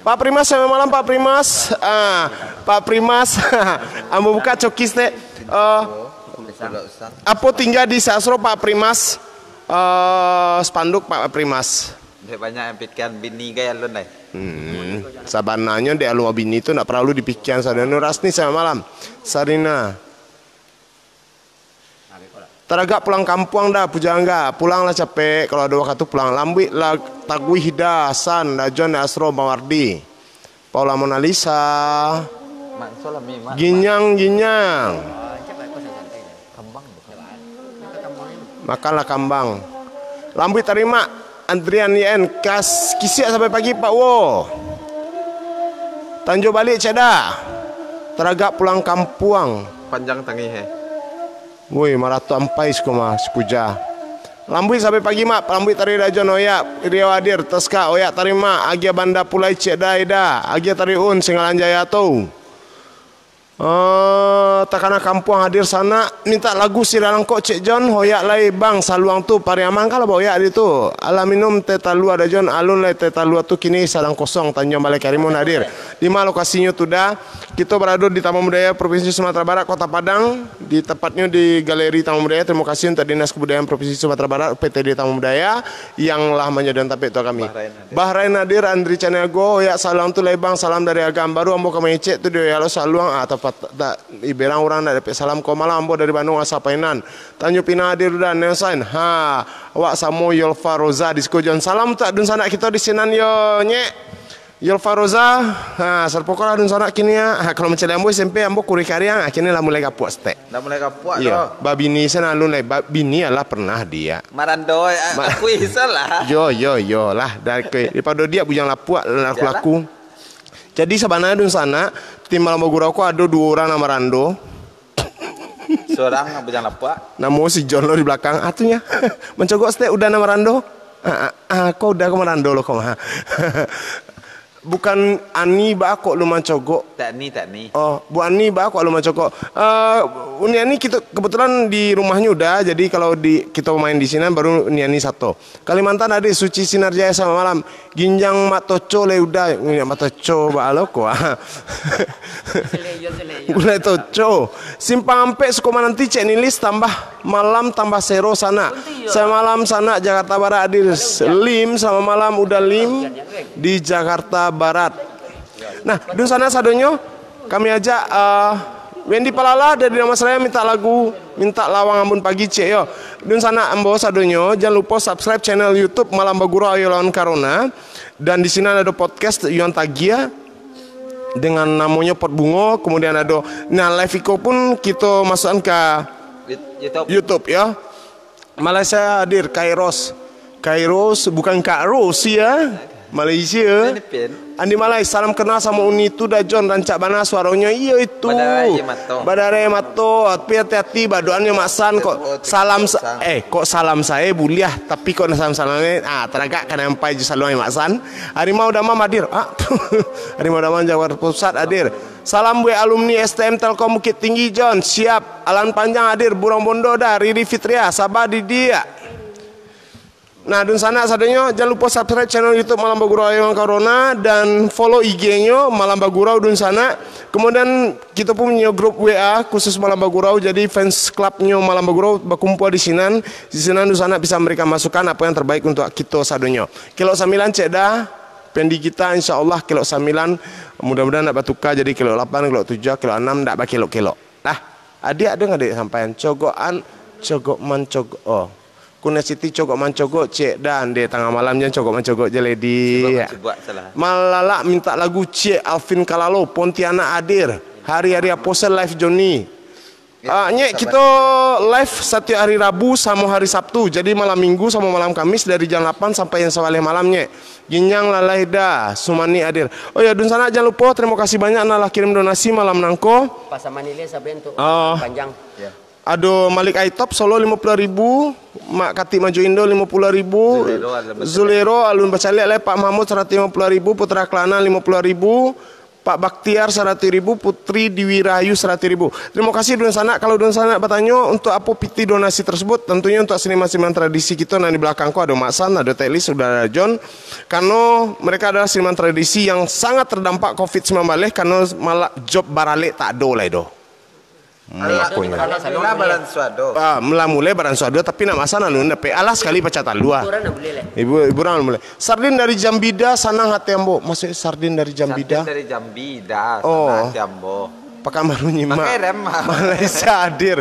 Pak Primas, selamat malam, Pak Primas. Ah, Pak Primas, ambo buka cokis teh. Eh, apo tingga di Sasro, Pak Primas? Eh, spanduk, Pak Primas. Dek banyak yang pikiran bini gaya alun, dai. Hmm, sabananyo dek alun babini tu ndak paralu dipikiran. Saudara Nur Asni, selamat malam. Sarina. Taragak pulang kampuang dah, Pujangga. Pulanglah capek, kalau ada wakatu pulang. Lambuik lah taguih dah, San, Dajon, Asro, Mawardi. Paula Monalisa. Mak, solah mi, mak. Ginyang, ginyang. Kambang bukan. Makanlah kambang. Lambuik tarima, Adrian Y N, kas kisiak sampai pagi, Pak wo. Tanjung balik cek dah. Taragak pulang kampuang. Panjang tangih, eh. Woi, marato ampai siko mah, si Puja. Lambuik sampai pagi, Mak. Lambuik tari Dajon, oyak. Riau hadir, Teska, oyak tarima. Agia Banda Pulai, cek dah, ida. Agia tari Un, Singgalan Jaya tu. Eh, takana kampuang hadir sanak, mintak lagu Siralangkok Cek John, hoyak lai bang, saluang tu, Pariaman kan lah bahoyak di tu. Alah minum teh talua dah John, alun lai teh talua tu, kini sadang kosong, Tanjuang Balai Karimun hadir. Di ma lokasinyo tu dah? Kito barado di Taman Budaya Provinsi Sumatera Barat, Kota Padang, di tepatnyo di Galeri Taman Budaya. Terima kasih untuk Dinas Kebudayaan Provinsi Sumatera Barat, P T D Taman Budaya, yang lah menyediakan tampek untuk kami. Bahrain. Bahrain hadir, Andri Caniago, ya salam tu lai bang, salam dari Agam. Baru ambo ka mangecek tu dio, ya lo saluang, ah, tapat, tak, iberang urang nak dapek salam ko malam, ambo dari Bandung asa Painan. Tanjung Pinang hadir udah, Nelson. Ha, awak samo Yolfa Roza di siko John. Salam tak dunsanak kito di sinan yo, nyek. Yolfa Roza, ha, sarpokolah dunsanak kini ya. Ha, kalau macam ambo S M P, ambo kurih kariang, ha, kini lah mulai gapuak setek. Dah mulai gapuak Iyo, tu. Babini sen alun lai, ba-, bini alah pernah dia. Marando, eh, Ma- akui salah. Yo, yo, yo lah. Dari, daripada dia bujang lapuak, laku-laku. Jadi, sabananyo dunsanak, tim Malam Bagurau ko ado duo urang nan marando. Surang bujang lapuak. Namo si John lo di balakang. Ah, tu nyo. Mancogok setek udah nan marando. Ah, ah, ah, ko udah ko marando lo ko mah. Bukan Ani ba kok lu mancogok. Tak ni, tak ni. Oh, Bu Ani ba kok lu mancogok. Eh, Uni Ani kito kebetulan di rumahnyo udah, jadi kalau di, kito main di sinan baru Uni Ani sato. Kalimantan hadir, Suci Sinarjaya, selamat malam. Ginjang Mak Toco lai udah, Ginjang Mak Toco ba lo ko. Gulai Toco. Simpang Ampek, Sukomananti, cek Nilis tambah malam tambah sero sanak. Selamat malam sanak Jakarta Barat hadir. Lim, selamat malam udah Lim di Jakarta Barat. Nah, dunsanak sadonyo, kami ajak, eh, Wendy Palala dari Damansaraya mintak lagu, mintak Lawang Ambun Pagi, cek yo. Dunsanak ambo sadonyo, jan lupo subscribe channel YouTube Malam Bagurau Ayo Lawan Corona. Dan di sinan ado podcast Yuan Tagia dengan namonyo Pot Bungo, kemudian ado, nah, live iko pun kito masukan ka Yut-, YouTube. YouTube, yo. Malaysia hadir, Kairos. Kairos, bukan Kak Ros, ya. Malaysia. Filipin. Andi Malai, salam kenal samo Uni tu dah, John, rancak bana suaronyo. Iyo itu. Badarai mato. Badarai mato. Tapi hati-hati, badoannyo Mak San kok. Salam sa-, eh, kok salam sae buliah, tapi kok salam-salam ni, ah, taragak kana ampai jo saluang Mak San. Harimau Damam hadir. Ah, Harimau Damam Jakarta Pusat hadir. Salam buek alumni S T M Telkom Bukittinggi, John. Siap. Alan Panjang hadir, Burong Bondo dah, Riri Fitria, saba di dia. Nah, dunsanak sadonyo, jan lupo subscribe channel YouTube Malam Bagurau Ayo Lawan Corona dan follow I G-nyo Malam Bagurau dunsanak. Kemudian, kito punyo grup W A khusus Malam Bagurau, jadi fans club-nyo Malam Bagurau bakumpua di sinan. Di sinan dunsanak bisa memberikan masukan apa yang terbaik untuk kito sadonyo. Kelok sambilan cek dah, Pendi Gita, insya Allah kelok sambilan, mudah-mudahan ndak batuka jadi kelok lapan, kelok tujuah, kelok anam, ndak bakelok-kelok. Nah, adiak dong adiak sampaian, cogokan, cogok mancogok, oh. Kuna Siti cogok mancogok, cek dah, ande tangah malam jan cogok mancogok je, lady. Cogok mancogok, salah. Malalak minta lagu, cek Alvin Kalalo, Pontianak hadir. Hari-hari apo se live Joni? Ya, ah, Nyek, sabar. Kito live satiok hari Rabu samo hari Sabtu. Jadi malam Minggu samo malam Kamis dari jam lapan sampai yang sawaleh malam, Nyek. Ginyang lalai dah, Sumani hadir. Oh ya, dunsanak jan lupo, terima kasih banyak nan lah kirim donasi malam nangko. Pasang manik lian sampai untuk Oh. Panjang. Ya. Ado Malik Aitop Solo lima puluh ribu, Mak Katik Majo Indo lima puluh ribu, Zulero Alun Bacaliak. Zulero Alun Bacaliak lai, Pak Mahmud saratus lima puluh ribu, Putra Kelana lima puluh ribu, Pak Baktiar saratus ribu, Putri Dwi Rahayu saratus ribu. Terima kasih dunsanak. Kalau dunsanak batanyo untuk apo pitih donasi tersebut, tentunya untuk seniman-seniman tradisi kito nan di belakang ko, ado Mak San, ado Teklis, sudah ada John. Kareno mereka adalah seniman tradisi yang sangat terdampak covid sembilan belas, kareno malah job baralek tak ado lai doh. Alah, Makonyo. Alhamdulillah, baransuah doh. Ah, lah mulai baransuah doh, tapi nak masan alun dapek. Alah, sakali pacah talua. Ibu orang nak boleh, leh. Ibu, ibu orang nak boleh. Sardin dari Jambida, sanang hati ambo. Maksudnya sardin dari Jambida? Sardin dari Jambida, Oh. Sanang hati ambo. Pekanbaru Nyimak. Pakai rem, ah. Malaysia hadir.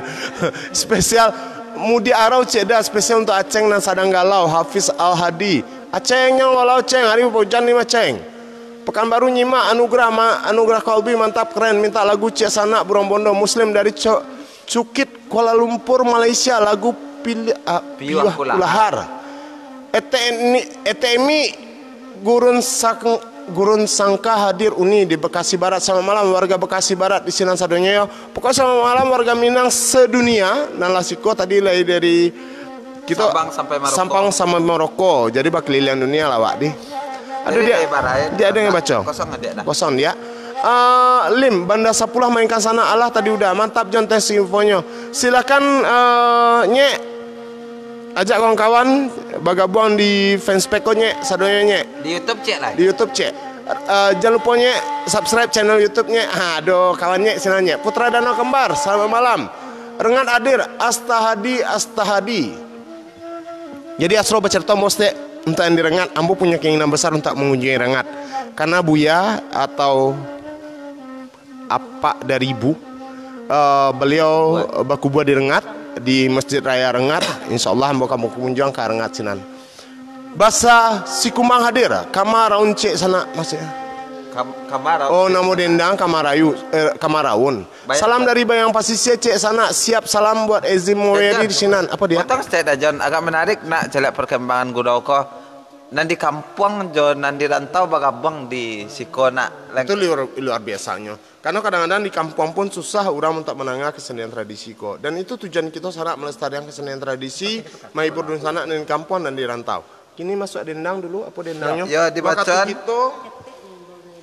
Spesial Mudik Arau cek dah, spesial untuk Aceng nan sadang galau, Hafiz Al-Hadi. Aceng, nyo walau Ceng, hari hujan ni mah, Ceng. Pekanbaru Nyimak, Anugerah Ma-, Anugerah Kalbi, mantap, keren. Minta lagu Ciek Sanak, Burong Bondo, Muslim dari Co-, Cukit, Kuala Lumpur, Malaysia. Lagu Pil-, ah, Piuah Piuah Kulahar. Kulahar. Eteni-, Etemi Gurun Sang-, Gurun Sangka hadir uni di Bekasi Barat. Selamat malam warga Bekasi Barat di sinan sadonyo yo. Pokok selamat malam warga Minang sedunia. Nan lah siko tadi lai dari kito Sabang sampai Maroko. Sabang sampai Maroko. Jadi bakelilian dunia lah, Wak, di. Aduh, Jadi, dia, eh, barai, dia ada yang karena baca. Kosong dia dah. Kosong dia. Ah, Lim, Banda Sapulah mainkan sanak, alah tadi udah. Mantap, John, thanks infonyo. Silakan, ah, Nyek. Ajak kawan-kawan bagabuang di fanspage ko, Nyek, sadonyo, Nyek. Di YouTube, Cek, lah. Di YouTube, Cek. Ah, jan lupo, Nyek, subscribe channel YouTube, Nyek. Ha, ado kawan, Nyek, sinan, Nyek. Putra Danau Kembar, selamat malam. Rengat hadir, Astahadi, Astahadi. Jadi, Asro bacarito, Mostek, untuak yang di Rengat, ambo punya keinginan besar untuak mengunjungi Rengat. Karena Buya atau Apak dari Ibu, eh, beliau bakubua di Rengat, di Masjid Raya Rengat. Insya Allah, ambo ka bakunjuang ka Rengat sinan. Basa Sikumbang hadir, Kamaraun Cek sanak, maksudnya. Kam-, Kamaraun. Oh, namo dendang Kamarayu, eh, Kamaraun. Baik, Salam Pak. Dari Bayang Pasisia, Cek sanak. Siap salam buat Ezim Maweri di sinan. Apa dia? Potong stek dah, John. Agak menarik nak caliak perkembangan gurau ko. Nan di kampuang jo nan di rantau bagabuang di siko nak. Itu luar, luar biasanyo. Karena kadang-kadang di kampuang pun susah urang untuak manangah kesenian tradisi ko. Dan itu tujuan kito sanak melestarikan kesenian tradisi, mahibur dunsanak nan di kampuang dan di rantau. Kini masuak dendang dulu, apo dendangnyo? Ya, ya, dibaco. Wakatu kito,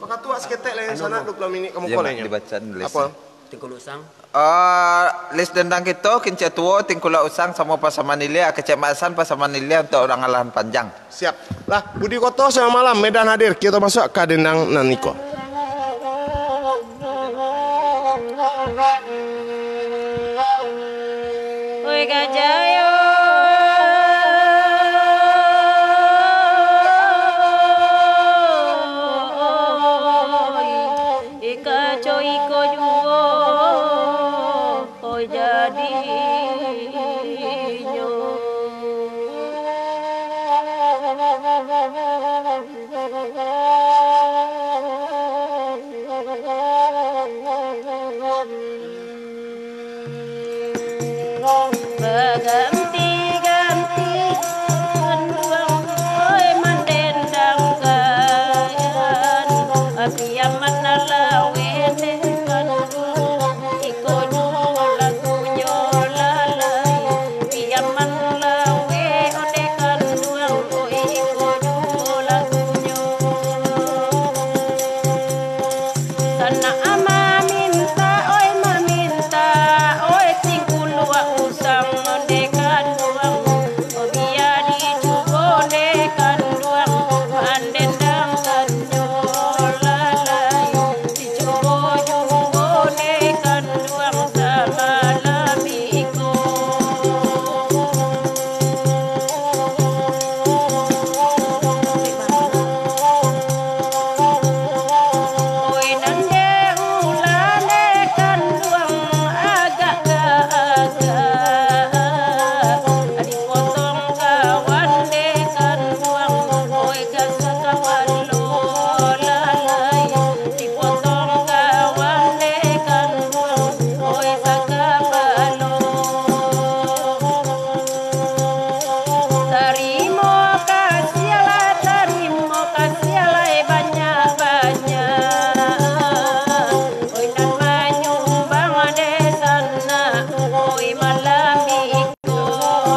wakatu wak saketek lai, anu, sanak, dua puluh minit kamu. Ya, koleknya. Dibaco dulu. Apa? Tingkuluak Usang. Ah, list dendang kito, Kinciak Tuo, Tingkuluak Usang, samo Pasaman Ilia, Kecek Mak Hasan, Pasaman Ilia, untuak urang Alahan Panjang. Siap. Lah, Budi Koto, selamat malam, Medan hadir. Kito masuak ka dendang nan iko. Oi gajah yo, oi, ika co iko juo, oi jadinyo. Baganti-ganti kanduang, oi, mandendang kayan, api aman laweh deh kanduang, iko juo lagunyo lalai, api aman laweh ondeh kanduang, oi, iko juo lagunyo. Sanak mamintak, oi, mamintak, oi, Tingkuluak Usang ondeh kanduang, bia dicubo ondeh kanduang, mandendang kanduang lalai, dicubo juo ondeh kanduang samalam iko. Oi, nan dek ulah dek kanduang agak-agak, dipotong kawan dek kanduang, oi, gasak kapalo lalai, dipotong kawan dek kanduang, oi, sakapalo. Tarimo kasiah lah, tarimo kasiah lah, eh, banyak-banyak. Oi, nan manyumbang dek sanak, oi, malam iko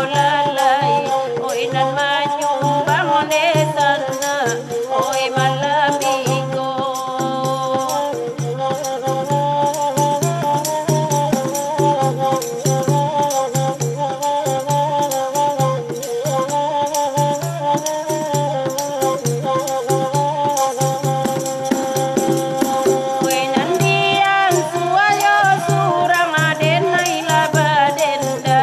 lalai. Oi, nan manyumbang dek sanak, oi, malam iko. Weh, nan diansuah yo surang, aden ai lah badendang.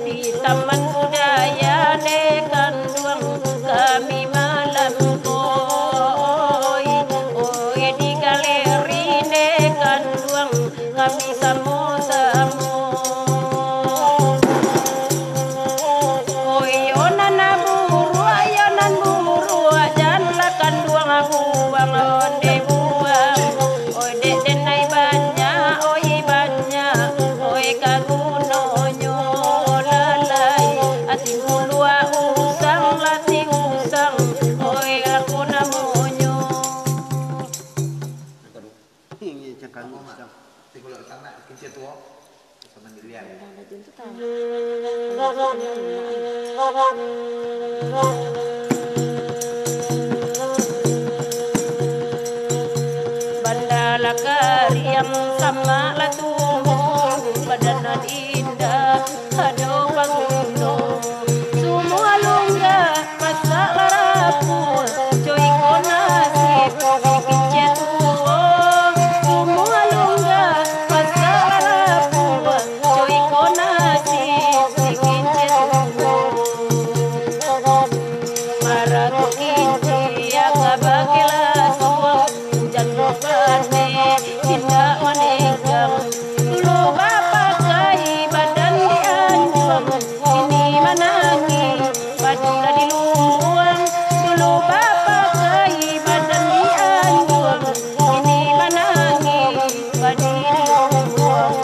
Di Taman Budaya dek kanduang kami malam ko, oi, oi, di galeri dek kanduang kami samo-samo. Oi, yo nan buruak, yo nan buruak, janlah kanduang buang ondeh buang. Oi, dek den ai banyak, oi, banyak, oi, ka gunonyo. Tengok lah, kincia tuo. Sama dilihat. Banda lah kariang, samak lah tumbuah, badan nan indah, ado baguno. Sumua lunggah, masak lah rapuah, jo iko nasib si kincia tuo. Sumua lunggah, masak lah rapuah, jo iko nasib si kincia tuo. Marago kincia ka bakelah suang, ujan badai indak manenggang. Dulu bapakai badan di anjuang, kini manangih padi lah di lubuang. Dulu bapakai badan di anjuang, kini manangih padi di lubuang.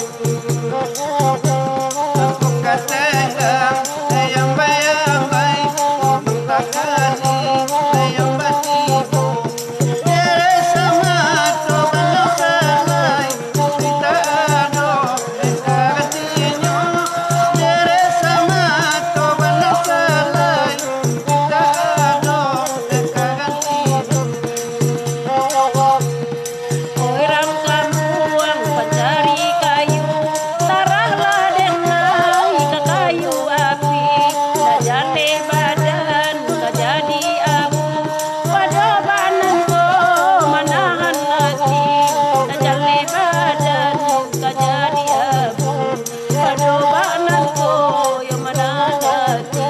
Aku katenggang, bayang-bayang, bayang-bayang. Urang kampuang pancari kayu, tarahlah den lai ka kayu api, lah jaleh badan ka jadi abu. Pado bana ko manahan ati, lah jaleh badan ka jadi abu. Pado bana ko yo manahan ati.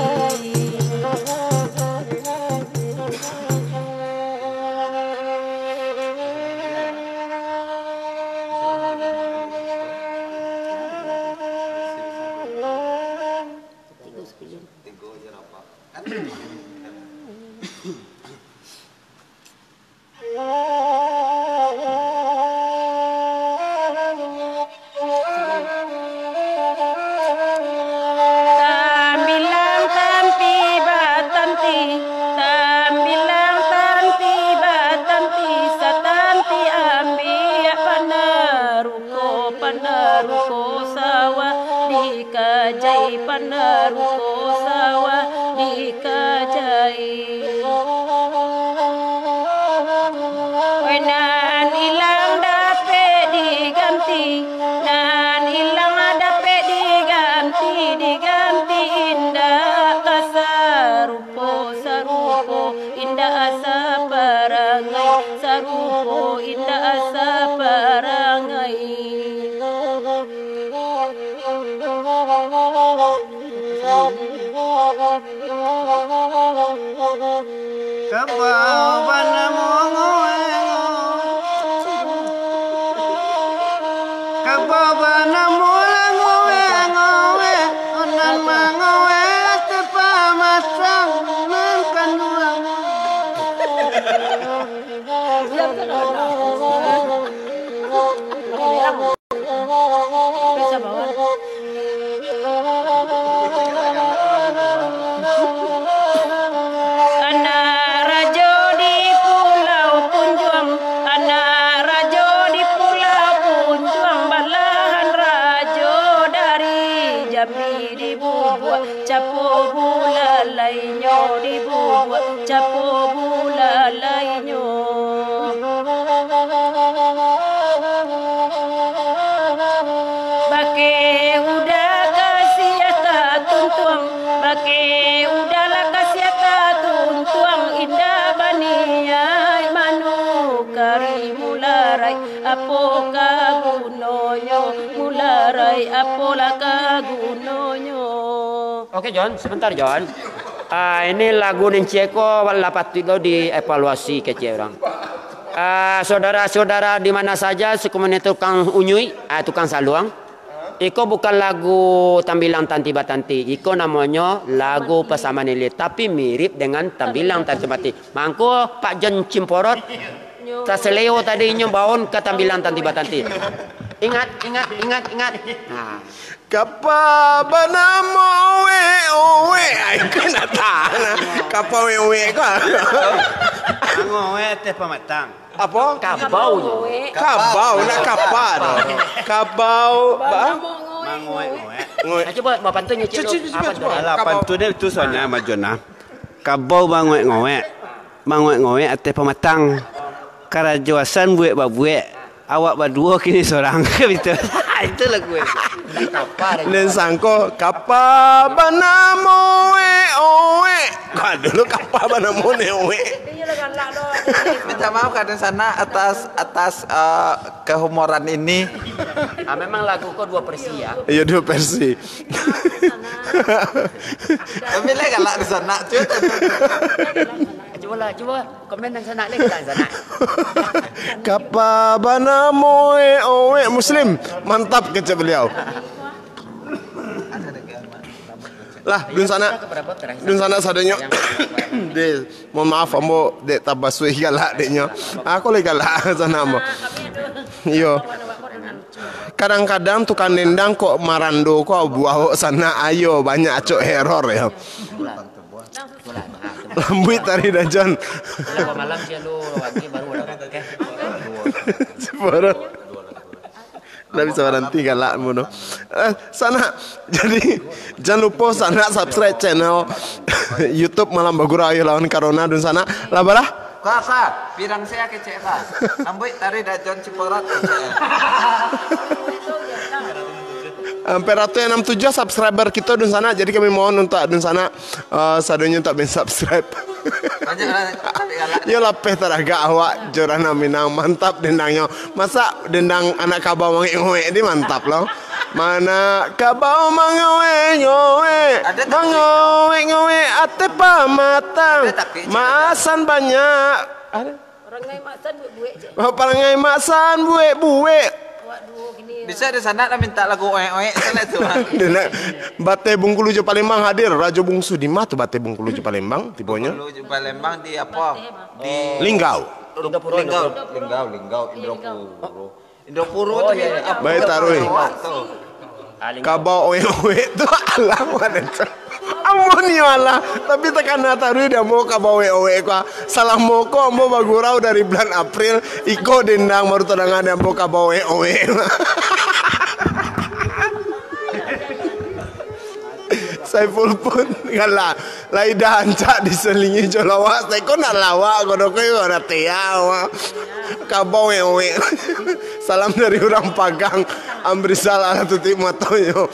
Tambilang tanti batanti, tambilang tanti batanti, satanti ambiak panaruko, panaruko sawah dikajai, panaruko sawah dikajai. Oi, nan ilang dapek diganti, nan ilang dapek diganti, diganti indak ka sarupo, sarupo indak saparangai, sarupo indak saparangai. Kabau bana mongoe-ngoe. Kabau bana mola ngoe-ngoe. Onan mangoe ate pamatang nan kanduang. Anak rajo di Pulau Punjuang, anak rajo di Pulau Punjuang, balahan rajo dari Jambi dibubuak, capo bulalainyo dibubuak, capo bulalainyo. Bakeh udah kasiah tatuntuang, bakeh udah lah kasiah tatuntuang, indak baniaik manukari mularai, apo ka gunonyo mularai, apo lah ka gunonyo. Oke, John, sebentar, John. Ah, ini lagu Nincieko lah patuik lo dievaluasi kecek urang. Ah, saudara-saudara di mana saja, sekumanya tukang unyuik, ah, tukang saluang. Iko bukan lagu Tambilang Tanti Batanti. Iko namonyo lagu Pasaman Ilir, tapi mirip dengan Tambilang Tanti Batanti. Mangko Pak John Cimporot, taseleo tadi inyo baon ka Tambilang Tanti Batanti. Ingat, ingat, ingat, ingat. Nah. Kapa banamo owek-owek? Ai, ko nak tahan. Kapa owek-owek ko? Mangoe teh pamatang. Apo? Kabau nyo. Kabau, nak kapa tu. Kabau, ba? Mangoek-ngoek. Ngoek. Nah, cubo, mau pantun nyo, Cik. Cubo, cubo, cubo. Alah, pantun tu soalnyo, Majon, ah. Kabau bangoek-ngoek. Mangoek-ngoek ateh pamatang. Karajo asan buek babuek. Awak baduo kini sorang. Itu lagu. Den sangko kapa banamo oek-oek. Kok ado lo kapa banamo oek-oek? Minta maaf ka dunsanak atas, atas, eh, kehumoran ini. Ah, memang lagu ko duo versi, ya. Iyo, duo versi. Tapi lah galak dunsanak, cuy. Cubolah, cubo komen dunsanak lai, galak dunsanak. Kapa banamo oek-oek Muslim. Mantap kecek beliau. Lah, dunsanak. Dunsanak sadonyo. Deh, mohon maaf ambo dek tabasuih galak deknyo. Aku lai galak sanak ambo. Iyo. Kadang-kadang tukang dendang kok marando ko buah awak sanak, ayo banyak acok error yo. Lambuik tari dajon. Malam sia lu lagi baru ada. Oke. Siporo. Ndak bisa baranti galak mun tu. Eh, sanak. Jadi, jan lupo sanak subscribe channel YouTube Malam Bagurau Ayo Lawan Corona dunsanak. Lah, balah? Ka, ka. Pirang sia kecek ka. Lambuik tari dajon Ciporot kecek. Ampek ratuih anam tujuah subscriber kito dunsanak. Jadi kami mohon untuak dunsanak, eh, sadonyo untuak main subscribe. Banyak lah, tapi galak. Yo lapeh taragak awak, Jorana Minang. Mantap dendangnyo. Masak dendang anak kabau mangoek-ngoek ni mantap lo. Anak kabau mangoek-ngoek, mangoek-ngoek ateh pamatang. Maasan banyak. Ada. Parangai maasan buek-buek je. Oh, parangai maasan buek-buek. Awak duo kini. Bisa di sana lah minta lagu oek-oek, salah tu, ah. Dia nak Bateh Bungkulu jo Palembang hadir. Rajo Bungsu, di ma tu Bateh Bungkulu jo Palembang tibonyo? Bungkulu jo Palembang di apa? Di Linggau. Linggau, Linggau, Linggau, Indopuro. Indopuro tu. Baik, taruih. Kabau oek-oek tu alah, mana tu? Ambo ni alah, tapi takana taruih di ambo kabau oek-oek ko. Salah moko ambo bagurau dari bulan April, iko dendang baru tadanga di ambo kabau oek-oek. Saiful pun galak. Lai dah ancak diselingi jo lawak, saiko nak lawak, kodo ko yo dah tiau. Kabau oek-oek. Salam dari urang Pagang. Amrizal alah tutuik matonyo.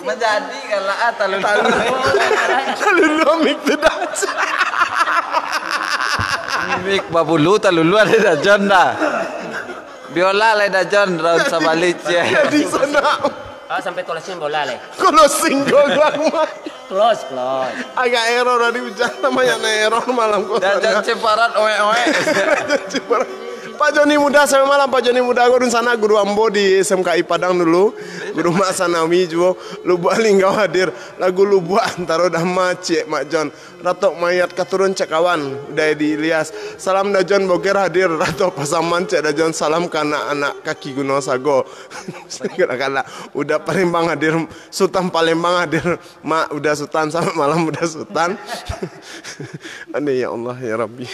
Manjadi galak ah, talun. Talun. Talun lo mik tu dah. Mik babulu talun lo ado dah, Jon dah. Biola lai dah, Jon, raun sabalik, cie. Di sana. Ah, sampai closing bola lai. Closing gua, gua mah. Close, close. Agak error tadi hujan, namanya na error malam ko. Dah, Jon, Ciparat, oe, oe. Dah, Jon, Ciparat. Pak Joni Muda, selamat malam, Pak Joni Muda. Guru sana, guru ambo di S M K I Padang dulu. Guru Mak Sanawi juo. Lubuak Linggau hadir. Lagu Lubuak Antaro Dama, ciek, Mak Jon. Ratok Mayat ka turun cak kawan, Uda Edi Ilyas. Salam Dajon Boger hadir, Ratok Pasaman cak Dajon, salam ka anak-anak kaki Guno Sago. Galak-galak. Uda Palembang hadir, Sutan Palembang hadir. Mak, Uda Sutan, selamat malam Uda Sutan. Aduh, ya Allah, ya Rabbi.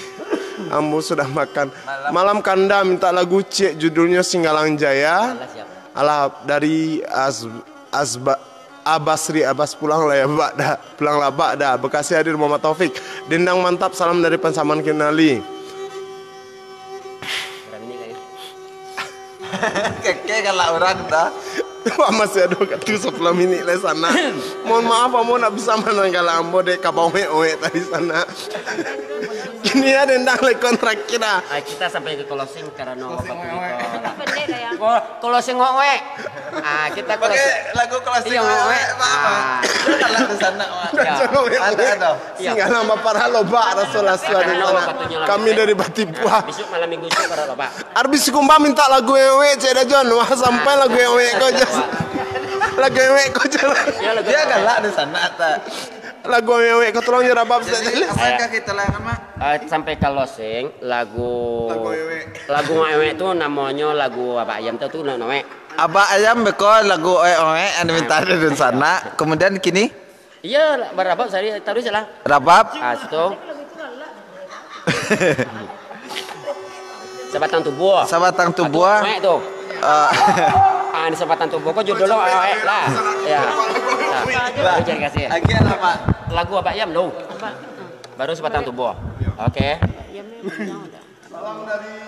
Ambo sudah makan. Malam Kanda minta lagu ciek, judulnya Singgalang Jaya. Alah, dari Az-, Azba-, Abasri Abbas, pulang lah ya, Bak, dah. Pulang lah, Bak, dah. Bekasi hadir, Muhammad Taufik. Dendang mantap, salam dari Pansaman Kinali. Keke galak urang dah. Wah, masih ado wakatu sapuluah minik lai sana. Mohon maaf, ambo nak bisa manang galak ambo dek kabau oek-oek tadi sana. Kini ya, dendang lai kontrak kira. Ah, kita sampai ke closing karena waktu kita. Pendek lah ya. Oh, closing oek-oek. Ah, kita closing. Pakai lagu closing oek-oek, Pak. Ah. Galak di sana, Pak. Ada, ada. Iya. Singgalang baparah lobak, raso-raso. Kami dari Batipuah. Besok malam minggu tu parah lobak. Arbis Sikumbang minta lagu oek-oek, cek Dajon. Wah, sampai lagu oek-oek ko, Jon. Lagu oek-oek ko, Jon. Dia galak di sana, tak? Lagu oek-oek ko, tolong je rabab. Jadi, apa yang kita layankan, Mak? Eh, sampai closing, lagu, lagu oek-oek tu namonyo lagu Abak Ayam tu, tu nak oek. Abak Ayam beko lagu oek-oek, anu minta dari sana. Kemudian kini? Iyo, barabab sari taruih lah. Rabab. Ah, situ. Sabatang tubuah. Sabatang tubuah. Atuh, naik tu. Ah. Ah, di sabatang tubuah. Kau judul lo, ah, eh, lah. Ya. Nah, terima kasih. Agian lah, Pak. Lagu Abah Ayam dulu. Baru sabatang tubuah. Oke. Salam dari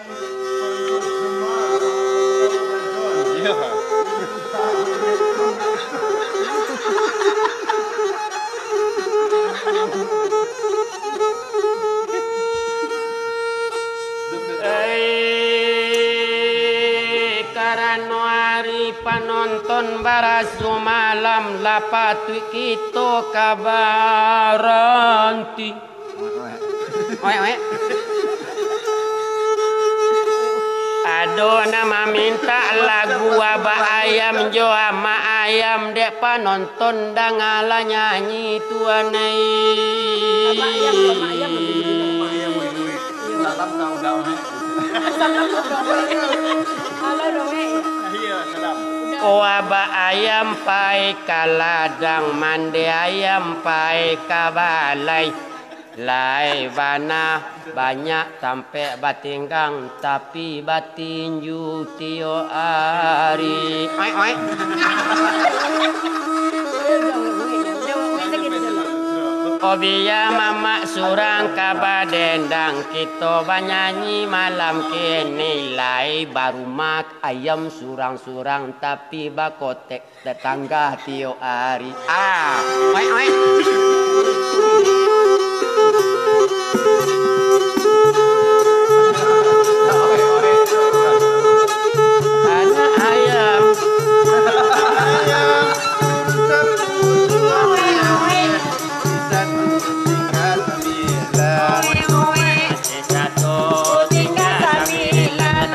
Iya. Eh, karano ari panonton baraso malam, lah patuik kito ka baranti. Oe, oe. Ado nan mamintak lagu Abah Ayam jo Amak Ayam, dek panonton dangalah nyanyi tu anai. Abah Ayam, Amak Ayam. Salam kau, Dawek. Salam kau, Dawek. Halo, Dawek. Iya, salam. Oh, Abah Ayam pai ka ladang, mande ayam pai ka balai. Lai bana banyak tampek batinggang, tapi batinju tiok ari. Oe, oe. Oh, bia mamak surang ka badendang, kito banyanyi malam kini. Lai barumah ayam surang-surang, tapi bakotek tetangga tiok ari. Ah, oe, oe. Anak ayam. Satu tinggal sambilan.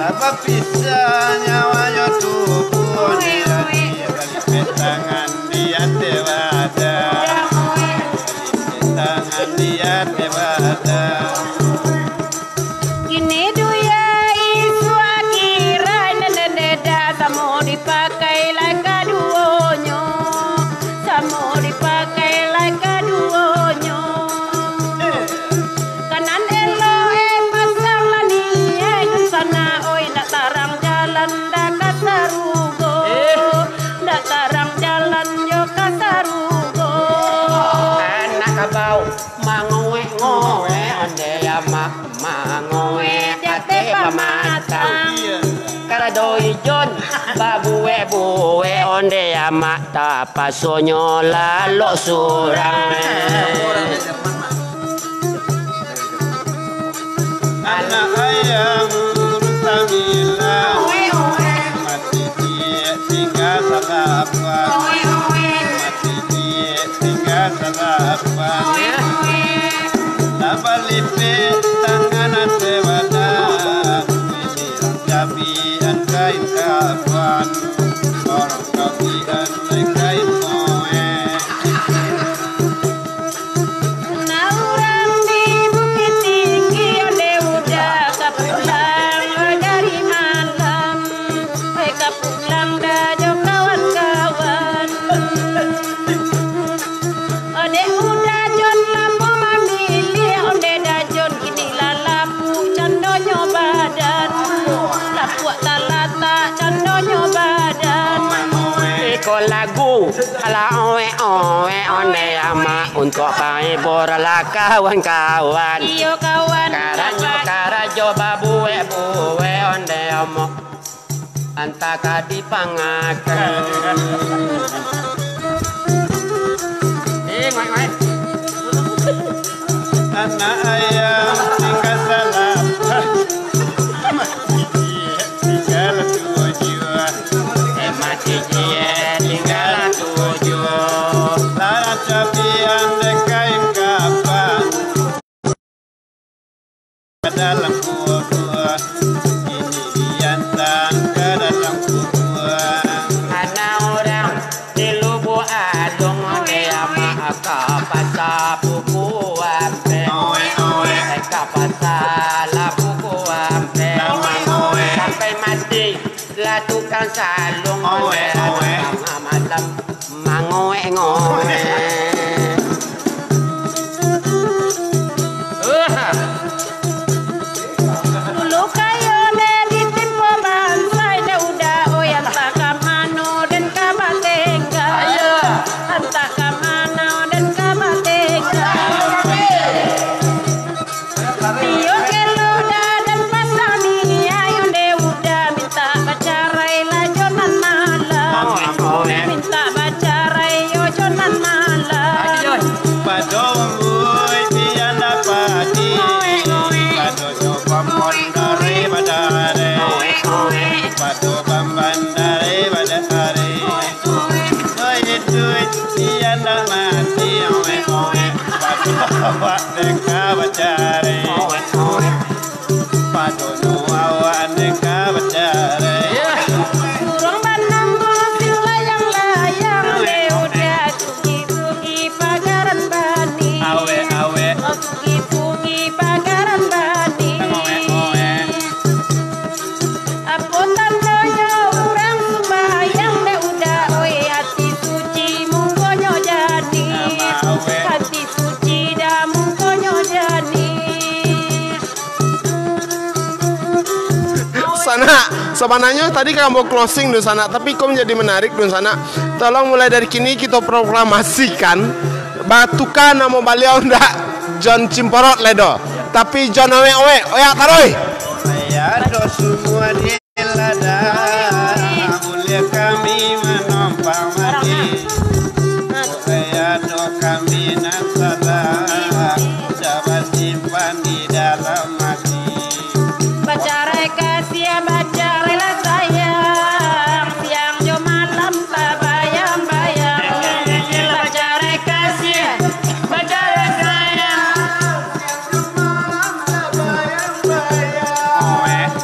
Bapak pisah nyawa yo tubuh ni lagi. Balipek tangan di ateh badan. Balipek tangan di ateh badan. Kini dunia isuak akhirat, nan dendam samo dipakai lai kaduonyo, samo dipakai lai kaduonyo. Kanan elok, eh, pasang lah niaik, dunsanak, oi, ndak tarang jalan, ndak ka sarugo. Eh. Ndak tarang jalan, yo ka sarugo. Anak kabau, mangoek-ngoek, onde amak, mangoek, ate pamatang. Karado ijon, babuek-buek, onde amak, tapasonyo lalok surang. Anak ayam sambilan, mati ciek tingga salapan, mati ciek tingga salapan. Lah balipek tangan ateh badan, dibilang cabian kain kapan, orang kabian lai kain moek. Nah, urang di Bukittinggi, onde Uda ka pulang dari malam, eh, ka pulang dah jo kawan-kawan. Onde Uda Jon lamo mamiliah, onde Dajon kini lah lapuak candonyo badan, lapuak talatak candonyo badan. Iko lagu. Alah, oe, oe, onde amak, untuak pahibur lah kawan-kawan. Iyo, kawan. Karanyo karajo babuek-buek, onde amak, antah ka dipangakan. Eh, oe, oe. Anak ayam tingga salapan. Tingga tujuah. Eh, mati ciek, tingga tujuah. Lah cabian dek kain kapan. Ka dalam kubua. Kini diantan ka dalam kubua. Anak urang di Lubuak Aluang, onde amak, ka pasa Buku Ampek. Oe, oe. Ka pasa lah Buku Ampek. Sampai mati. Lah tukang saluang, oe, oe, tangah malam mangoek-ngoek. Sanak, sabananyo tadi kan ambo closing dunsanak, tapi ko manjadi manarik dunsanak. Tolong mulai dari kini kito proklamasikan, batuka namo baliau ndak John Cimporot lai doh, tapi John Owek-owek, oyak taruih. Ya, doh, semua di ladang, boleh kami menumpang mandi. Boleh ado kami nan salah, coba simpan di dalam hati. Bacarai kasih, bacarailah sayang, siang jo malam tabayang-bayang. Bacarai kasih, bacarai sayang.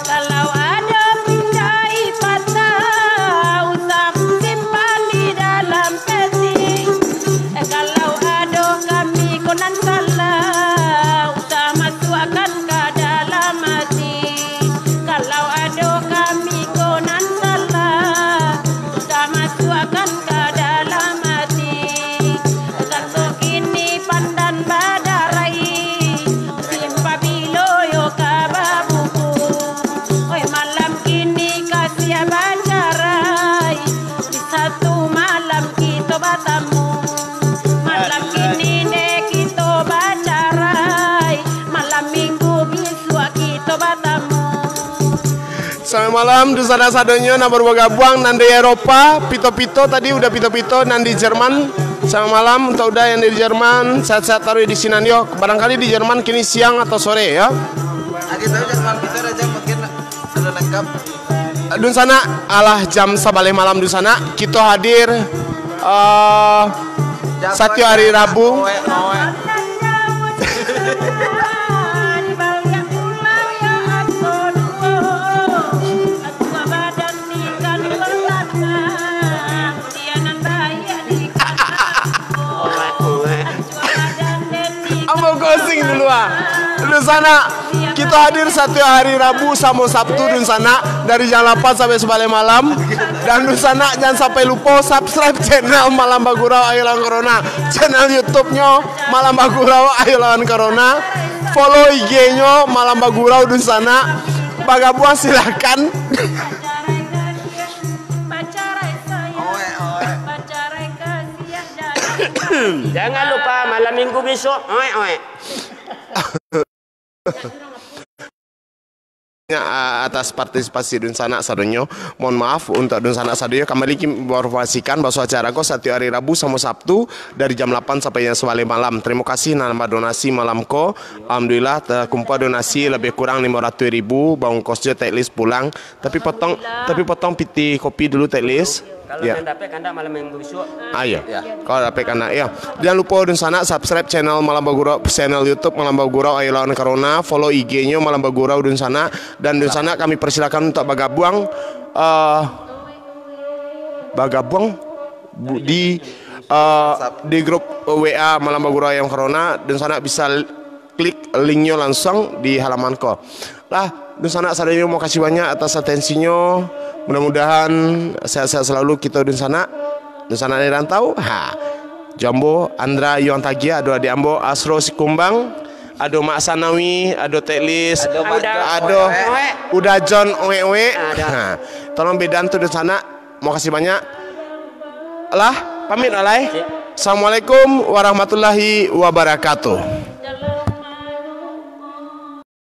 Kalau ado pinjai patah, usah simpan di dalam peti. Eh, kalau ado kami ko nan salah, usah masuakkan ka dalam ati. Kalau ado kami ko nan salah, usah masuakkan ka dalam ati. Sato kini pandan badarai, musim pabilo yo ka babubuak. Oi, malam kini kasiah bacarai, di satu malam kito batamu. Malam kini dek kito bacarai, malam minggu bisuak kito batamu. Selamat malam, dunsanak sadonyo nan baru bagabuang, nan di Eropa, pito-pito tadi, Uda Pito-pito, nan di Jerman. Selamat malam untuk Uda yang di Jerman, sehat-sehat taruih di sinan yo. Barangkali di Jerman kini siang atau sore, ya. Lagi tahu Jerman kita ada jam mungkin ada lengkap. Dunsanak, alah jam sabaleh malam dunsanak, kito hadir, eh, Satio hari Rabu. Ambo closing dulu ah. Dunsanak, kito hadir satiok hari Rabu samo Sabtu dunsanak, dari jam lapan sampai sabaleh malam. Dan dunsanak, jan sampai lupo subscribe channel Malam Bagurau Ayo Lawan Corona. Channel YouTube-nyo Malam Bagurau Ayo Lawan Corona. Follow I G-nyo Malam Bagurau dunsanak. Bagabuang silakan. Jangan lupa malam minggu besok. Oe, oe. Ya, a-, atas partisipasi dunsanak sadonyo. Mohon maaf untuk dunsanak sadonyo. Kambali ki-, informasikan bahwa acara ko satiok hari Rabu samo Sabtu dari jam lapan sampai jam sabaleh malam. Tarimo kasih nan badonasi malam ko. Alhamdulillah, takumpua donasi labiah kurang limo ratuih ribu, baongkos jo teklis pulang. Tapi potong, tapi potong pitih kopi dulu, teklis. Kalau ya. Nan dapek kandak malam minggu besok. Ah, iya. Ya. Kalau dapek kandak, ya. Jangan lupa dunsanak subscribe channel Malam Bagurau, channel YouTube Malam Bagurau Ayo Lawan Corona, follow I G-nyo Malam Bagurau dunsanak, dan dunsanak kami persilakan untuk bagabuang, eh, bagabuang bu-, di, eh, di grup W A Malam Bagurau Ayo Lawan Corona, dunsanak bisa klik link-nyo langsung di halaman ko. Lah, dunsanak sadonyo, makasih banyak atas atensinyo. Mudah-mudahan sehat-sehat selalu kito dunsanak. Dunsanak dari rantau. Ha. Jo ambo, Andra Yuang Tagiah, ado adik ambo, Asro Sikumbang, ado Mak Sanawi, ado Teklis, ado Mak Jon, ado Oek-oek. Uda Jon Oek-oek. Ado. Ha. Tolong bedan tu dunsanak. Makasih banyak. Lah, pamit lah, lai. Sip. Assalamualaikum warahmatullahi wabarakatuh.